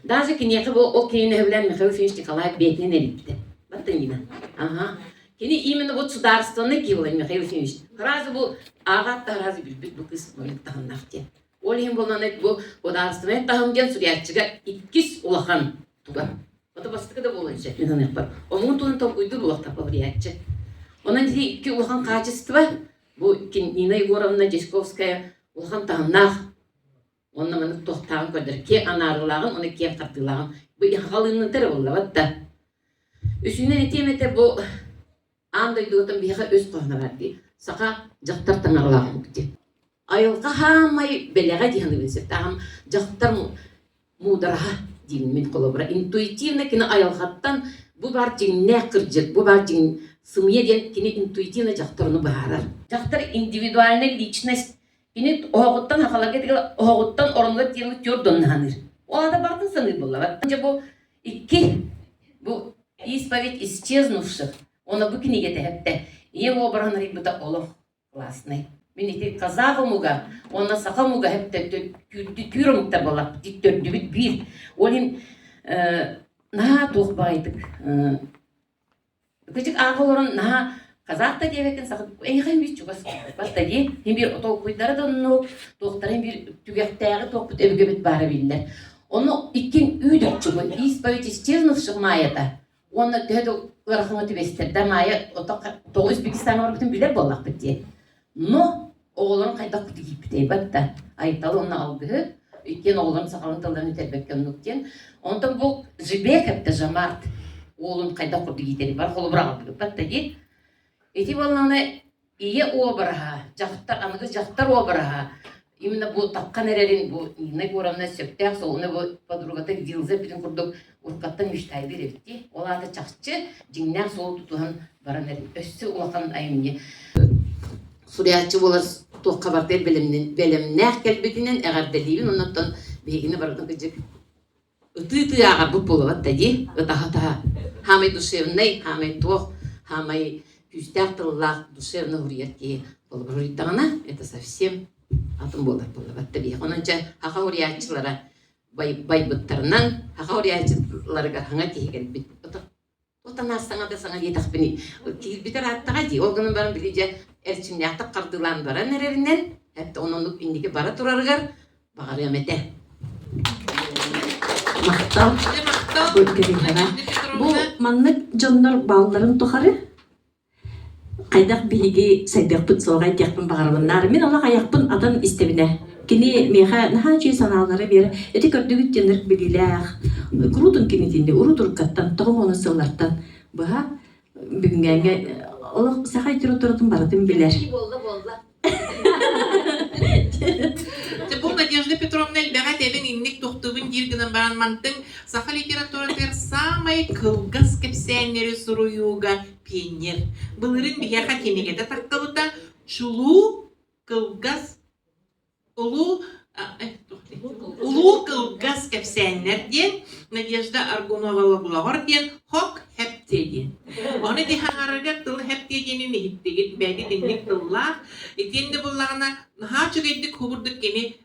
Даже киниэхэ бу ол кинини сөбүлээн Михаил Ефимович Николаев бэйэтинэн эрийбитэ. Батта Нина. Ага. Кини именно вот судаарыстыбаннай киһи буолан Михаил Ефимович. Сразу бу ааҕаат да сразу билбит бу кыыс маннык таһымнаах диэн. Ол иһин буолан бу судаарыстыбаннай таһым диэн суруйааччыга иккис улахан туга. Ото бастакы да буолуон сөп мин саныахпар. Омугун туһун толкуйдуур буолуохтаах суруйааччы. Онон ити икки улахан хаачыстыба бу Нина Егоровна Дьячковская улахан таһымнаах Уонна маннык туохтааҕын көрдөр, киэҥ анаарыылааҕын уонна киэҥ хардыылааҕын бу хаалыынныта эрэ буоллабат да. Үсүнэн этиэм этэ бу аан дойдугутан биһиэхэ өс хоһооно баар дии. Саха дьахтар таҥаралаах омук диэн. Айылҕа хаамай бэлэҕэ дии саныыбын сөптөөх дьахтар муудараһа диибин мин холобура. Интуитивно кини айылҕаттан бу баар дьиҥнээх кырдьык, бу баар дьиҥ сымыйа диэн кини интуитивно дьахтар ону быһаарар. Дьахтар индивидуальная личность Кини оһоҕуттан хахаларга тигэл оһоҕуттан оронугар тиэрмит түөрт доннаһаныыр. Ол аата барытын саныыр буоллаҕа. Дьэ бу икки бу исповедь исчезнувших уонна бу кинигэтэ эптэ ийэ уобараһын арыйбыта олох класснай. Мин ити казах омуга уонна саха омуга эптэ түүр омуктар буоллар төрдүбүт биир. Ол иһин наһаа туох баайдык Кычык ааҕа олорон наһаа казах да диэбэккин саха эйиэхэ биир чугас бас да дии иһин биир толкуйдара да оннук туохтара иһин биир түгэхтээҕи туохпут өбүгэбит баара биллэр. Ону иккин үүдүччү бу исповедь исчезнувших Маайата уонна төһө да ыарахаҥҥа түбэстэр да Маайа тоҕо Узбекистаҥҥа барбытын билэр буоллахпыт дии. Но оҕолорун хайдах кутугииппитэй батта Айтал уонна Алгыһы иккиэн оҕолорун сахалын тылларын үтэрбэккэ оннук диэн. Онтон бу Жибек эптэ Жамарт уолун хайдах курдук иитэри бар холобур аҕалбыт батта дии. Ити буоллаҕына ийэ уобараһа, дьахтар аныгы дьахтар уобараһа именно бу таххан эрэрин бу Нина Егоровна сөптөөх солуна бу подругата Дилза бүтүн курдук уруккаттан мечтайдыыр эбит дии. Ол аата чахчы дьиҥнээх суолу тутуһан баран эрэр өссө улахан айымньы суруйааччы буолар туохха барытыгар бэлэмнээх кэлбитинэн эҕэрдэлиибин оннуттан биһигини барытын кыдьык ытыы-ытыы ааҕарбыт буолабат да дии ытаһа-ытаһа хаамай душевнай хаамай туох хаамай күүстээх тыллаах душевно уруйар киһи холобур уруйдаҕына это совсем атын буолар буолабат да биһиэхэ онон дьэ саха уруйааччылара байбыттарынан саха уруйааччыларыгар хаҥа киһи кэлбит Отанаас саҥа да саҥа диэтэхпиний, киирбитэ ырааттаҕа дии, ол гынан баран били дьэ эрчимнээхтик хардыылаан баран эрэринэн, эт оннук инники бара турарыгар баҕарыам этэ. Махтал. Бу маннык дьоннор баалларын тухары хайдах биһиги сайдыахпыт суоҕай диэхпин баҕарабын. Наар мин олох айахпын атан истэбинэ. Кини миэхэ наһаа үчүгэй санаалары биэрэ. Ити көрдүгүт диэннэр билиилээх. Куруутун кинитинни урут уруккаттан тоҕо сыллартан быһа бүгүҥҥээҥҥэ олох саха литературатын барытын билэр. Буолла буолла. Бу Надежда Петровна элбэҕи этэбин инник тохтуубун диир гынан баран мантыҥ саха литературатыгар саамай кылгас кэпсээннэри суруйууга пионер. Былырыын биһиэхэ кинигэтэ тахсыбыта чулуу кылгас улуу улуу кылгас кэпсээннэр диэн Надежда Аргунова-Логлоҕор диэн хок хэптиэ диэн. Ону ити хаҥарарга тыл хэптиэ диэнин иһиттигит, бэйэтэ итинник тыллаах. Итиэннэ буллаҕына наһаа үчүгэйдик хубурдук кини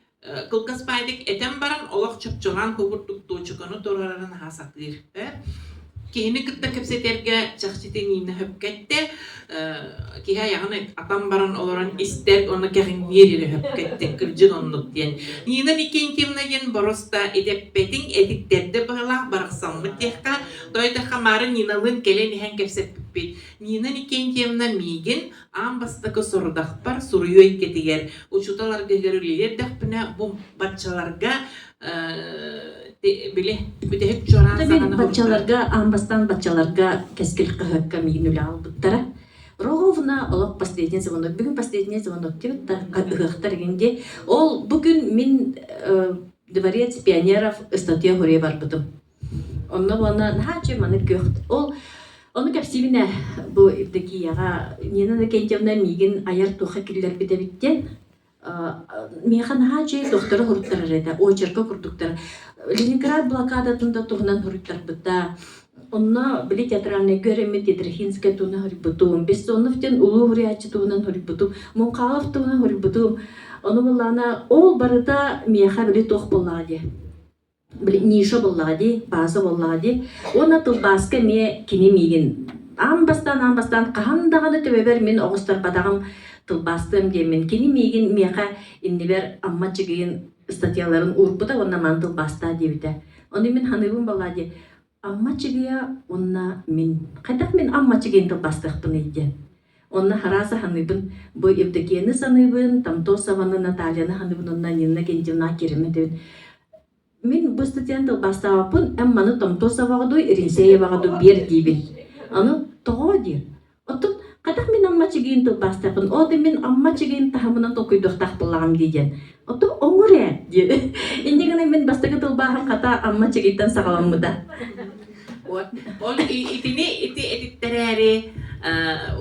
кылгас баайдык этэн баран олох чопчулаан курдук туочуканы туруорарын наһаа сатыыр. Киһини кытта кэпсэтэргэ чахчы Нина хөпкө эттэ. Киһи айаҕын атан баран олорон истэр уонна кэҕиҥниир эрэ хөпкө эттэ. Кырдьык оннук диэн. Нина Викентьевна диэн боруоста идэппэтиҥ этиттэрдэ быһылаах барахсаммыт диэххэ, тоойдоххо маары Ниналыын кэлэн иһэн кэпсэппиппит. Нина Викентьевна миигин аан бастакы сорудахпар суруйуу эйгэтигэр учуутал аргыһыгар үлэлиир эрдэхпинэ бу баччаларга били бүтэһик чуораан саҕана баччаларга аан бастаан баччаларга кэскил хаһыакка миигин үлэ албыттара ровно олох последний звонок бүгүн последний звонок диэбит да ыһыахтар игин дии ол бу күн мин дворец пионеров ыстатыйа хоруйа барбытым онно уонна наһаа үчүгэй маннык күөх ол. Ону кэпсиибин ээ, бу Евдокияҕа Нина Иннокентьевна миигин айар туохха киллэрбит эбит диэн. Миэхэ наһаа үчүгэй туохтары суруттарар этэ, очерка курдуктар. Ленинград блокадатын да туһунан суруйтарбыта. Онно били театральнайга үөрэммит Ядрихинскай туһунан суруйбутум, Бессонов диэн улуу суруйааччы туһунан суруйбутум, Муҥхалов туһунан суруйбутум. Ону буоллаҕына, ол барыта миэхэ били туох буоллаҕа дии били ниша буоллаҕа дии, бааза буоллаҕа дии. Уонна тылбааска эмиэ кини миигин аан бастаан аан бастаан хаһан даҕаны төбөбөр мин оҕустарбатаҕым тылбаастыам диэммин кини миигин миэхэ иннибэр Амма Чыгыйын ыстатыйаларын уурбута уонна маны тылбаастаа диэбитэ. Ону мин саныыбын буоллаа дии Амма Чыгыйа уонна мин хайдах мин Амма Чыгыйын тылбаастыахпыный диэн. Онно араас саныыбын. Бу Евдокияны саныыбын, Тамтосованы, Натальяны саныыбын уонна Нина Кентьевна Кереметовин. Мин бу ыстатыйаны тылбаастаабаппын, эн маны Томтосоваҕа дуу, Иринсееваҕа дуу биэр диибин. Аны тоҕо диир. Оттон хайдах мин Амма Чигиин тылбаастаахпын, ол да мин Амма Чигиин таһымынан толкуйдуохтаах буоллаҕым дии диэн. Оттон оҥор ээ диэн. Инньэ гынан мин бастакы тылбааһым хата Амма Чигийтэн саҕаламмыта. Ол итини ити этиттэрээри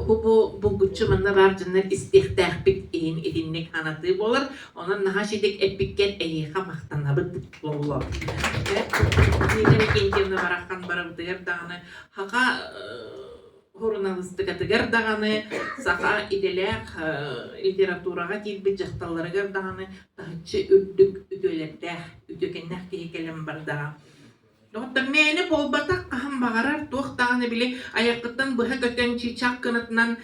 бу булгуччу манна баар дьоннор истиэхтээхпит иһин итинник анатыы буолар. Онон наһаа шидик эппиккэр эйиэхэ махтанабыт буолло. Нина Викентьевна барахан барыбытыгар даҕаны хака суруналыыстыкатыгар даҕаны саха идэлээх литератураҕа киирбит дьахталларыгар даҕаны таһыччы үрдүк үтүөлэрдээх, үтүөкэннээх киһи кэлэн бардаҕа. Доҕоттор, мээнэ буолбатах хаһан баҕарар туох даҕаны били айаххыттан быһа көтөн чыычаах кынатынан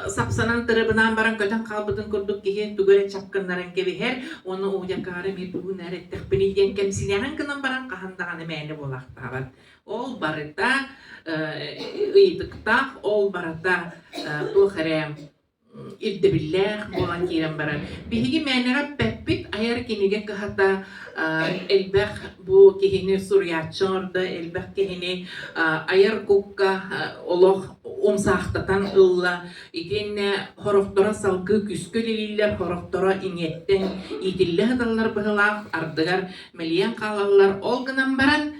сапсанан тырыбынаан баран көтөн хаалбытын курдук киһи тугу эрэ чапкыннаран кэбиһэр уонна уодьакаары эмиэ тугун эрэ эттэхпиний диэн кэмсинэҕин гынан баран хаһан даҕаны мээнэ буолаахтаабат. Ол барыта ыйытыктаах, ол барыта туох эрэ ирдэбиллээх буолан киирэн барар. Биһиги мээнэҕэ эппэппит, айар кинигэ кыһата элбэх бу киһини суруйааччы оҥордо, элбэх киһини айар кукка олох умсаахтатан ылла. Итиэннэ сорохторо салгыы күүскэ үлэлииллэр, сорохторо иҥиэттэн иитиллэ сыталлар быһыылаах, ардыгар мэлийэн хаалаллар. Ол гынан баран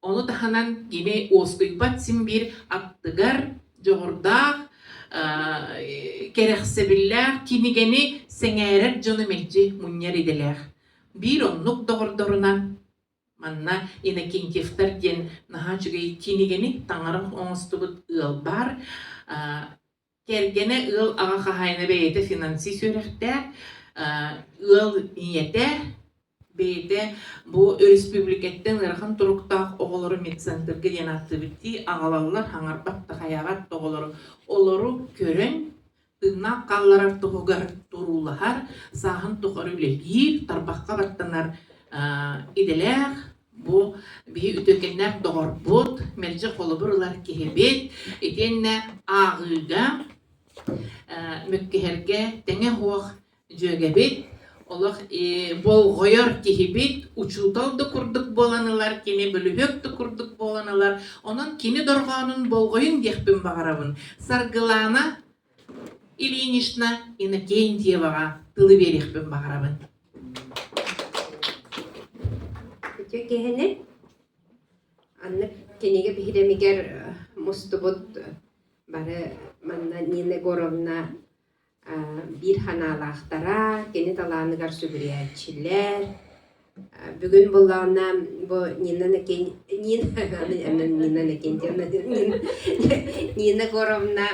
Ону таһынан кини уоскуйбат син биир аттыгар дьоҕурдаах, кэрэхсэбиллээх кинигэни сэҥээрэр дьону мэлдьи мунньар идэлээх. Биир оннук доҕордорунан манна Иннокентьевтар диэн наһаа үчүгэй кинигэни таҥара оҥостубут ыал баар. Кэргэнэ ыал аҕа хаһаайына бэйэтэ финансист үөрэхтээх, ыал ийэтэ бэйэтэ бу өрөспүүбүлүкэттэн ыарахан туруктаах оҕолору медцентрга диэн ааттыыбыт дии аҕалаллар, хаҥарбат да хайаабат да оҕолору. Олору көрөн, тыыннаах хаалларар туһугар туруулаһар, сааһын тухары үлэлиир, тарбахха баттанар идэлээх, Бу биһи үтүөкэннээх доҕорбут, мэлдьи холобур ылар киһибит, итиэннэ ааҕыыга, мөккүһэргэ тэҥэ суох дьүөгэбит, олох болҕойор киһибит, учуутал да курдук буолан ылар, кини бөлүһүөк да курдук буолан ылар. Онон кини дорҕоонун болҕойун диэхпин баҕарабын. Саргылаана Ильинична Иннокентьеваҕа тылы биэриэхпин баҕарабын. Үтүө киһини аннык кинигэ биһирэмигэр мустубут бары манна Нина Егоровна биир ханаалаахтара, кини талааныгар сүгүрүйээччилэр. Бүгүн буллаҕына бу Нина Нина Нина Иннокентьевна Нина Егоровна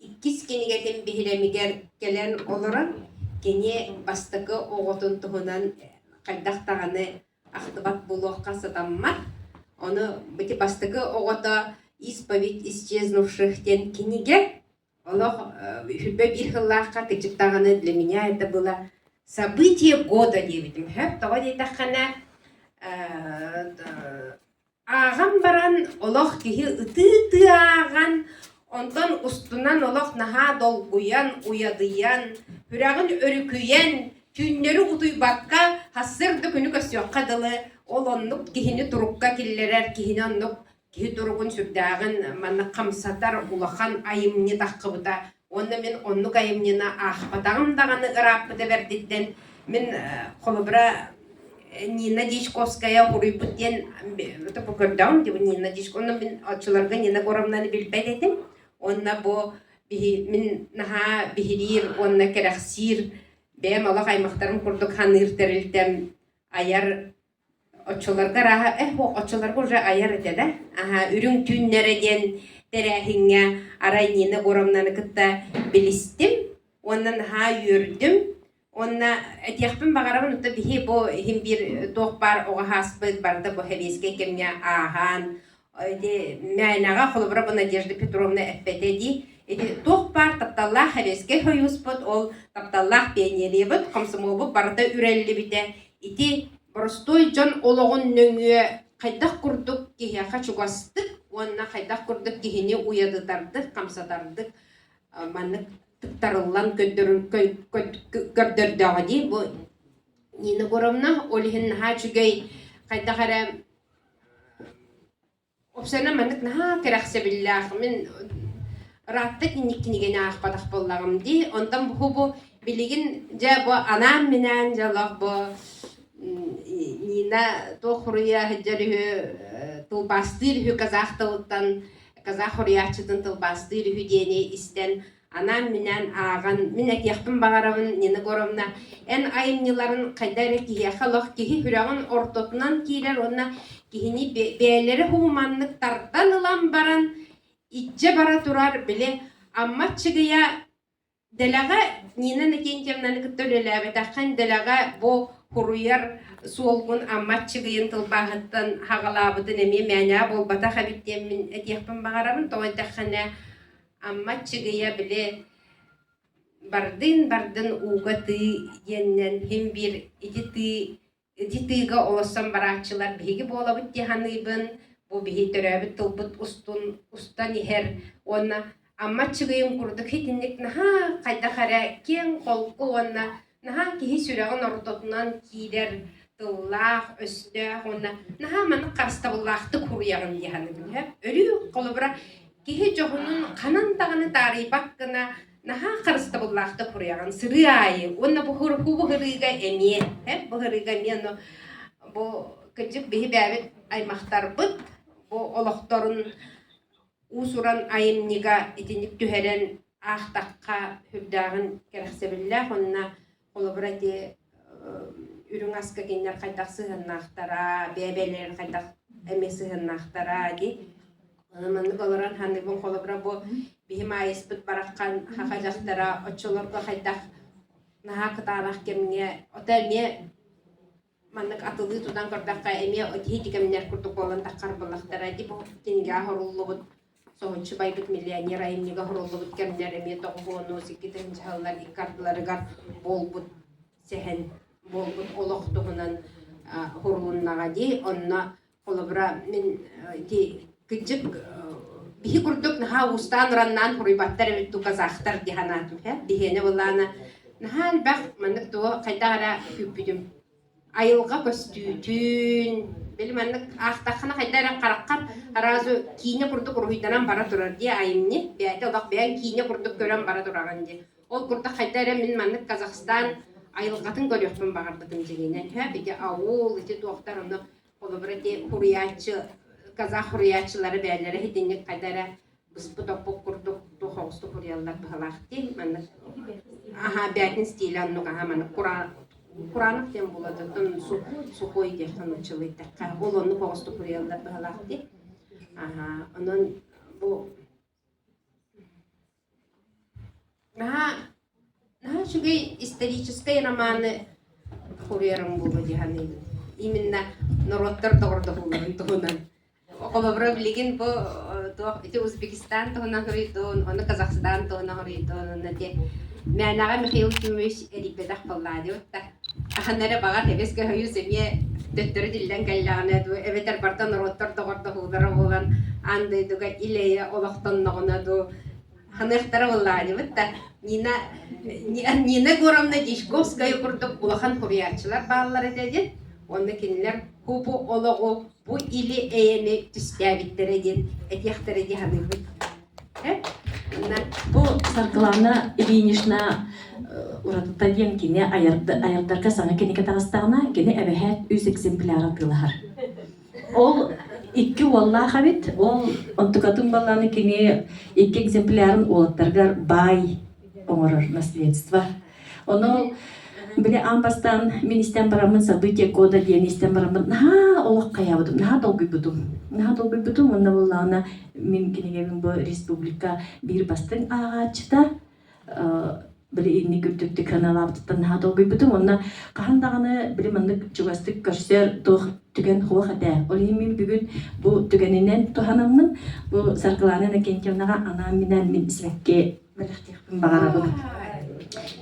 Иккис кинигэтин биһирэмигэр кэлэн олорон, кини бастакы оҕотун туһунан хайдах даҕаны ахтыбат буолуохха сатаммат. Ону ити бастакы оҕото «Исповедь исчезнувших» диэн кинигэ олох сүрбэ биир сыллаахха кырдьык даҕаны для меня это было событие года диэбитим сөп. Тоҕо диэтэххинэ Ааҕан баран олох киһи ытыы-ытыы ааҕан, онтон устунан олох наһаа долгуйан, уйадыйан, сүрэҕин өрүкүйэн, түүннэри утуйбакка сарсыарда күнү көрсүөххэ дылы ол оннук киһини турукка киллэрэр, киһини оннук киһи туругун сүрдээҕин маннык хамсатар улахан айымньы таххыбыта. Уонна мин оннук айымньыны аахпатаҕым даҕаны ырааппыта бэрдиттэн мин холобура. Нина Дьячковская уруйбут диэн бу көрдөҕүм дии Нина Дьячковская онно мин оччолорго Нина Егоровнаны билбэт этим. Уонна бу биһи мин наһаа биһириир уонна кэрэхсиир бэйэм олох аймахтарым курдук ханыыр тэрилтэм айар оччолорго арааһа э оччолорго уже айар этэ да аһа үрүҥ түүннэрэ диэн тэрээһиҥҥэ арай Нина Егоровнаны кытта билистим уонна наһаа үөрдүм уонна этиэхпин баҕарабын оттон биһи бу иһин биир туох баар оҕо ааспыт барыта бу сэбиэскэй кэмҥэ ааһан ити мээнэҕэ холобура бу Надежда Петровна эппэтэ дии ити туох баар тапталлаах Сэбиэскэй Сойууспут ол тапталлаах пионериябыт комсомолбут барыта үрэллибитэ ити боростуой дьон олоҕун нөҥүө хайдах курдук киһиэхэ чугастык уонна хайдах курдук киһини уйадытардык хамсатардык маннык тыктарыллан көрдөрдөҕө дии бу Нина Егоровна ол иһин наһаа үчүгэй хайдах эрэ Опсана маннык наһаа кэрэхсэбиллээх. Мин ыраатта киник кинигэни аахпатах буоллаҕым дии. Онтон бу бу билигин дьэ бу анаан-минээн дьэ олох бу Нина туох хуруйа сылдьар үһү тылбаастыыр үһү казах тылыттан казах хуруйааччытын тылбаастыыр үһү диэни истэн анаан-минээн ааҕан, мин этиэхпин баҕарабын, Нина Егоровна, эн айымньыларын хайда эрэ киһиэхэ олох киһи сүрэҕин ортотунан киирэр уонна киһини бэйэлэрэ уһуманнык тардан ылан баран иччэ бара турар, били Амма Аччыгыйа дэлэҕэ Нина Иннокентьевнаны кытта үлэлээбэтэххин дэлэҕэ бу хуруйар суолгун Амма Аччыгыйын тылбааһыттан хаҕалаабытын эмиэ мээнэҕэ буолбатах эбит диэммин этиэхпин баҕарабын. Тоҕо эттэххинэ Амма Аччыгыйа били бардыын-бардын ууга тыы диэнинэн син биир ити тыы ити тыыга олорсон барааччылар биһиги буолабыт дии саныыбын. Бу биһи төрөөбүт тылбыт устун устан иһэр уонна Амма Аччыгыйын курдук итинник наһаа хайдах эрэ киэҥ-холку уонна наһаа киһи сүрэҕин ортотунан киирэр тыллаах, өстөөх уонна наһаа маннык харыстабыллаахтык суруйаҕын дии саныыбын. Өрүү холобура киһи дьоһунун ханан даҕаны таарыйбат гына наһаа харыстабыллаахтык суруйаҕын сырыы аайы уонна бу бу эмиэ бу һырыыга эмиэ ону бу кырдьык биһи бэйэбит аймахтарбыт бу олохторун уус-уран айымньыга итинник түһэрэн аахтахха сүрдээҕин кэрэхсэбиллээх уонна холобура ити үрүҥ аска кинилэр хайдах сыһыаннаахтара, бэйэ-бэйэлэрин хайдах эмиэ сыһыаннаахтара дии. Маннык олорон саныыбын холобура бу биһи маайыспыт бараххан саха дьахтара оччолорго хайдах наһаа кытаанах кэмҥэ ото эмиэ маннык атылыы тутан көрдөххө эмиэ ити кэмнэр курдук буолан таххар буоллахтара ити бу кинигэҕэ оһоруллубут соһуччу байбыт миллионер айымньыга оһоруллубут кэмнэр эмиэ тоҕуһуону сиккитин дьаһаллар икки ардыларыгар буолбут сэһэн буолбут олох туһунан уһурулуннаҕа дии онно холобура мин ити кырдьык биһи курдук наһаа уустаан-ураннаан суруйбаттар эбит дуу казахтар дии санаатым ээ биһиэнэ былаана наһаа элбэх маннык тугу хайдах эрэ күүппүтүм айылҕа көстүүтүн били маннык аахтаххына хайдах эрэ хараххар аразу киинэ курдук уруһуйданан бара турар дии айымньы бэйэтэ олох бэйэҥ киинэ курдук көрөн бара тураҕын дии ол курдук хайдах эрэ мин маннык Казахстан айылҕатын көрүөхпүн баҕарбытым дьиҥинэн һэ ити аул ити туохтар ону Холобура ити хуруйааччы, казах хуруйааччылара бэйэлэрэ итинник хайда эрэ быспыт-оппут курдук туох оҕустук хуруйаллар быһалаах дии. Маннык аха бээтин стилэ оннук аха маннык кураанах диэн буолуо оттон сухой диэххэ нууччалыйдахха ол оннук оҕустук хуруйаллар быһалаах дии. Аха онон бу Наһаа наһаа үчүгэй историческай романы суруйарым буолуо дии саныыбын. Именно норуоттар доҕордоһууларын туһунан. Холобура, билигин бу туох ити Узбекистан туһунан суруйдун, ону Казахстан туһунан суруйдун, онно ити мээнэҕэ Михаил Ефимович эрийбэтэх буоллаа дии да. Хаһан эрэ баҕар Сэбиэскэй Союз эмиэ төттөрү тиллэн кэллэҕинэ дуу, эбэтэр барыта норуоттар доҕордоһуулара буолан аан дойдуга ил-эйэ олохтонноҕуна дуу, ханыахтара буоллааныбыт да Нина Нина Егоровна Дьячковская курдук улахан суруйааччылар бааллар этэ диэн уонна кинилэр бу олоҕу бу или эйэни түстээбиттэрэ диэн этиэхтэрэ дии саныыбын. Бу Саргылана Ильинична. Уратыта диэн кини айардарга саҥа кинигэ таҕыстаҕына, кини эбэһээт үс экземпляр атыылаһар. Ол икки уоллаах эбит, ол онтукатын баллааны кини икки экземплярын уолаттарыгар баай оҥорор наследство. Ону били аан бастаан мин истэн бараммын событие года диэн истэн бараммын наһаа олох хайаабытым, наһаа долгуйбутум. Наһаа долгуйбутум уонна буоллаҕына мин кинигэбин бу республика биир бастыҥ ааҕааччыта били инник үрдүктүк сыаналаабытыттан наһаа долгуйбутум уонна хаһан даҕаны били маннык чугастык көрсөр туох түгэн суох этэ. Ол иһин мин бүгүн бу түгэнинэн туһанаммын бу Саргылаана Иннокентьевнаҕа анаан-минээн мин сибэкки бэлэхтиэхпин баҕарабын.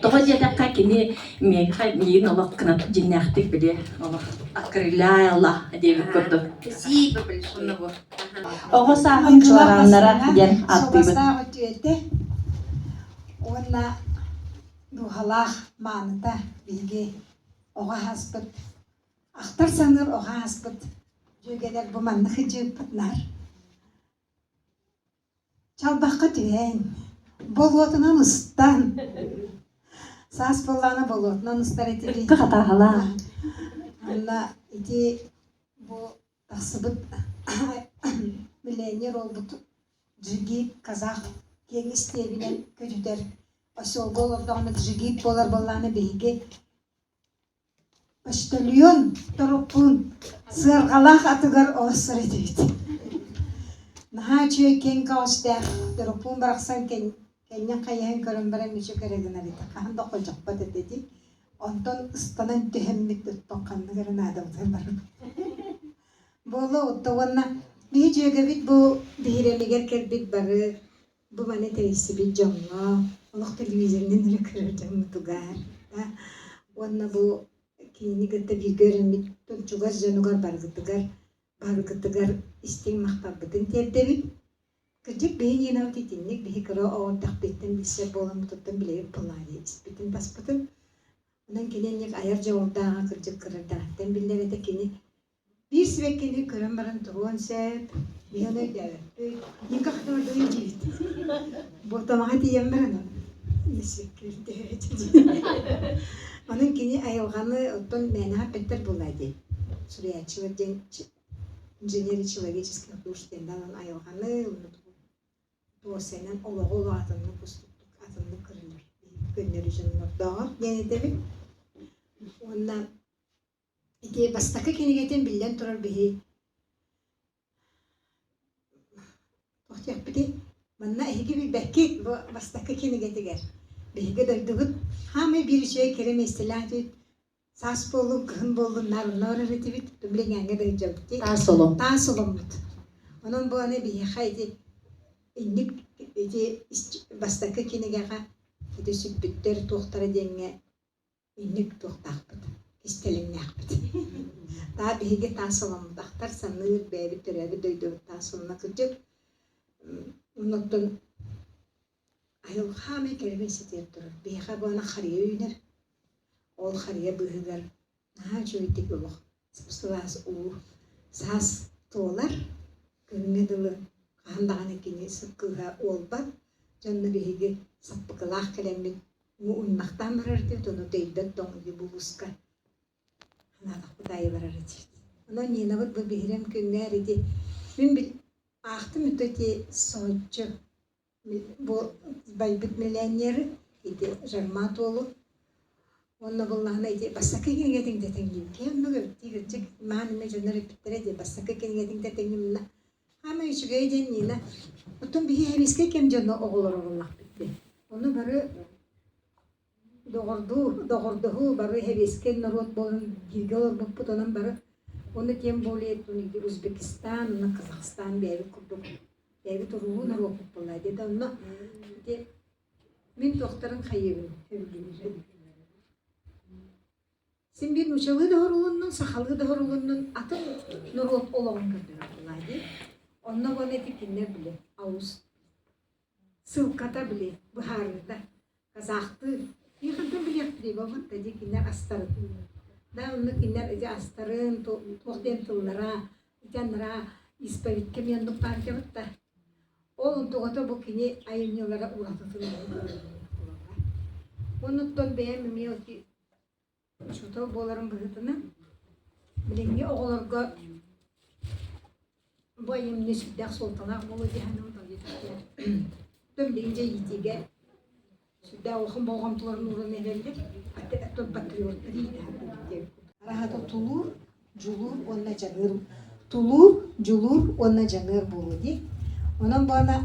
Тоҕо диэтэххэ кини миэхэ миигин олох кынат дьиҥнээхтик били олох окрыляла диэбит курдук. Спасибо большое. Оҕо сааһым чуорааннара диэн ааттыыбыт. Суобастаах үтүөтэ уонна дууһалаах мааныта биһиги оҕо ааспыт, ахтар саныыр оҕо ааспыт дьүөгэлэр бу маннык ыдьыыппыт наар Чалбахха түһэн, болуотунан устан, саас буоллаҕына болуотунан устар этибит. Ыкка хатааһалаах. Онно ити бу тахсыбыт миллионер уолбут джигит казах киэҥ истиэбинэн көтүтэр поселка олордоҕуна джигит буолар буоллаҕына биһиги Почтальон Тороппуун сыарҕалаах атыгар олорсор этибит. Наһаа үчүгэй киэҥ көҕүстээх Тороппуун барахсан кэннин хайыһан көрөн баран мүчүк эрэ гынар этэ. Хаһан да холдьохпот этэ ити. Онтон ыстанан түһэммит оттон ханнык эрэ наадабытыгар барбыт. Буола отто уонна биһи дьүөгэбит бу биһирэмигэр кэлбит бары Бу маны тэрийсибит дьоҥҥо, олох телевизорынан эрэ көрөр дьоммутугар да уонна бу кинини кытта бииргэ үөрэммит чугас дьонугар барыгытыгар барыгытыгар истиҥ махталбытын тиэрдэбит. Кырдьык биһи Нинабыт итинник биһи кыра оҕо эрдэхпититтэн билсэр буоламмытыттан билэбит буоллаҕа дии испитин-таспытын. Онон кини инник айар дьоҕурдааҕа кырдьык кыра эрдэҕиттэн биллэр этэ. Кини Биир сибэккини көрөн баран туруон сөп, биһи ону өйдөөбөппүт. Никак диибит. Буотамаҕа тиийэн баран Онон кини айылҕаны оттон мээнэҕэ эппэттэр буоллаа дии. Суруйааччылар диэн инженеры человеческих душ диэн онон айылҕаны туосайынан олоҕу олох атыннык устуктук атыннык көрөллөр көннөрү дьоннордооҕор диэн этэбин. Уонна Ити бастакы кинигэтин биллэн турар биһи туох диэхпитий манна эһиги билбэккит бу бастакы кинигэтигэр биһиги дойдубут хаамай биир үчүгэй кэрэ миэстэлээх этибит саас буоллун кыһын буоллун наар онно барар этибит билиҥҥээҥҥэ да сылдьабыт дии Таас олом. таас оломмут онон бу аны биһиэхэ ити инник ити бастакы кинигэҕэ ити сүппүттэр туохтара диэҥҥэ Инник туохтаахпыт, кистэлэҥнээхпит. Таа биһиги таас соломмутахтар саныыр бэйэбит төрөөбүт дойдубут таас солоно кырдьык оннуттан айылҕа эмэ кэрэмэн ситиэр турар. Биһиэхэ буолан харыйа үүнэр. Ол харыйа быыһыгар наһаа үчүгэйдик олох сып-сылаас уу саас туолар. Күҥҥэ дылы хаһан даҕаны кини сып кыыһа уолбат. Дьонно биһиги саппыкылаах кэлэммит Уймахтаан барар этибит, ону дөйбөт тоҥуйу булууска санаатахпыт аайы барар этибит. Онон Нинабыт бу биһирэм күҥҥэ ити мин аахтым ити ити соһуччу бу байбыт миллионеры ити Жармат уолу уонна буллаҕына ити бастакы кинигэтин тэтэҥниим киһи оннук эбит кырдьык маан эмэ дьоннор эппиттэрэ дии бастакы кинигэтин тэтэҥниим Хаамай үчүгэй диэн Нина. Оттон биһи сэбиэскэй кэм дьоно оҕолоро буоллахпыт дии. Ону бары доҕордуу, доҕордоһуу, бары сэбиэскэй норуот буолан бииргэ олорбуппут, онон бары уонна тем более Узбекистан уонна Казахстан бэйэбит курдук бэйэбит уруулуу норуоппут буолла дии. Онно ити мин туохтарын хайыыбын сөбүлүүбүн. Син биир нууччалыы да оһорулуннун, сахалыы да оһорулуннун атын норуот олоҕун көрдөрөр буолаа дии. Онно уонна ити кинилэр били аус ссылката били быһаарыыта казахтыы хантан билиэхпитий буолбатта дии кинилэр астарын да онно кинилэр ити астарын туох диэн тыллара ити анараа исповедька эмиэ оннук Ол онтугата бу кини айымньылара уратытын. Оннуттан бэйэм эмиэ учуутал буоларым быһыытынан билиҥҥи оҕолорго бу айымньы сүрдээх суолталаах буолуо дии саныыбын. Билигин дьэ иитиигэ сүрдээх улахан болҕомтолорун ууран эрэллэр. Оттон патриоттар иитэ сатыыбыт диэн. Араһата тулуур, дьулуур уонна дьаныыр. Тулуур, дьулуур уонна дьаныар буолуо дии. Онон буона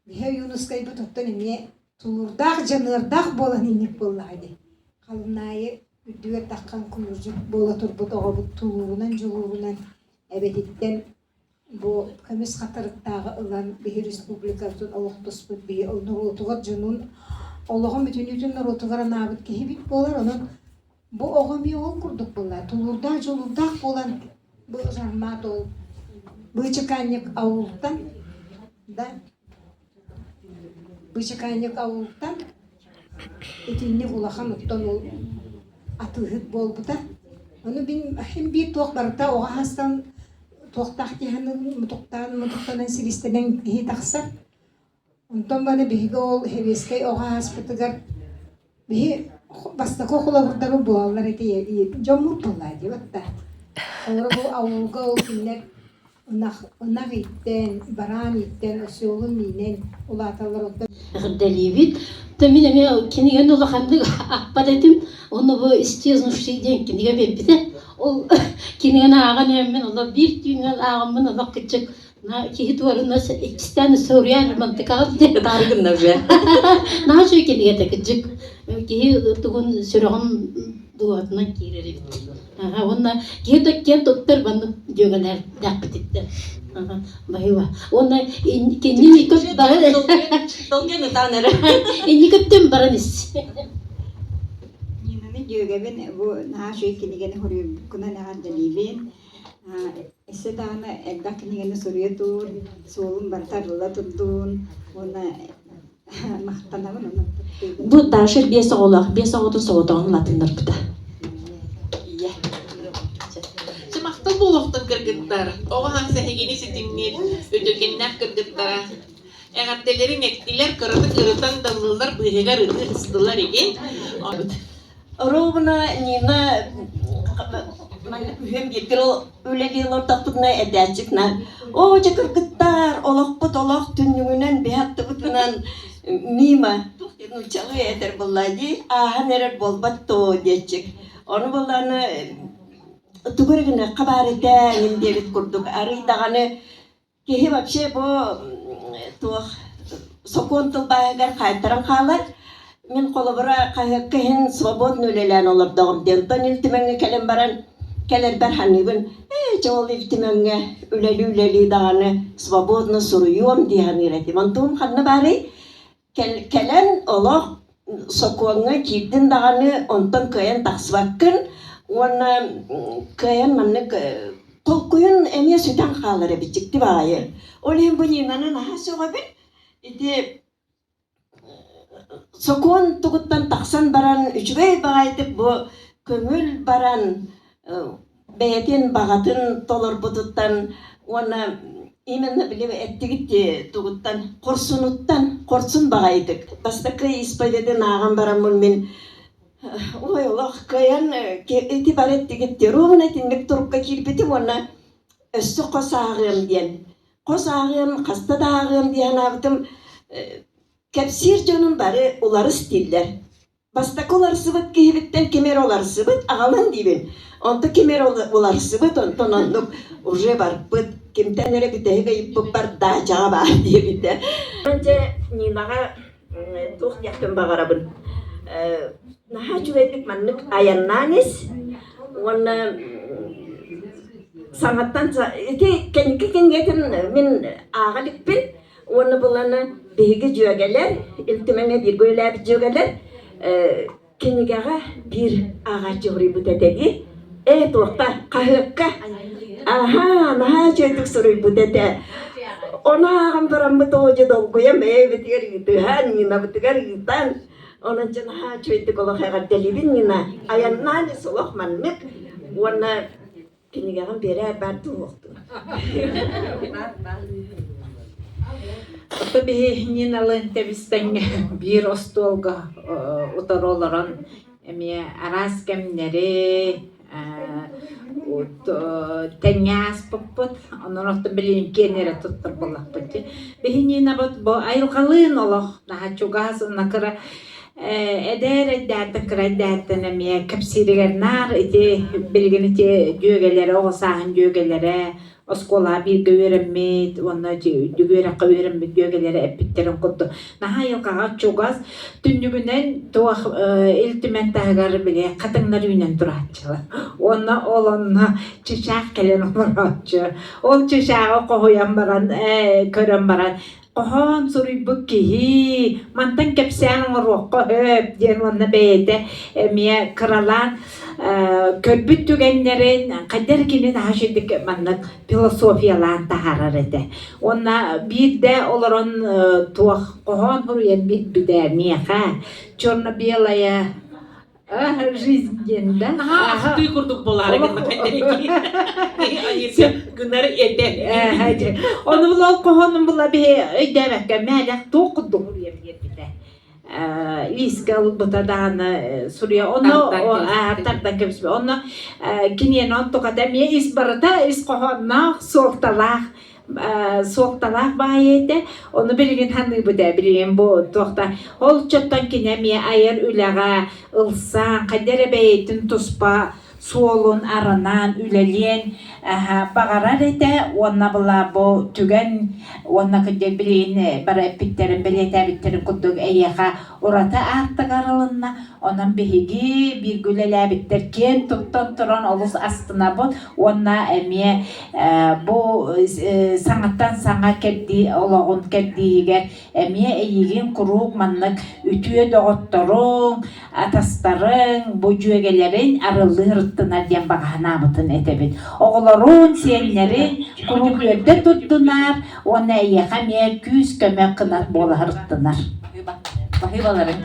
Биһи Ойуунускайбыт оттон эмиэ тулуурдаах, дьаныардаах буолан инник буоллаҕа дии. Халымнаайы үрдүгэр таххан куйуурдьут буола турбут оҕобут тулуурунан, дьулуурунан эбэтиттэн бу көмүс хатырыктааҕы ылан биһи республикабытын олохтоспут биһи норуотугар дьонун олоҕун бүтүннүүтүн норуотугар анаабыт киһибит буолар. Онон бу оҕо эмиэ ол курдук буолла. Тулуурдаах, дьулуурдаах буолан бу Жармат ол быычыкаанньык аултан да быычыкаанньык аултан итинник улахан оттон ол атыыһыт буолбута. Ону мин иһин биир туох барыта оҕо аһастан туохтаах киһини мутуктаан мутуктанан силистэнэн киһи тахсар. Онтон баны биһиги ол сэбиэскэй оҕо ааспытыгар биһи бастакы холобурдары буолаллар этэ дьоммут буоллаа дии батта. Олору бу аулга ол кинилэр ынах ынах иттэн, бараан иттэн, осёлун миинэн улааталлар оттон Эҕэрдэлиибит. То мин эмиэ кинигэни улаханнык аахпат этим. Уонна бу «Исчезнувший» диэн кинигэ биэрбитэ. Ол кинигэни ааҕан иһэммин олох биир түүҥҥэ ааҕаммын олох кыччык киһи туорунна иккистээн суруйар мантыкаҕын диэн Таарыгынна уже. Наһаа үчүгэй кинигэтэ кырдьык киһи тугун сүрэҕин дууһатынан киирэр эбит. Аха уонна киһи да киэн туттар маннык дьүөгэлэрдээхпититтэн. Аха баһыыба. Уонна кинини көт баран Долгуйан ытаан эрэ. Инни көттөн баран ис. Нинаны дьүөгэбин бу наһаа үчүгэй кинигэни суруйбуккунан эҕэрдэлиибин. Өссө даҕаны элбэх кинигэни суруйа тур, суолун барыта арылла турдун уонна махтанабын онон Бу Даша биэс оҕолоох, биэс оҕотун соҕотоҕун улаатыннарбыта. Ийэ. Махтал буолуохтун кыргыттар. Оҕо хаҥас эһигини ситимниир үтүкэннээх кыргыттара. Эҕэрдэлэрин эттилэр, кыратык ырытан да ыллылар, быыһыгар ытыы ыстылар игин. Ровно Нина маннык үһүөн бииргэ үлэлии олордохпутуна этээччик на оо дьэ кыргыттаар олохпут олох түннүгүнэн биһи аттыбытынан мимо нууччалыы этэр буолла дии ааһан эрэр буолбат дуо диэччик ону буоллааны тугу эрэ гыныахха баар этэ эҥин диэбит курдук арый даҕаны Киһи вообще бу туох сокуон тылбааһыгар хаайтаран хаалар. Мин холобура хаһыакка иһин свободно үлэлээн олордоҕум диэн. Онтон Ил Түмэҥҥэ кэлэн баран кэлэрбэр саныыбын, ээ чэ ол Ил Түмэҥҥэ үлэлии-үлэлии даҕаны свободно суруйуом дии саныыр этим. Онтум ханна баарый? Кэлэн олох сокуоҥҥа киирдин даҕаны, онтон кыайан тахсыбаккын уонна кыайан маннык толкуйун эмиэ сүтэн хаалар эбит дьикти баҕайы. Ол иһин бу Нинаны наһаа сөҕөбүн. Ити сокуон тугуттан тахсан баран үчүгэй баҕайытык бу көҥүл баран бэйэтин баҕатын толорбутуттан уонна именно били эттигит дии тугуттан хорсунуттан хорсун баҕайытык бастакы исповедын ааҕан бараммын мин ой олох кыайан ити бары эттигит дии ровно итинник турукка киирбитим уонна өссө хос ааҕыам диэн хос ааҕыам хаста да ааҕыам дии санаабытым кэпсиир дьонум бары уларыс дииллэр Бастакы уларсыбыт киһибиттэн ким эрэ уларсыбыт, аҕалын диибин. Онто ким эрэ уларсыбыт, онтон оннук уже барбыт, кимтэн эрэ бүтэһик ыйыппыппар даачаҕа баар диэбитэ. Дьэ, Нинаҕа туох диэхпин баҕарабын. Наһаа үчүгэйдик маннык айаннаан ис уонна саҥаттан ити кэнники кинигэтин мин ааҕа иликпин Уонна буланы биһиги дьүөгэлэр, Ил Түмэҥҥэ бииргэ үлэлээбит дьүөгэлэр кинигэҕэ биир ааҕааччы суруйбут этэ дии. Ээ, туохха? Хаһыакка. Аһаа, наһаа үчүгэйдик суруйбут этэ. Ону ааҕан бараммыт оо дьэ долгуйан бэйэбитигэр ыытыһан, Нинабытыгар ыытан, онон дьэ наһаа үчүгэйдик олох эҕэрдэлиибин Нина. Айаннаан ис олох маннык уонна Кинигэҕин биэрээр баар дуу уохтуу. Ото биһи Ниналыын тэбис-тэҥҥэ биир остуолга утары олорон эмиэ араас кэмнэри тэҥҥэ ааспыппыт. Онон ото билигин киэн эрэ туттар буоллахпыт дии. Биһи Нинабыт бу айылҕалыын олох наһаа чугас уонна кыра эдэр эрдэхтэн кыра эрдэхтэн эмиэ кэпсииригэр наар ити билигин ити дьүөгэлэрэ оҕо сааһын дьүөгэлэрэ оскуолаҕа бииргэ үөрэммит уонна үрдүк үөрэххэ үөрэммит дьүөгэлэрэ эппиттэрин курдук наһаа айылҕаҕа чугас түннүгүнэн туох Ил Түмэн таһыгар били хатыҥнар үүнэн турааччылар уонна ол онно чычаах кэлэн олорооччу ол чычааҕы хоһуйан баран көрөн баран хоһоон суруйбут киһи мантан кэпсээн оҥоруохха сөп диэн уонна бэйэтэ эмиэ кыралаан көрбүт түгэннэрин хайдах кини наһаа үчүгдүк маннык философиялаан таһаарар этэ. Уонна биирдэ олорон туох хоһоон суруйан биэрбитэ миэхэ черно-белая жизнь диэн да. Наһаа ахтыы курдук буолаары гынна гынар этэ. Ону була ол хоһоонун була биһи өйдөөбөккө мээлэх туох курдук суруйан биэрбитэ. Лиискэ ылбыта даҕаны суруйа. Онно тардан кэбиспит. Онно киниэнэ онтуката эмиэ ис барыта ис хоһоонноох, суолталаах суолталаах баайы этэ. Ону билигин саныыбыт ээ, билигин бу туохта ол чоттон кини эмиэ айар үлэҕэ ылсан, хайда эрэ бэйэтин туспа суолун арынан үлэлиэн баҕарар этэ уонна была бу түгэн уонна кырдьык билигин бары эппиттэрин бэлиэтээбиттэрин курдук эйиэхэ ураты аартык арылынна. Онон биһиги бииргэ үлэлээбиттэр киэн туттан туран олус астынабыт уонна эмиэ бу саҥаттан саҥа кэрдии олоҕун кэрдииһигэр эмиэ эйигин куруук маннык үтүө доҕотторуҥ, атастарыҥ, бу дьүөгэлэриҥ арыллыы ырыттынар диэн баҕа санаабытын этэбит. Оҕолорун, сиэннэрин куруук үөрдэ турдунар уонна эйиэхэ эмиэ күүс-көмө кынат буола сырыттынар. Баһыыбаларыҥ.